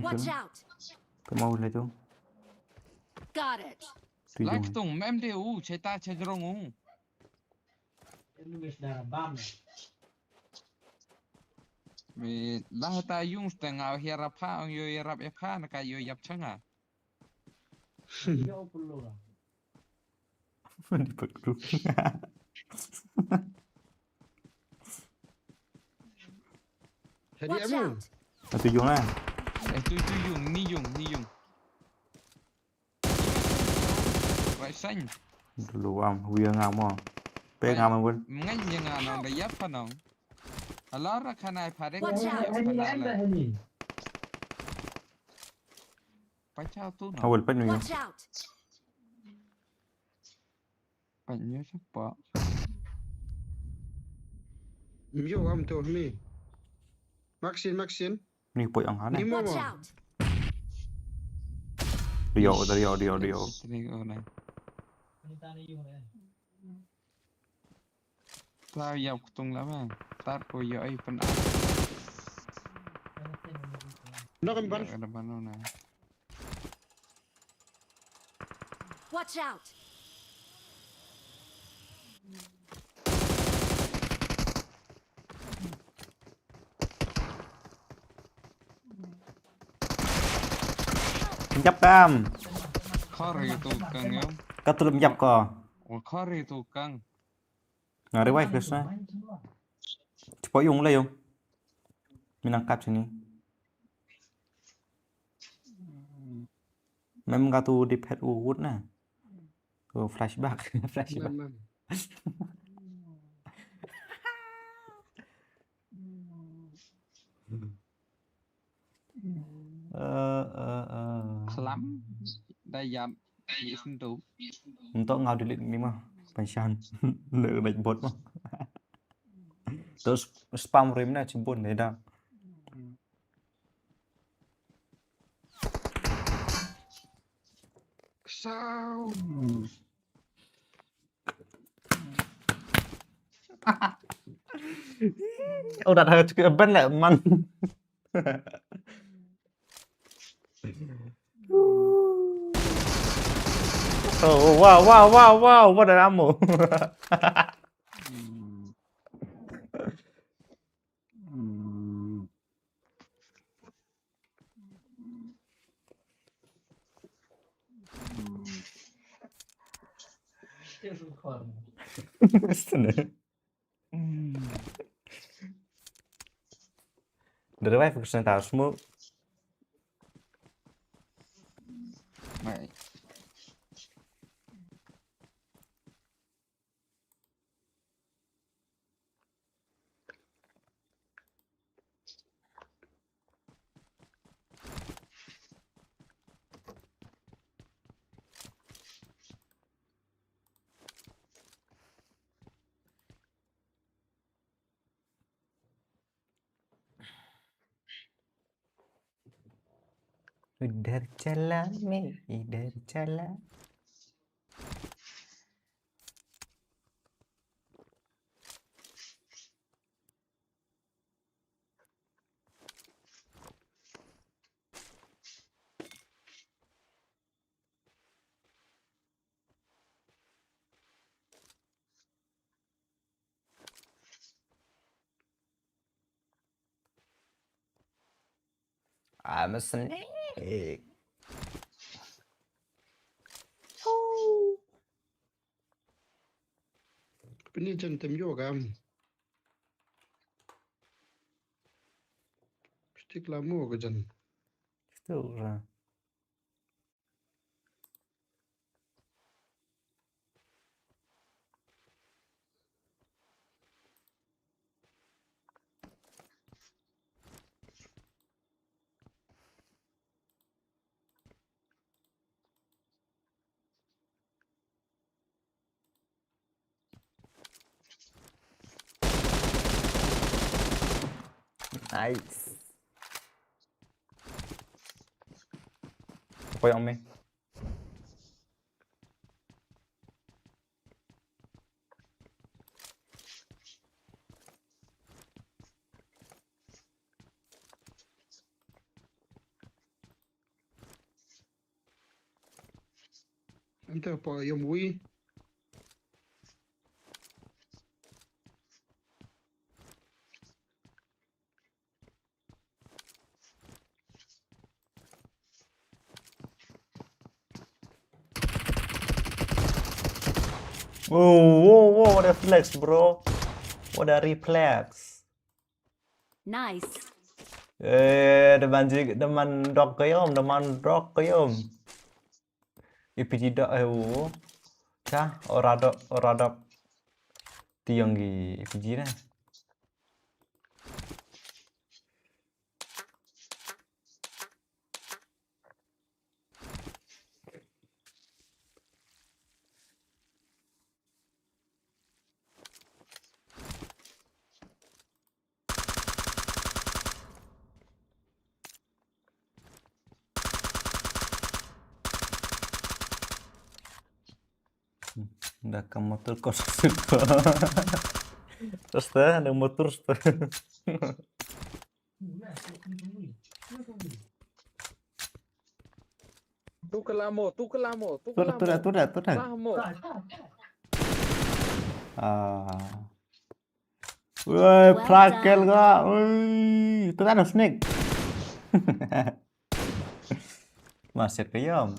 Watch out! Ka mau le tu. Got it. Tu. Lai yung. Ktung mem de u, cheta chajrong u. Mi lah ta yung steng au hiarap ha, ong yo hiarap epha, na ka yo yap changa. Di pat group. Hadi. Watch amu. Out. Atu yung ah. Eh, tu, tu yung, ni yung, ni yung. Right sign. Dulu am, wi nga mo. Pe nga mo wal. Ngan yang nga nong da yap pa nong. Alara khanai pare. Watch out. Yap pa na la. Pacha tu no. Awal pa nyo. Watch out. Pynïoh sha pa. Ym ïoh am to mi. Maxin, Maxin. Ni poi ang hane. Ni mo. Watch out. Dio, dio, dio, dio. Sini ko nai. Tla ïap ktung la ma. Tar ko ïoh ai pyn-. Nok em ban. Ïoh da ban na. Watch out! Jap tam. Khar ïa tu kang ïa. Ka tulum jap ko. Ol khar ïa tu kang. Nga revive bes na. Chepa yung la yung. Minang kat sini. Mem ka tu dip head u wut na. Tu flashback, flashback. Mem, mem. Eh, eh, eh. Khlam da yap ni sentu. Nto ngau delete ni mah. Panshan. Le naik bot mah. Terus spam rim na chimbun dei da. Ksaw. Udah dah cukup ban lah man. Oh, wow, wow, wow, wow, what an ammo. Listen. The revive person tahu semua. Mai. Idhar chala main, idhar chala. I'm a snake. Pini jan tem yo kam. Plastik lama ke jan. Itu lah. Nice. Apa yang me? Anta pa yom wi. Whoa, whoa, whoa, what a flex, bro. What a reflex. Nice. Eh, da man jig, da man dok kayom, da man dok kayom. A P G dok, eh, wo. Cha, ora dok, ora dok. Tiang gi A P G na. Da ka motor ko sa ko. Terus ta, da motor ta. Tu ka lamo, tu ka lamo, tu ka lamo. Tu dah, tu dah, tu dah. Lamo. Ah. Woi, prakel gua. Woi, tu kan snake. Masih kayam.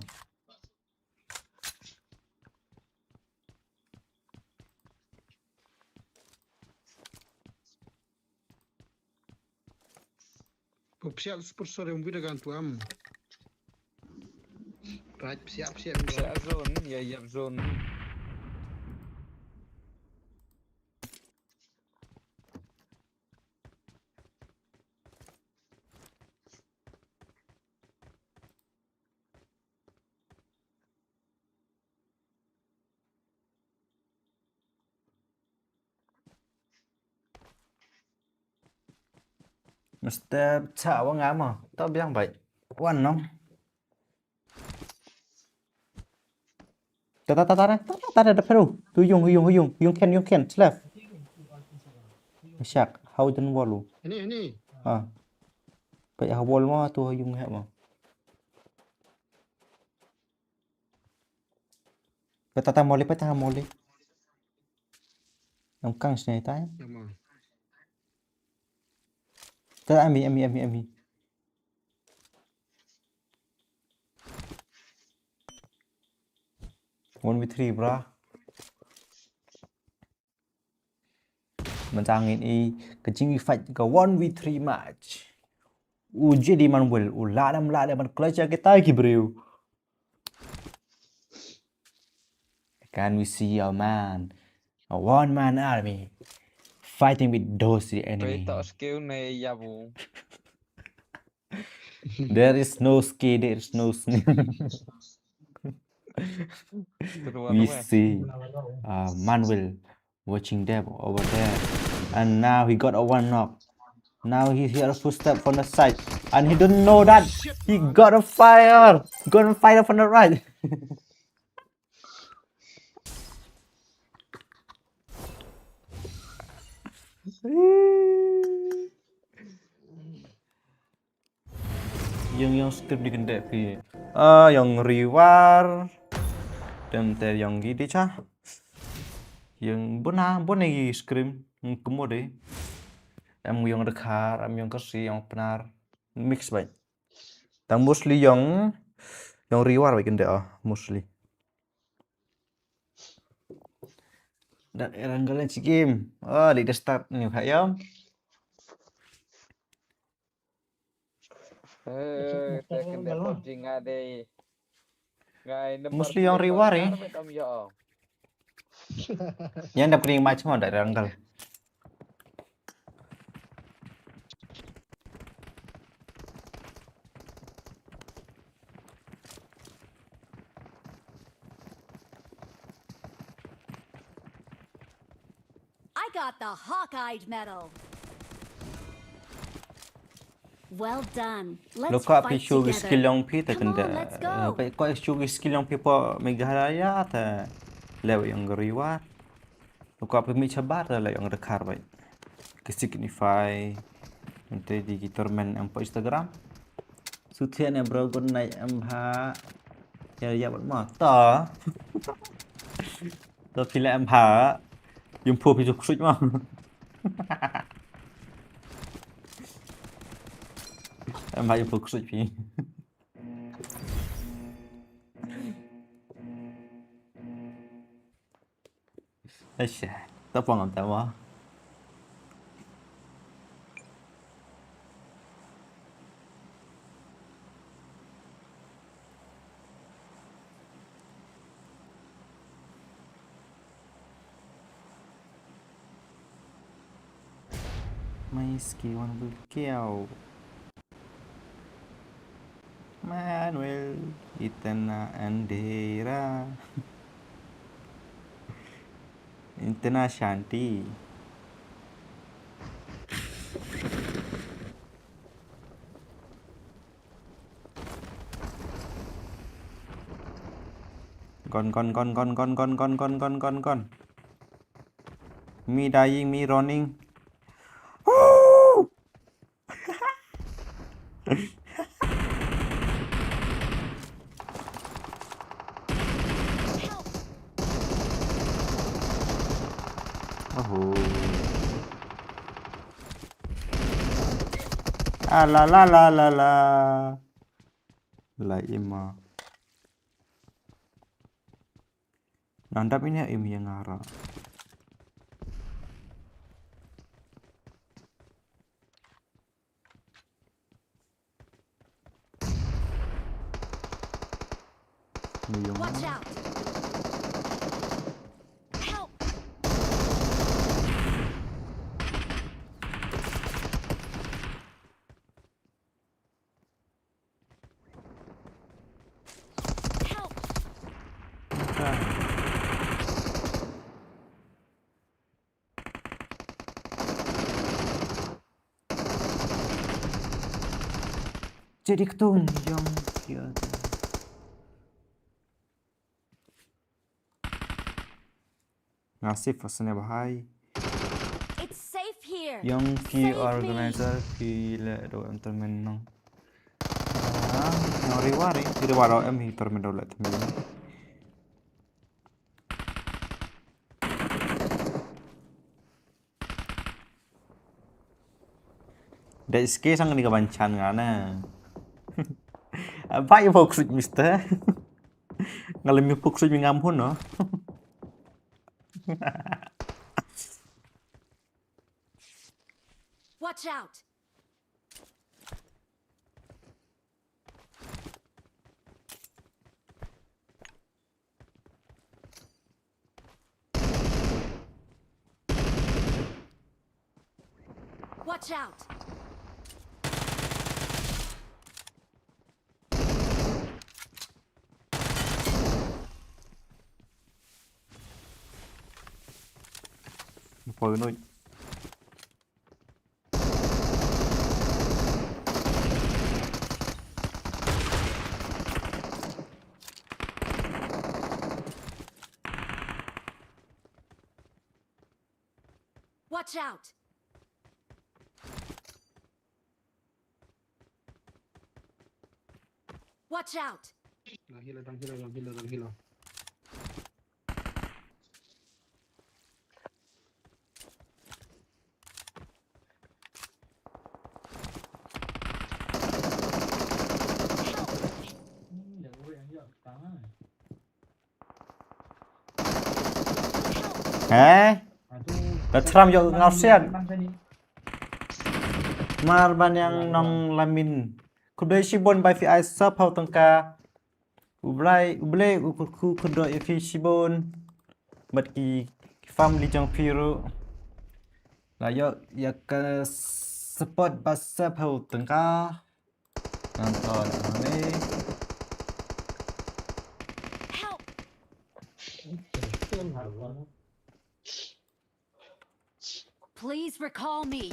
Psial super sore mvida gan tuam. Right, psial, psial, psial zone, ya, ya zone. Mesti cha wa nga ma. Ta biang bai. Wan nong. Ta ta ta ta ta ta ta da peru. Tu yung yung yung yung ken yung ken left. Shak, hau jan wall u. Ini, ini. Ah. Peit ha wall ma tu ha yung hep ma. Peit ta ta moli, peit ta moli. Em kang sini tai. Ya ma. Ta ami, ami, ami, ami. One v three, bra. Mynta ngin i ka jingfight ka one v three match. U J D Manuel, u la dam la dam man clutch kita ki briew. Can we see a man? A one man army fighting with those the enemy. Wait, tak skill ne ya bu. There is no ski, there is no snow. We see uh, Manuel watching them over there. And now he got a one knock. Now he hear a footstep from the side. And he don't know that he got a fire. Got a fire from the right. Yung yung script di kendek phi. Ah, yung reward. Dem ter yung gidi cha. Yung bona bona gi scream. Yung kemo de. Em yung dekar, em yung kersi, yung penar. Mix baik. Tang mostly yung yung reward baik kendek ah, mostly. Dak erang galan si game. Oh, di start ni kha yam. Eh, te kende PUBG nga dei. Ngai number Mostly yang reward, eh. Yang dap kering match mo dari rangkal. I got the hawk-eyed medal. Well done. Let's Look up fight issue together. Skill long pi ta Come kenda. On, let's go. Ko issue skill long pi po Meghalaya ta lew yang reward. Look up mi chabar ta lew yang rekar bai. Ke signify. Nanti di tournament em po Instagram. Suthian ya bro, good night em ha. Ya ya buat mata. Lo phi la em ha. Yung phu phi ju ksuj ma. Em ha yung phu ksuj phi. Aisha, ta pang am ta ma. Mai ski wan bul kiau. Manuel, itana andera. Itana shanti. Gon gon gon gon gon gon gon gon gon gon gon gon. Me dying, me running. Woo! Oho. Ah, la la la la la. La ima. Nandap ini ya, imi yang ngara. Ini yang Watch out! Help! Help! Jadi ketung yang kia. Nga safe asne bahai. It's safe here. Here. Ïong ki organizer ki leh da em tournament noh. Ah, ïong reward eh. Reward da em hi tournament da leh tournament. Da S K sang ni ka ban chan nga na. Ba ïa focus mister. Nga lem ïa focus mi ngam hun no. Watch out! Watch out! Poi noi. Watch out! Watch out! Dang heal, dang heal, dang heal, dang heal. Eh? Da chram ïoh ngau sian. Mar ban ïang nong lamin. Khublei shibun ba phi ai sap hau tangka. U Blai, U Blai u khu khudo ïa phi shibun. Bad ki, ki family jong phi ruh. La ïoh ïa ka support ba sap hau tangka. Ngan to da ni. Help! Please recall me.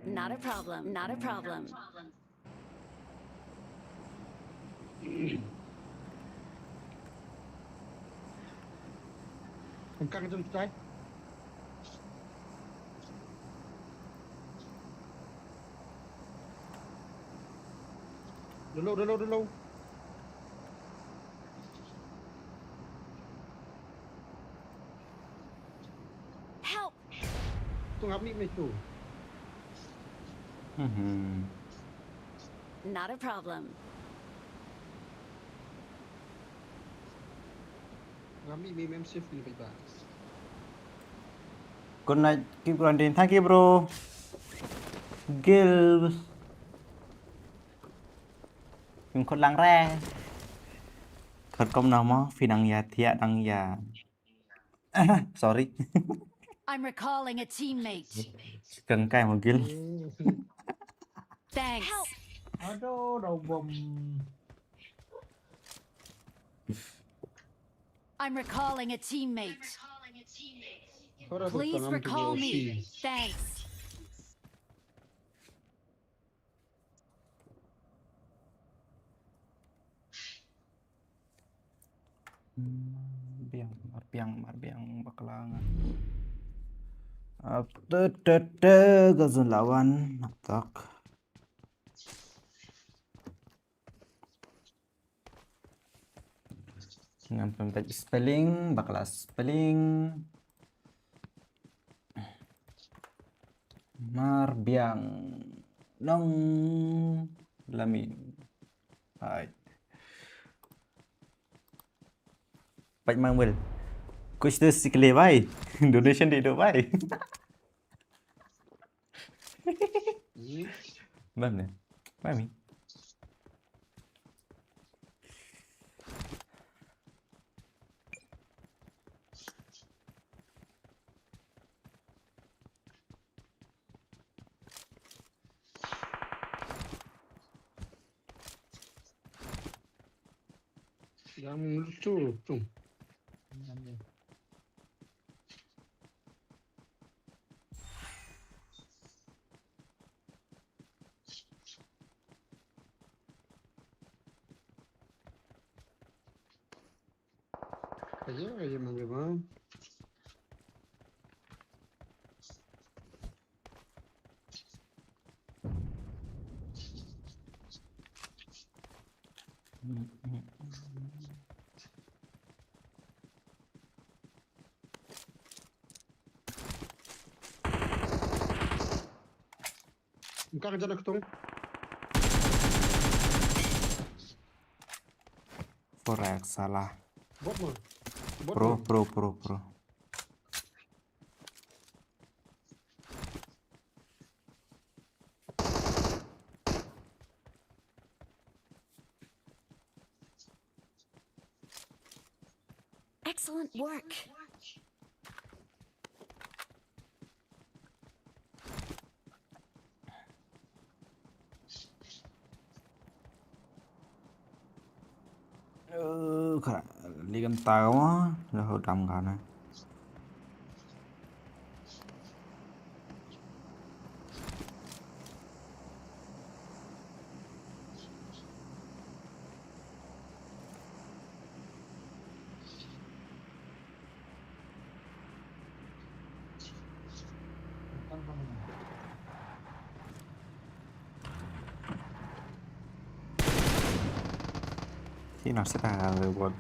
Not a problem, not a problem. Ang kang jam tai. Dulu, dulu, dulu. Help! Tung hap ni me tu. Mhm. Not a problem. Ngam i mi mem shift ni ba. Good night, keep grinding. Thank you, bro. Gil. Yung khot lang re. Khot kom na mo, phi nang ya thiah nang ya. Sorry. I'm recalling a teammate. Kang kai mo Gil. Thanks. Help! Aduh, dah bom. I'm recalling a teammate. Please recall me. Thanks. Hmm, biang, mar biang, mar biang bakla nga. Ap te te te ga zun lawan nak tak. Ngam pynbeit spelling, bakla spelling. Mar biang nong lamin. Hai. Pait mang bel. Kuch to sikh le bhai. Donation de do bhai. Bam ne. Bam ni. Yang lucu tu. Ayo, ayo, mangga bang. Engka ka jana ketung. Correct, salah. Bot mo. Bot Pro, mo. Pro, pro, pro. Excellent work. Ơ, khara, li kan tau ma, dah ho dam kan. Sino sa ta reward?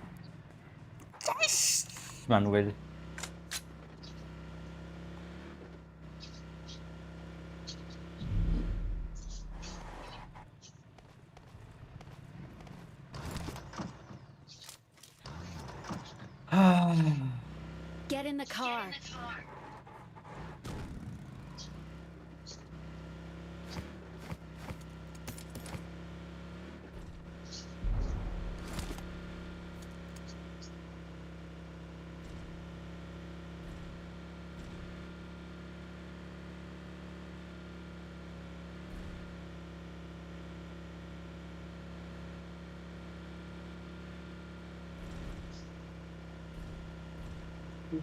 Manuel. Get in the car.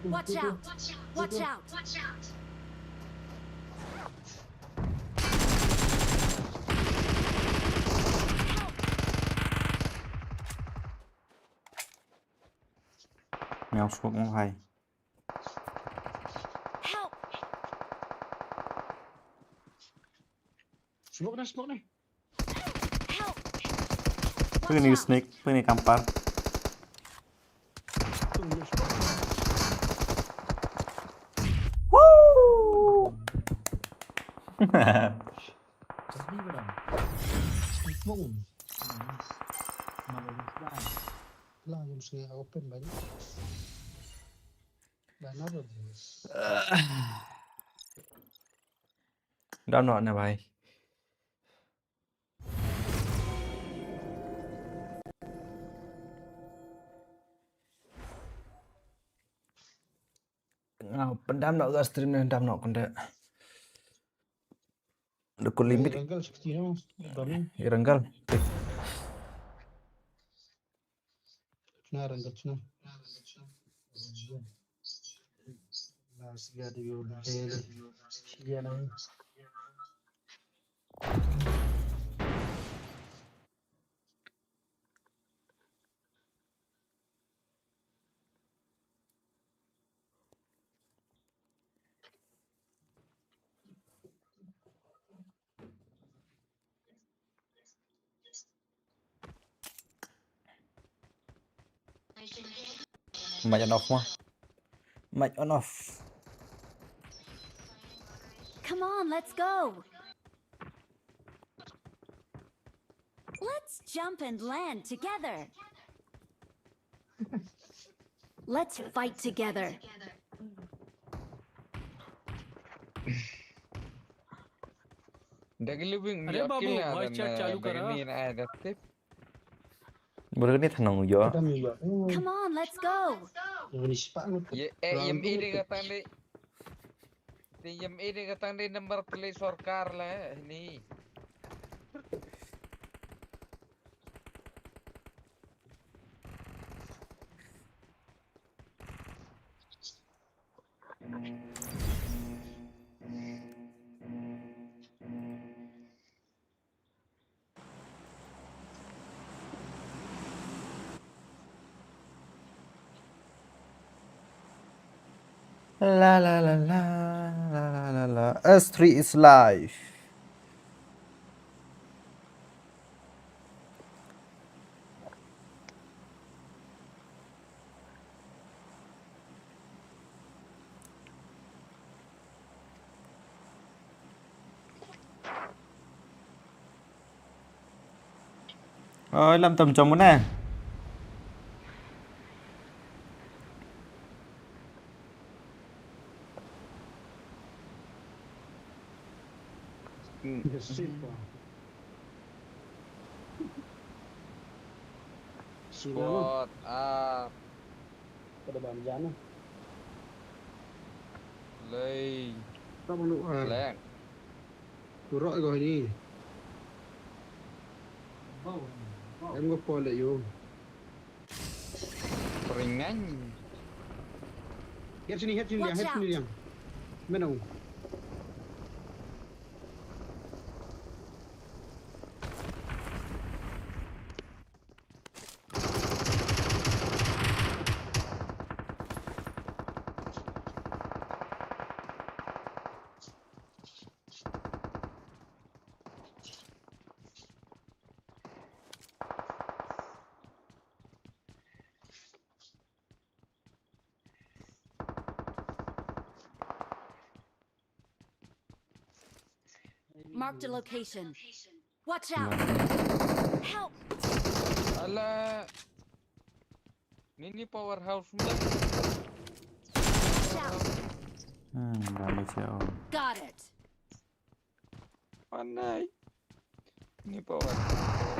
Watch out! Watch out! Meow smoke mo hai. Help! Smoke na, smoke na. Help! Pwede ni snake, pwede ni kampar. Woo! Smoke. Nice. Mana ni? Lah, yang saya open balik. Dah naro, bos. Dah naro ne, bhai. Nga pyndam noh ka stream ne, dam noh kynde. Da ku limit. Rangal sixty no. Dami. I rangal. Chna rangal chna. Last year the year the year na. Mic on off mo. Mic on off. Come on, let's go. Let's jump and land together. Let's fight together. Dagli wing. अरे बाबू, voice chat चालू करा। Berani thanong yo. Come on, let's go. Ye, eh, yem ide katang de. Te yem ide katang de number plate sorkar la ni. La la la la la la la la. S three is life. Ôi, làm tầm trống này. Yes, sip. Sila. Squad up. Pada bam jana. Lei. Tak perlu, ah. Black. Turok ko ni. Em ko pole yo. Ringan. Hiat sini, hiat sini, Watch Liang, hiat sini, out. Liang. Mana? Marked a location. Watch out! Help! Ala. Ni ni powerhouse mo. Watch out! Hmm, damage ya. Oh. Got it. Panai. Ni power.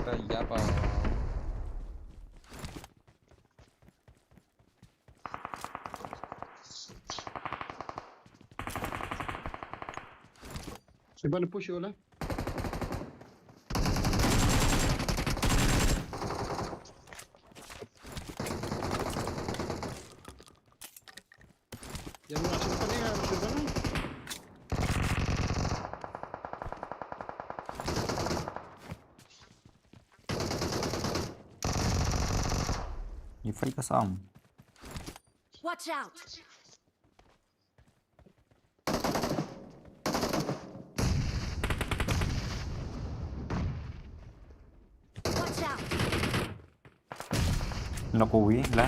Power ya power. Iban push wala. Yang mana sini ni, yang sini ni? Ni fight ka sam. Watch out! Watch out! Knock uwi la.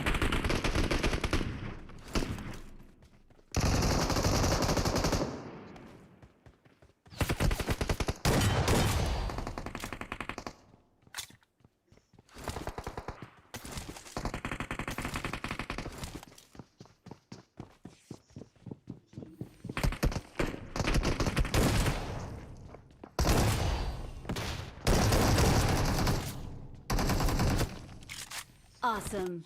Awesome.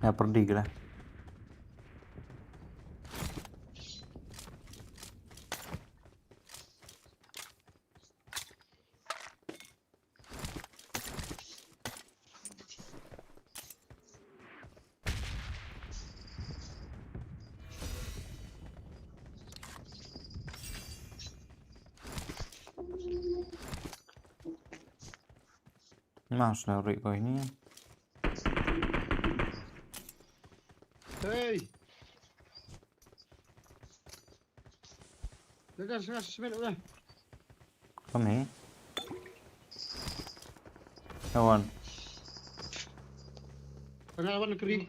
Ya, pergi ke lah. Mas na rik ko ini. Hey. Gas, gas, semen udah. Kami. Kawan. Tengah lawan keri.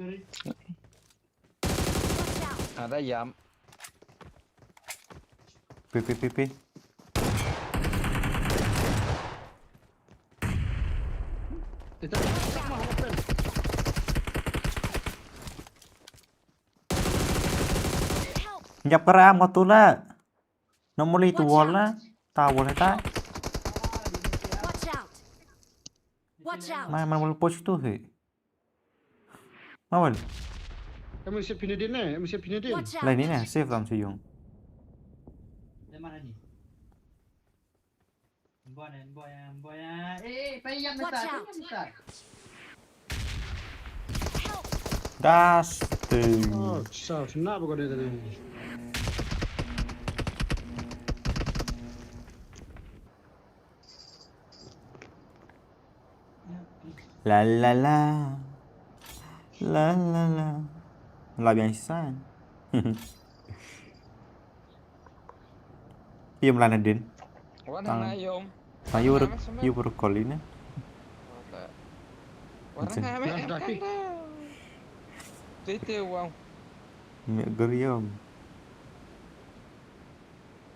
Ada yam. Pi, pi, pi, pi. Kita tak mau open. Nyap keram kau tu lah. Normally tu wall lah. Ta wall ta. Watch out. Watch out. Mai, mai wall push tu he. Mai wall. Kamu siap pindah dia ni, kamu siap pindah dia. Watch out. Lain ni ni, safe dalam siyung. Dia mana ni? Watch out! Dusting. Oh, sa sna ba ko de tadi. La la la. La la la. La biang sisan. Iyom la nadin. Wan hana iyom. Tang yu ber yu ber kol ini. Wan hana me. Tete wang. Me geriom.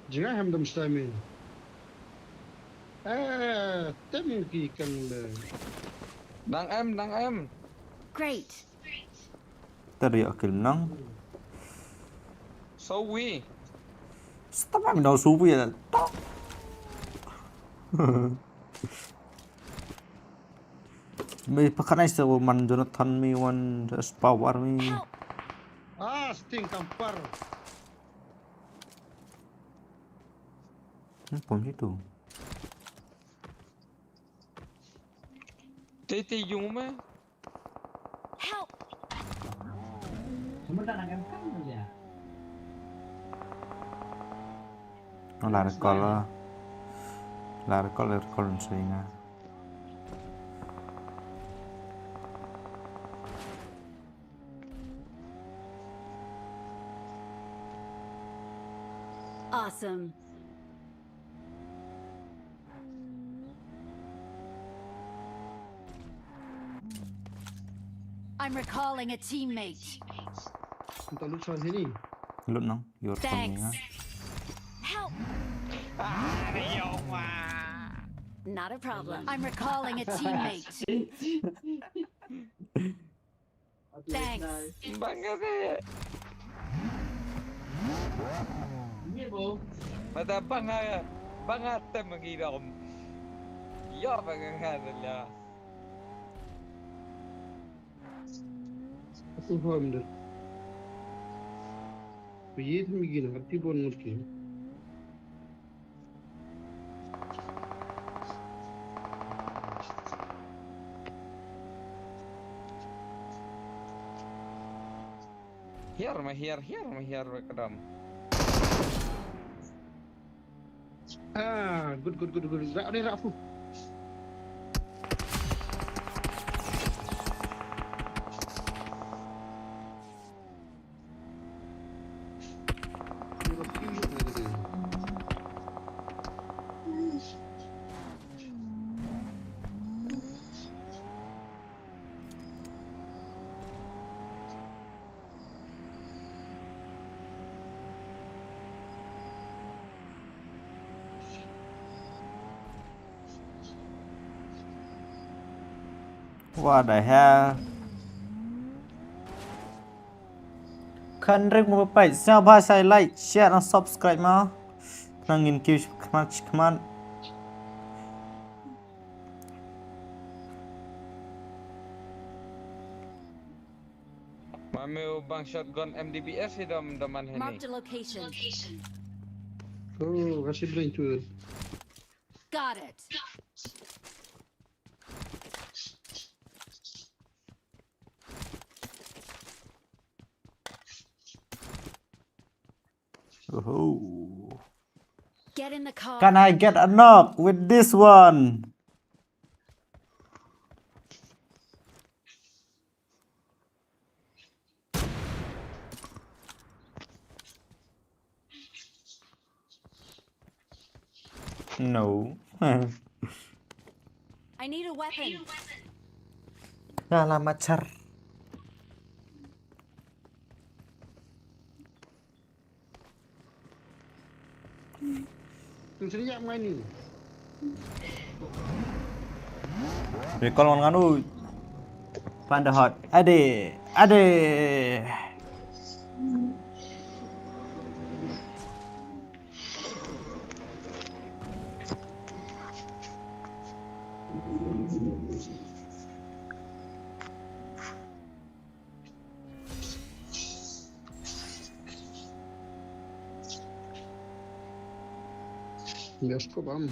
Jingah hem dam stai me. Eh, tem ki kang le. Dang em, dang em. Great. Tadi akil nang. So we. Stop em dau subu ya. Stop. Me pakanai sa man Jonathan me wan power me. Help! Ah, sting kampar. Hmm, pom situ. Tete yung me. Help! Oh, la recall. La recall, la recall sa ina. Awesome. I'm recalling a teammate. Nta lut sa hini. Lut nang, your Thanks. Coming, ha. Help! Not a problem. I'm recalling a teammate. Thanks. Banga de. Mata banga banga tem ngi dom. Yo banga nga de la. Aku faham dah. Piyet mi gina hati bon mesti. Hiar ma hiar, hiar ma hiar ba kadam. Ah, good, good, good, good. Rak deh, rak fu. What the hell? Khan rek mo pai sa ba sai like, share and subscribe ma. Nang in kiu khmat khmat. Ma me u bang shotgun M D B S i dam daman hini. Marked a location. Oh, kasi blank tu. Got it. Oh. Get in the car. Can I get a knock with this one? No. I need a weapon. Dah lama cer. Tung sini ya main ni. Recall ngan nganu. Panda hot. Ade, ade. Biasa kau bam.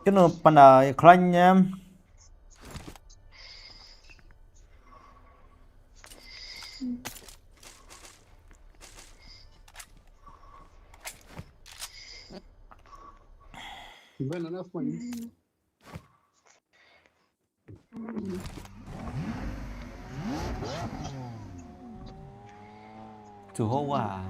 Kano panda khlaiñ em. Ban enough money. Jehovah.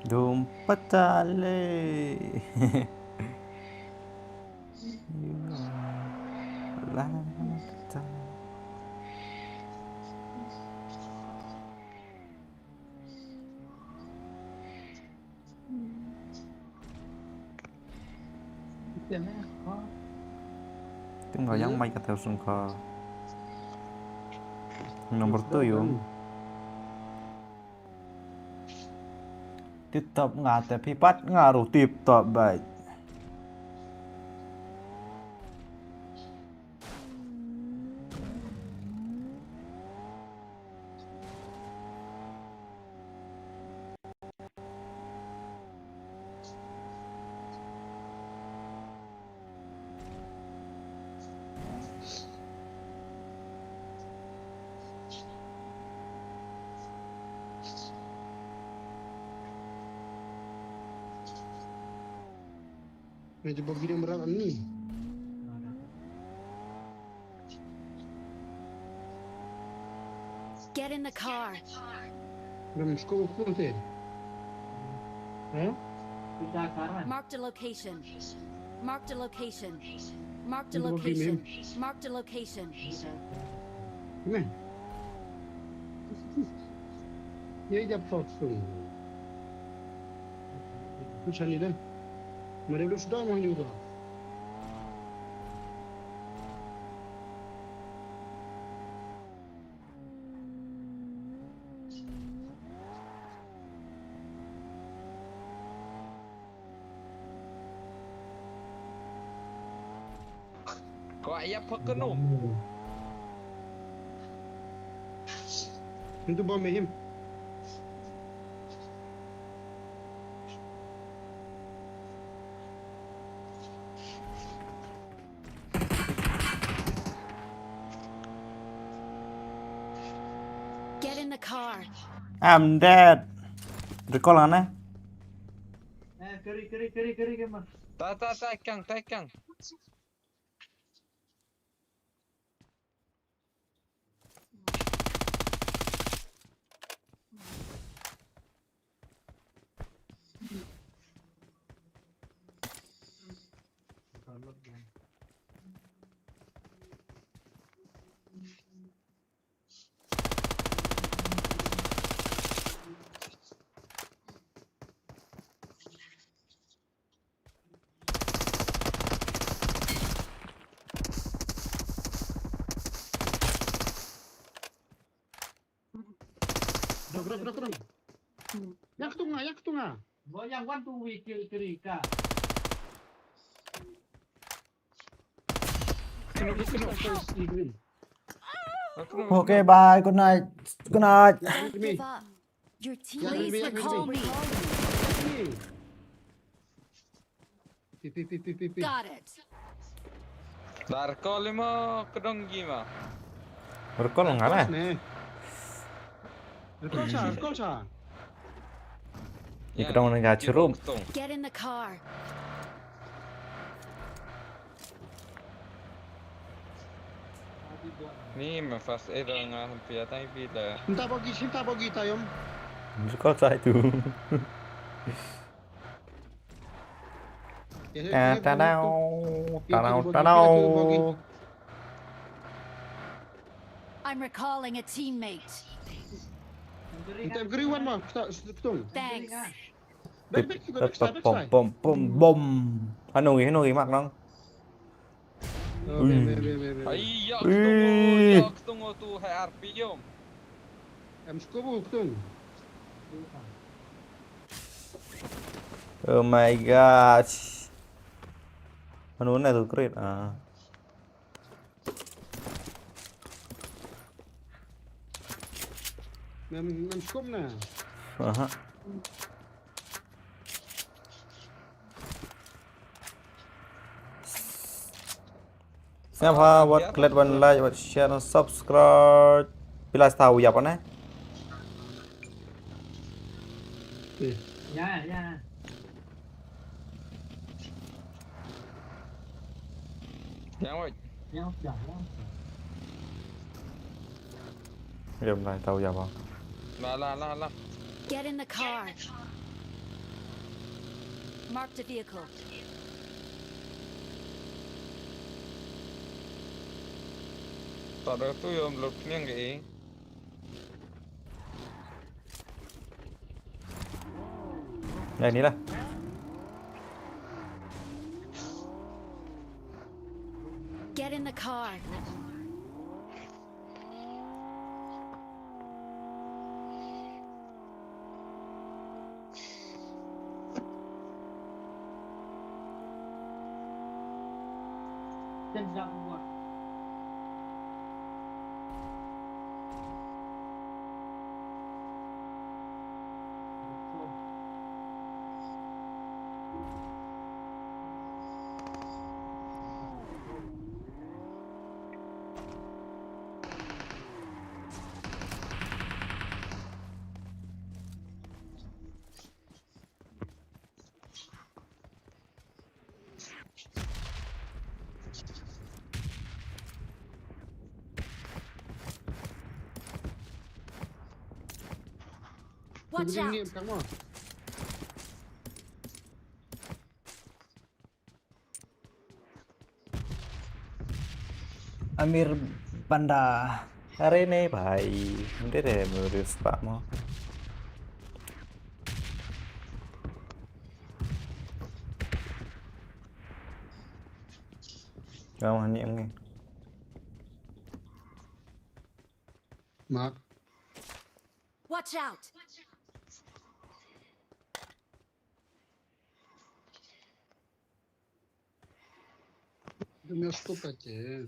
Dum patale. Teng ko yang mai ka tel sung ko. Number two yung. Tip top nga te phi pat nga ruh tip top bai. Nga jubok gini merat ani. Get in the car. Ram sko ko te. Ha? Marked a location. Marked a location. Marked a location. Marked a location. Ni. Ye jap sok sung. Kuchani de. Mare lu sudah mau ni ko. Ko aya pekenu. Itu bom him. Get in the car. I'm dead. Recall ana. Eh, kiri, kiri, kiri, kiri, kiri. Ta, ta, ta, kang, ta, kang. Dok, dok, dok, dok. Yak tunga, yak tunga. Bo yang wan tu wi kiri, kiri ka. Kena, kena, kena. Okay, bye. Good night. Good night. Don't give up. Your teammates recall me. Pi, pi, pi, pi, pi, pi. Got it. Dar call mo kedong gi ma. Recall nga lah. Ne. Recall cha, recall cha. Ni kedong nga chirum. Get in the car. Ni ma first aid nga han pia tai pi da. Nta bogi, sim ta bogi tayom. Recall cha itu. Ta, ta, ta, ta, ta, ta. I'm recalling a teammate. Thanks. Bom, bom, bom, bom. Hanu gi, hanu gi mak nong. Ai ya, ketung, ya ketung tu hai R P yom. Em, scuba ketung. Oh my gosh. Anu na tu create ah. Mem, mem skum na. Aha. Sngap ha, wat klet, wan like, wat share, subscribe. Phi la start u ïap ne? Ya, ya. Yang wei. Yang, ya, ya. Ïa, mlai tau ïa ba. La, la, la, la. Get in the car. Marked a vehicle. Tak ada tu yang belum kenyang ke. Dah, inilah. Get in the car. Watch out! Amir Banda. Are ne bhai. Hinde re mo ris pa mo. Jom hani em ngi. Mark. Watch out! Dum ya scope ka che.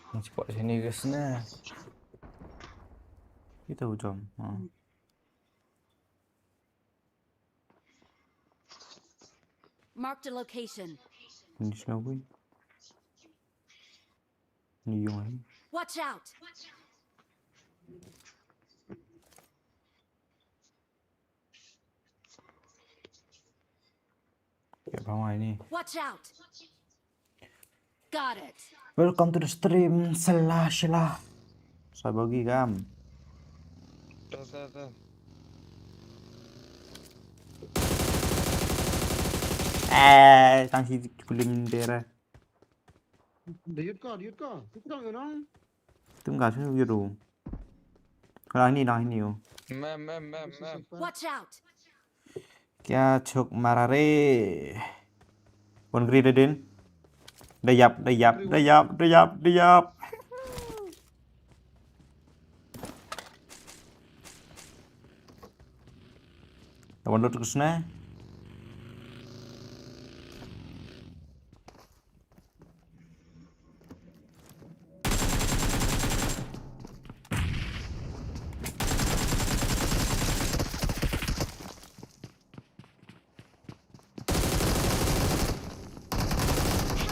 Ni spot sini guys na. Kita hujam. Ha. Marked a location. Ni snowy. Ni yung. Watch out! Ya, bawah ini. Watch out! Got it. Welcome to the stream, Sela Shela. Sabogi kam. Tuh, tuh, tuh. Eh, tang si kulim dera. Dayut ko, dayut ko. Kita dong, you know. Tum ka shu yuru. Ka ni na ni yo. Mem, mem, mem, mem. Watch out. Kya chuk marare. One grade din. Dayap, dayap, dayap, dayap, dayap. One lot kusne.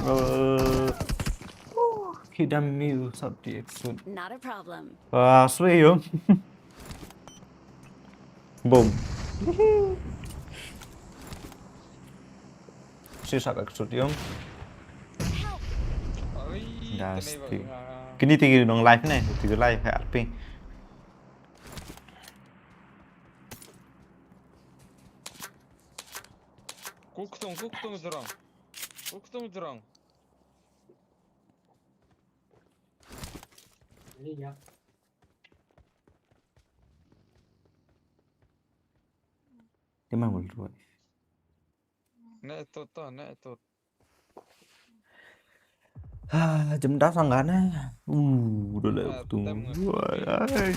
Uh, oh, hidam mil sab di exit. Not a problem. Wah, sui yo. Boom. Sisa ka ksut yung. Oi, dasti. Kini tigi nong live ne, tigi live ha R P. Kuktung, kuktung jrong. Kuktung jrong. Ini ya. Di mana mulut gua? Ne tut to, ne tut. Ha, jem da sang gane. Uh, udah lah tu. Wah, ai.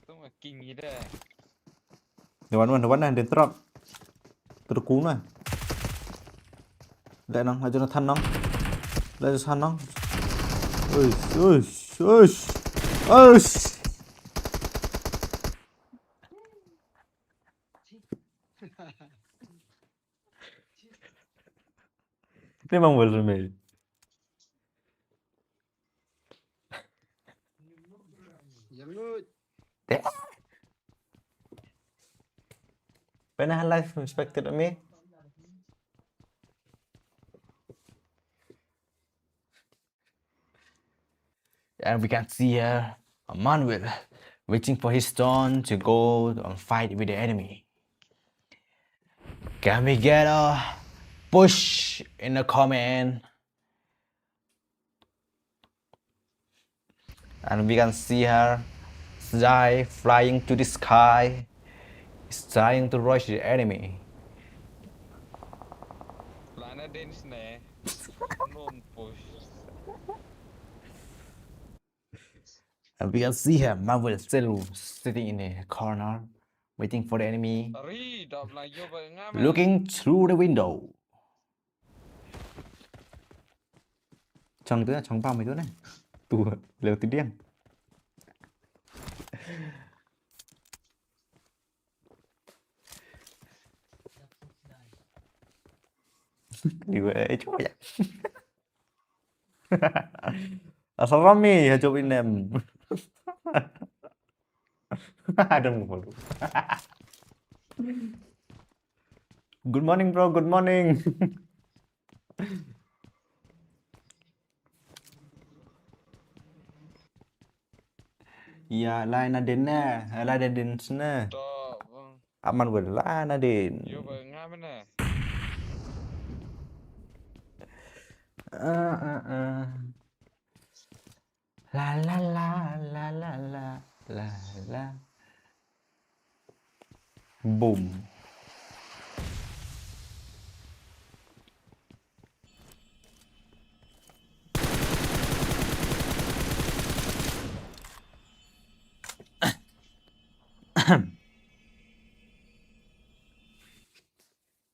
Tu mah king ida. Dewan wan, dewan na, den trot. Terkuna. Leh nang, la Jonathan nang. La Jonathan nang. Uish, uish, uish. Uish. Ni mang bol me. Yang ngut. Pernah live respected me. And we can see here Manuel waiting for his turn to go and fight with the enemy. Can we get a push in the comment? And we can see her Sly flying to the sky. Is trying to rush the enemy. Lana din sne. Nom push. And we can see her Manuel still sitting in a corner, waiting for the enemy. Ri, dap lang yo ba ngam. Looking through the window. Chang tu, chang pam itu ne. Tu, leo tu diang. Ni gue, eh, cuba ya. Asal rame ya, coba inem. Ada mulu. Good morning, bro. Good morning. Ya, lai na din ne, lai na din sne. To, bang. Aman wel lai na din. Yo, bang, ngam ne. Ah, ah, ah. La, la, la, la, la, la, la, la. Boom.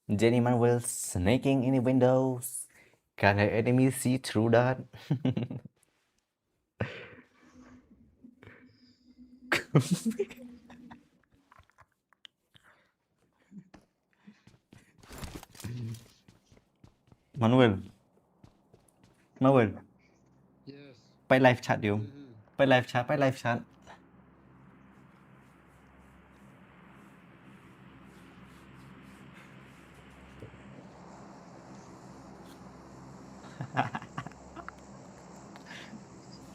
Jenny Manuel sneaking in the windows. Can the enemy see through that? Manuel. Manuel. Yes. Peit live chat ïa u. Mhm. Peit live chat, peit live chat.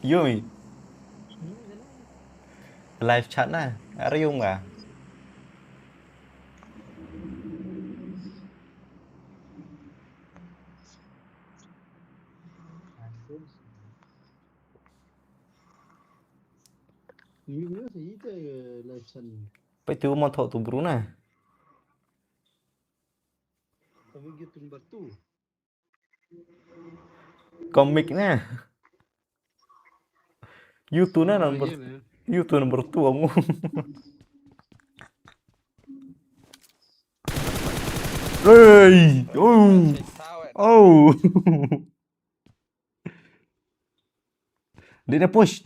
Yumi. Live chat na. Are yung ka? Peit tu mo tho tu bru na. Comic na. YouTube na number, YouTube number two ang. Hey, oh. Oh. Dia dah push.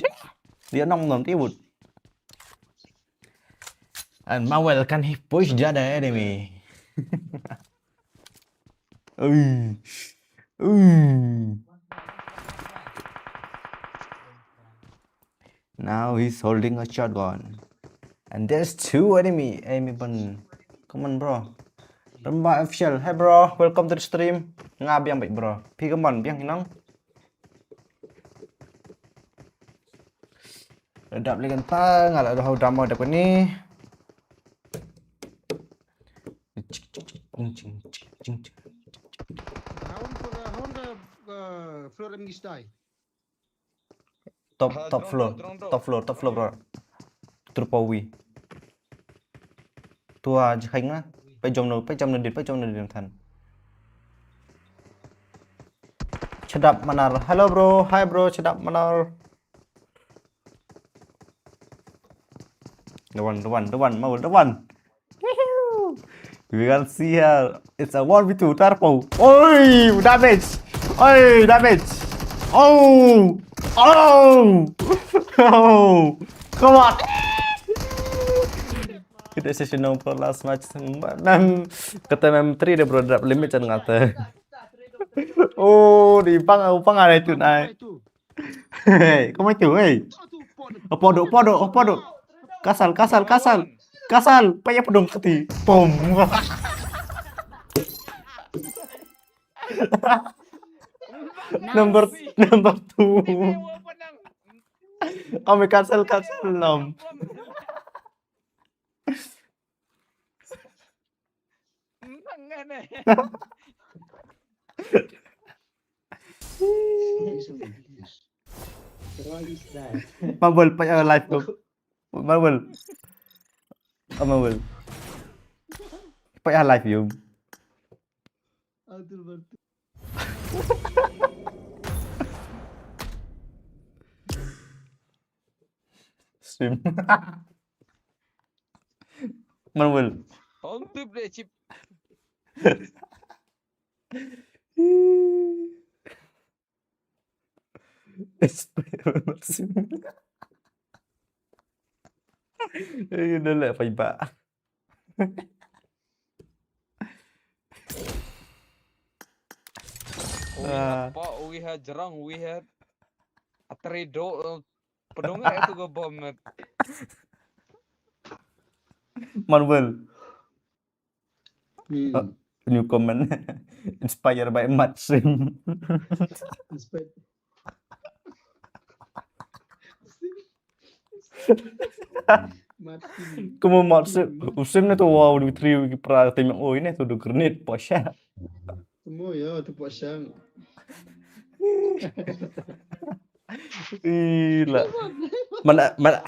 Dia nong nong tiwut. And Mawel, can he push the other enemy? Ui. Ui. Now he's holding a shotgun. And there's two enemy. Enemy pun. Come on, bro. Remember official. Hey, bro. Welcome to the stream. Nga biang baik, bro. Pi come on, biang hinang. Dap lagi kan, nga la dah dam dap ni. Haun ka, haun ka, uh, floor em ngi stai. Top, top floor, top floor, top floor, bro. Trupawi. Tua jikhain na. Peit jom no, peit jom no din, peit jom no din than. Chadap Manar. Hello, bro. Hi, bro. Chadap Manar. The one, the one, the one, Mawel, the one. Woohoo! We can see here. It's a one v two. Turbo. Oi, damage. Oi, damage. Oh. Oh. Oh. Come on. Kita session nong pro last match. Nan kata mem three de bro drop limit jan ngata. Oh, di pang, pang ada tu nai. Hey, kau mai tu, hey. Apa dok, apa dok, apa dok. Kasal, kasal, kasal. Kasal, payah pedong kati. Pom. Number, number two. Ame kasal, kasal nom. Marble, payah live tu. Marble. Ah, Marble. Payah live yum. Stream. Marble. Hong tip de chip. Dah lah, fiber. Ui ha pa, ui ha jrong, ui ha atredo. Pedong eh tu ga bom met. Marble. Hmm. New comment. Inspired by Mat Sim. Inspired. Mat Sim. Kamu Mat Sim. Sim ni tu wow, di three wiki pra tim, oh, ini tu du grenade posha. Kamu ya tu posha. Ila. Mana, mana.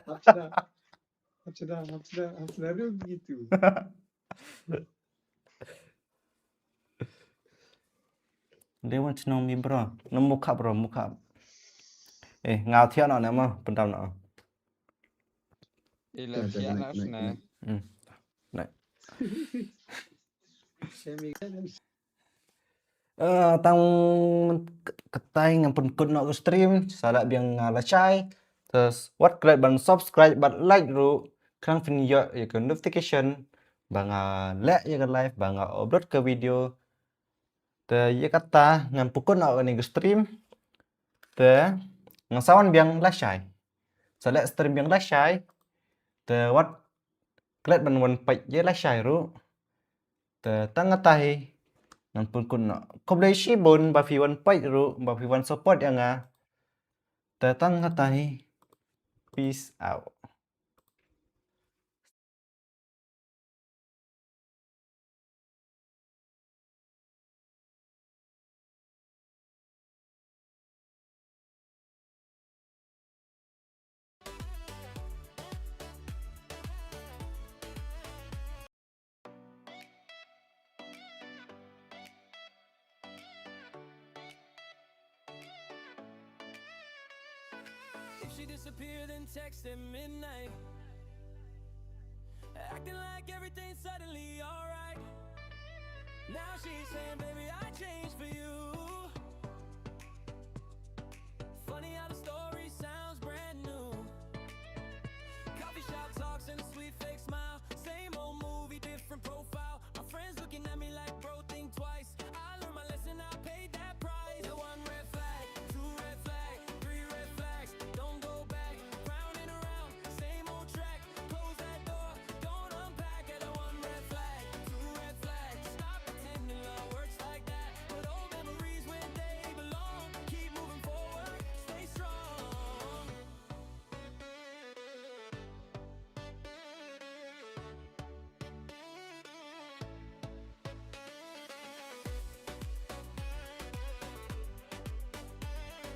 Hapsda, hapsda, hapsda dia begitu. They want to know me, bro. No, mukha, bro, mukha. Eh, ngau thiah no, nama, pendam no. Ila thiah no, na. Hmm. Nah. Semi. Eh, tang k-, katai ngan pynkut noh ka stream, sa leh biang nga lashai. Te wat klet ban subscribe bad like ruh, khnang phin ïoh ïa ka notification ba nga leh ïa ka live, ba nga upload ka video. Te ïa kata ngan pynkut noh kane ka stream. Te ngan sa wan biang lashai. Sa leh stream biang lashai. Te wat klet ban wan peit ïa lashai ruh. Te tang kata hi ngan pynkut noh. Khublei shibun ba phi wan peit ruh, ba phi wan support ïa nga. Te tang kata hi. Peace out. If she disappeared, then text at midnight. Acting like everything's suddenly alright. Now she's saying, "Baby, I changed for you." Funny how the story